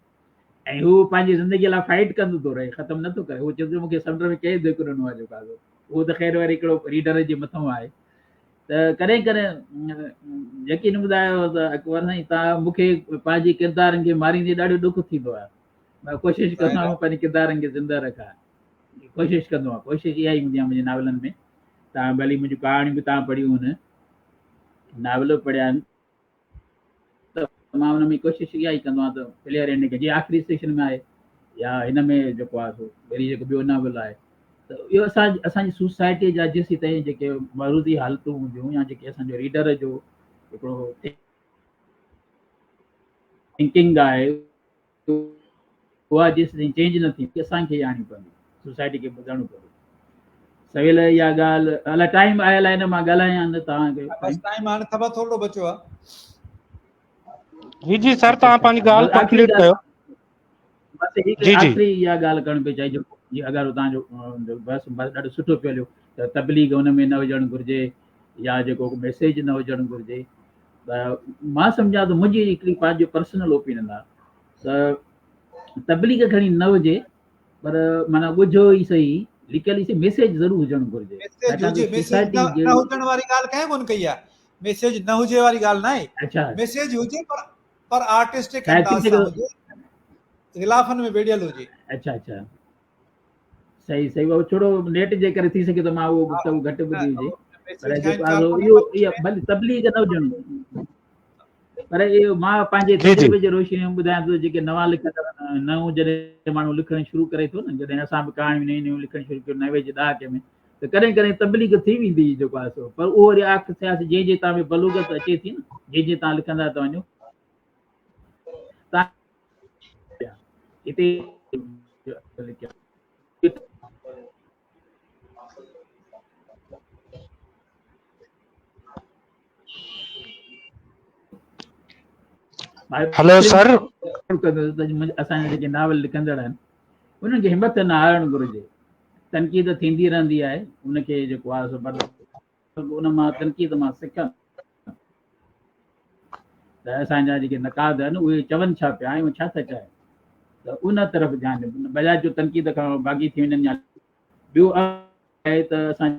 ۽ هو پنهنجي زندگيء لاء فائيٽ ڪندو ٿو رهي، ختم نه ٿو ڪري. هو چئي ٿو مون کي سمنڊ ۾ ڪنهن ڌڪ ڏنو آهي جيڪو آهي اهو ته خير وري هڪڙو ريڊر جي مٿئون آهي. ته ڪڏهن ڪڏهن يقين ٻڌايو ته اڪبر سائين توهان مون کي پنهنجي ڪردارن کي ماريندي ڏاڍو ڏک ٿيندو آهي. مان ڪوشش ڪندو آهيان پنهنجي ڪردارن کي زنده رکان، ڪوشش ڪندو آهيان، ڪوشش اها ئي هوندي آهي منهنجي ناولن ۾. توهان ڀلي منهنجون ڪهاڻيون به توهان پڙهيون آهن، ناول به پڙهيا آهن. ته مان ان ۾ ڪوشش اها ئي ڪندو آهيان ته پليئر ان کي جي آخري اسٽيشن ۾ آهي يا هن ۾ جيڪو آهي سو وري جيڪو ٻيو ناول آهي ته اهو اسان اسان جي سوسائٽي جا جيسين تائين جيڪي معروضي حالتون هونديون يا جيڪي اسان جو ريڊر جو هڪڙو ٿنڪنگ آهي اها جيستائين چينج نه ٿيندي اسان کي آڻڻي پوندي سوسائٽي کي بدلڻو پوندو سويل اها ڳالهه الاء ٽائيم آهي الائي نه مان ڳالهايان نه توهان کي بس ٽائيم هاڻي ٿبا ٿورڙو بچو آهي جي جي سر توهان پنهنجي ڳالهه ڪمپليٽ ڪيو بس هي جي جي آخري اها ڳالهه ڪرڻ پئي چاهي جو جي اگر توهان جو بس بس ڏاڍو سٺو پيو هليو ته تبليغ ان ۾ نه هجڻ گهرجي يا جيڪو ميسيج نه هجڻ گهرجي ته مان سمجهان ٿو منهنجي هڪڙي پنهنجو پرسنل اوپينن آهي ته تبليغ کڻي نه هجي پر معنيٰ ڳجهو ئي صحيح لڪيل ئي صحيح ميسيج ضرور هجڻ گهرجي ميسيج هجي ميسيج نه هجڻ واري ڳالهه ڪنهن ڪونه ڪئي آهي ميسيج نه هجي واري ڳالهه نه آهي اڇا ميسيج هجي پر پر آرٽسٽڪ انداز سان هجي غلافن ۾ ويڙهيل هجي اڇا اڇا صحيح صحيح اهو ٿورو نيٽ جي ڪري ٿي سگهي ٿو مان اهو گفتگو گهٽ ٻڌي هجي پر جيڪو آهي اهو اهو ڀلي تبليغ نه هجڻ پر اهو مان پنهنجي تجربي جي روشني ۾ ٻڌايان ٿو جيڪي نوان لکندڙ نئون جڏهن ماڻهو لکڻ شروع ڪري ٿو نه جڏهن اسان به ڪهاڻيون نيون نيون لکڻ شروع ڪيون 90 جي ڏهاڪي ۾ ته ڪڏهن ڪڏهن تبليغ ٿي ويندي هئي جيڪو آهي سو پر اهو وري آخر سياسي جنهن جي تان به بلوغت اچي ٿي نه جنهن جي تان لکندا ٿا وڃو هتي هلو سر اسان جا جيڪي ناول لکندڙ آهن انهن کي همت نه هارڻ گهرجي تنقيد ٿيندي رهندي آهي ان کي جيڪو آهي سو ان مان تنقيد مان سکن ته اسان جا جيڪي نقاد آهن اهي چون ڇا پيا ۽ ڇا ٿا چاهين ته ان طرف ڌيان ڏين بجاء جو تنقيد کان باغي ٿي وڃن يا ٻيو آهي ته اسان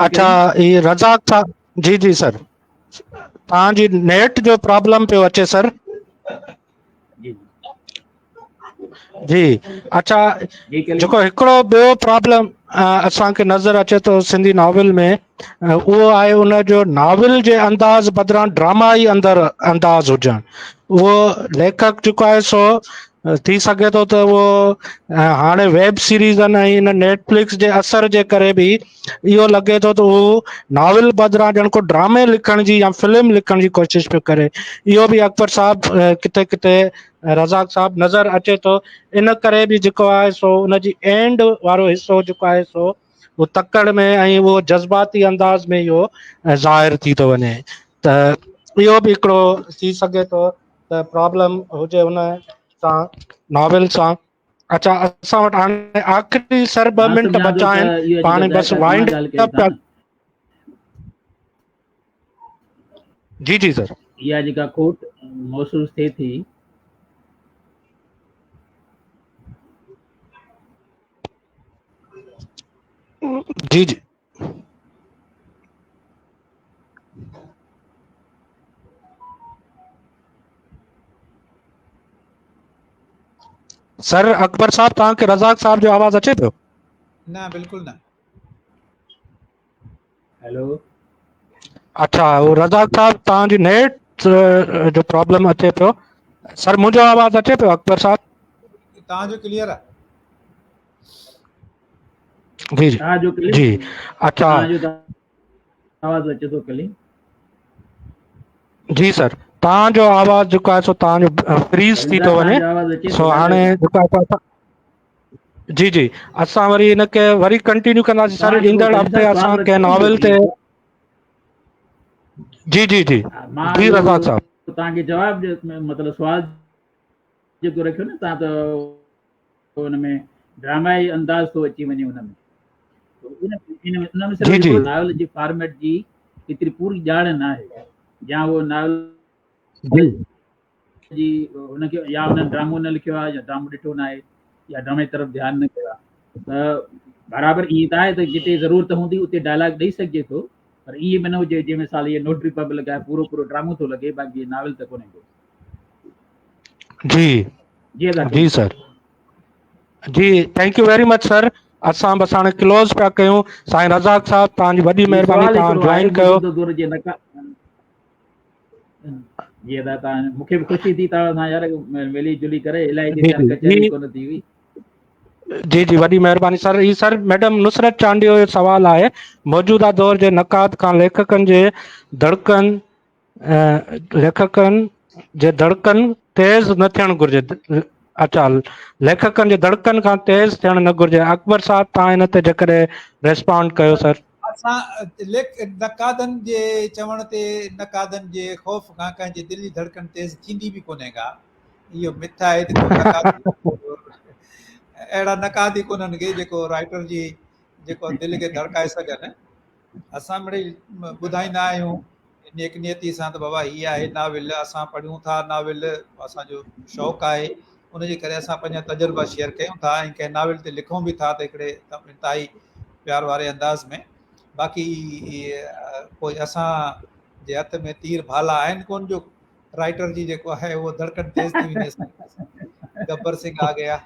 اڇا هي رزاق صاحب جي جي سر توهان جي نيٽ جو پرابلم پيو اچي سر جي اڇا جيڪو هڪڙو ٻيو پرابلم اسان کي نظر اچي ٿو سنڌي ناول ۾ اهو آهي ان جو ناول جي انداز بدران ڊرامائي اندر انداز هجڻ اهو ليکڪ جيڪو آهي سو ٿي سگهي ٿو ته اهو هاڻي ويب سيريزن ۽ ان نيٽ فلڪس جي اثر جي ڪري به اهو لڳي ٿو ته هو ناول بدران ڄڻ ڪو ڊرامي لکڻ جي يا فلم لکڻ جي ڪوشش پيو ڪري اهو به اڪبر صاحب ڪٿي ڪٿي رزاق صاحب نظر اچي ٿو ان ڪري به جيڪو آهي سو ان جي اينڊ وارو حصو جيڪو آهي سو اهو تڪڙ ۾ ۽ اهو جذباتي انداز ۾ اهو ظاهر ٿي ٿو وڃي ته اهو به هڪڙو ٿي سگهي ٿو ته پرابلم هجي ان سان ناول سان اچھا اسان وٽ هاڻي آخري سر ٻه منٽ بچا آهن پاڻ بس وائنڊ اپ جي جي سر اها جيڪا کوٽ محسوس ٿئي ٿي جي جي سر اڪبر صاحب توهان کي رزاق صاحب جو آواز اچي پيو نه بلڪل نه هيلو اڇا هو رزاق صاحب توهان جي نيٽ جو پرابلم اچي پيو سر منهنجو آواز اچي پيو اڪبر صاحب توهان جو ڪليئر آهي جي جي جي اڇا آواز اچي ٿو ڪلي جي سر توهان جو آواز جيڪو آهي سو توهان جو فريز ٿي ٿو وڃي سو هاڻي جيڪو آهي جي جي اسان وري ان کي وري ڪنٽينيو ڪنداسين سر ايندڙ هفتي اسان ڪنهن ناول تي جي جي جي جي رزاق صاحب توهان کي جواب مطلب سوال جيڪو رکيو نه تان ته ان ۾ ڊرامائي انداز ٿو اچي وڃي ان ۾ ان ان ۾ صرف ناول جي فارميٽ جي ايتري پوري ڄاڻ نه آهي يا هو ناول جي جي هن کي يا هن ڊرامو نه لکيو آهي يا ڊرامو ڏٺو نه آهي يا ڊرامي طرف ڌيان نه ڪيو آهي ته برابر ائين ته آهي ته جتي ضرورت هوندي اتي ڊائلاگ ڏئي سگهجي ٿو. پر ائين به نه هجي جنهن مثال هيء نوٽري پبلڪ آهي پورو پورو ڊرامو ٿو لڳي باقي ناول ته ڪونهي ڪو. جي جي ادا جي sir ji thank you very much sir اسان بس هاڻي ڪلوز پيا ڪيون سائين رزاق صاحب توهان جي وڏي هي مهرباني سوال توهان هڪڙو آهي جوائن ڪيو موجوده دور جي نقا جي ادا توهان مون کي به خوشي ٿي توهان سان يار ملي جلي ڪري الائي جي جي جي ڪچهري جي ڪونه ٿي هئي جي جي وڏي مهرباني سر هي سر ميڊم نصرت چانڊيو جو سوال آهي موجوده دور جي نقاد کان ليکڪن جي ڌڙڪن ليکڪن جي ڌڙڪن تيز نه ٿيڻ گهرجي اچا ليکڪن جي ڌڙڪن کان تيز ٿيڻ نه گهرجي اڪبر صاحب تان ان تي جيڪڏهن ريسپانڊ ڪيو سر اسان ليک نقادن جي چوڻ تي نقادن جي خوف کان ڪنهن جي دل جي ڌڙڪن تيز ٿيندي به ڪونهي ڪا اهو مٿ آهي ته ڪو نقاد اهڙا نقاد ئي ڪونهن ڪي جيڪو رائٽر جي جيڪو دل کي ڌڙڪائي سگهن اسان مڙئي ٻڌائيندا آهيون نيڪ نيتي سان ته بابا هي آهي ناول اسان پڙهيون ٿا ناول اسانجو شوق آهي ان جي ڪري اسان پنهنجا تجربا شيئر ڪيون ٿا ۽ ڪنهن ناول تي لکون به ٿا ته هڪڙي انتهائي پيار واري انداز ۾ باقي پوء اسان جي هٿ ۾ تير ڀالا آهن ڪون جو رائٽر جي جيڪو آهي اهو ڌڙڪن تيز ٿي ويندي اسان گبر سنگھ آ گيا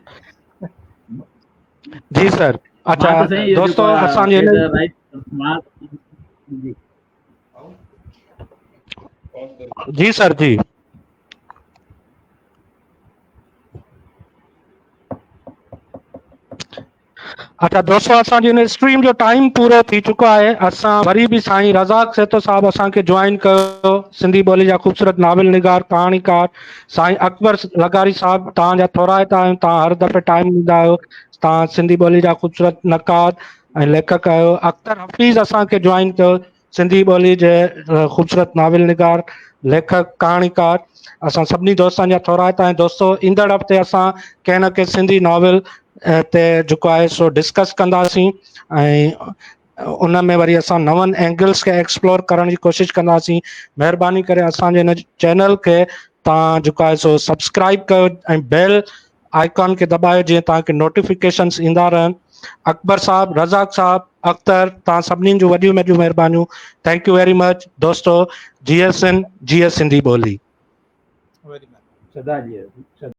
جي سر اچھا دوستو اسان جي جي سر جي اچھا دوستو اسان جي هن اسٽريم جو ٽائيم پورو ٿي چڪو آهي اسان وري به سائين رزاق سهتو صاحب اسان کي جوائن ڪيو سنڌي ٻولي جا خوبصورت ناول نگار ڪهاڻيڪار سائين اڪبر لغاري صاحب توهان جا ٿورائتا آهيون توهان هر دفعي ٽائيم ڏيندا آهيو توهان سنڌي ٻولي جا خوبصورت نقاد ۽ ليکڪ آهيو اختر حفيظ اسان کي جوائن ڪيو سنڌي ٻولي جي خوبصورت ناول نگار، ليکڪ، ڪهاڻيڪار اسان سڀني دوستن جا ٿورائتا آهيون دوستو ايندڙ هفتي اسان ڪنهن نه ڪنهن سنڌي ناول تي جيڪو آهي سو ڊسڪس ڪنداسين ۽ ان ۾ وري اسان نون اينگلس کي ايڪسپلور ڪرڻ جي ڪوشش ڪنداسين مهرباني ڪري اسان جي هن چينل کي تان جيڪو آهي سو سبسڪرائب ڪيو ۽ بيل آئيڪان کي دٻايو جيئن توهان کي نوٽيفڪيشنس ايندا رهن اڪبر صاحب رزاق صاحب اختر توهان سڀني جون وڏيون وڏيون مهربانيون thank you very much دوستو جي ايس سنڌ جي ايس سنڌي ٻولي سدا جي سدا.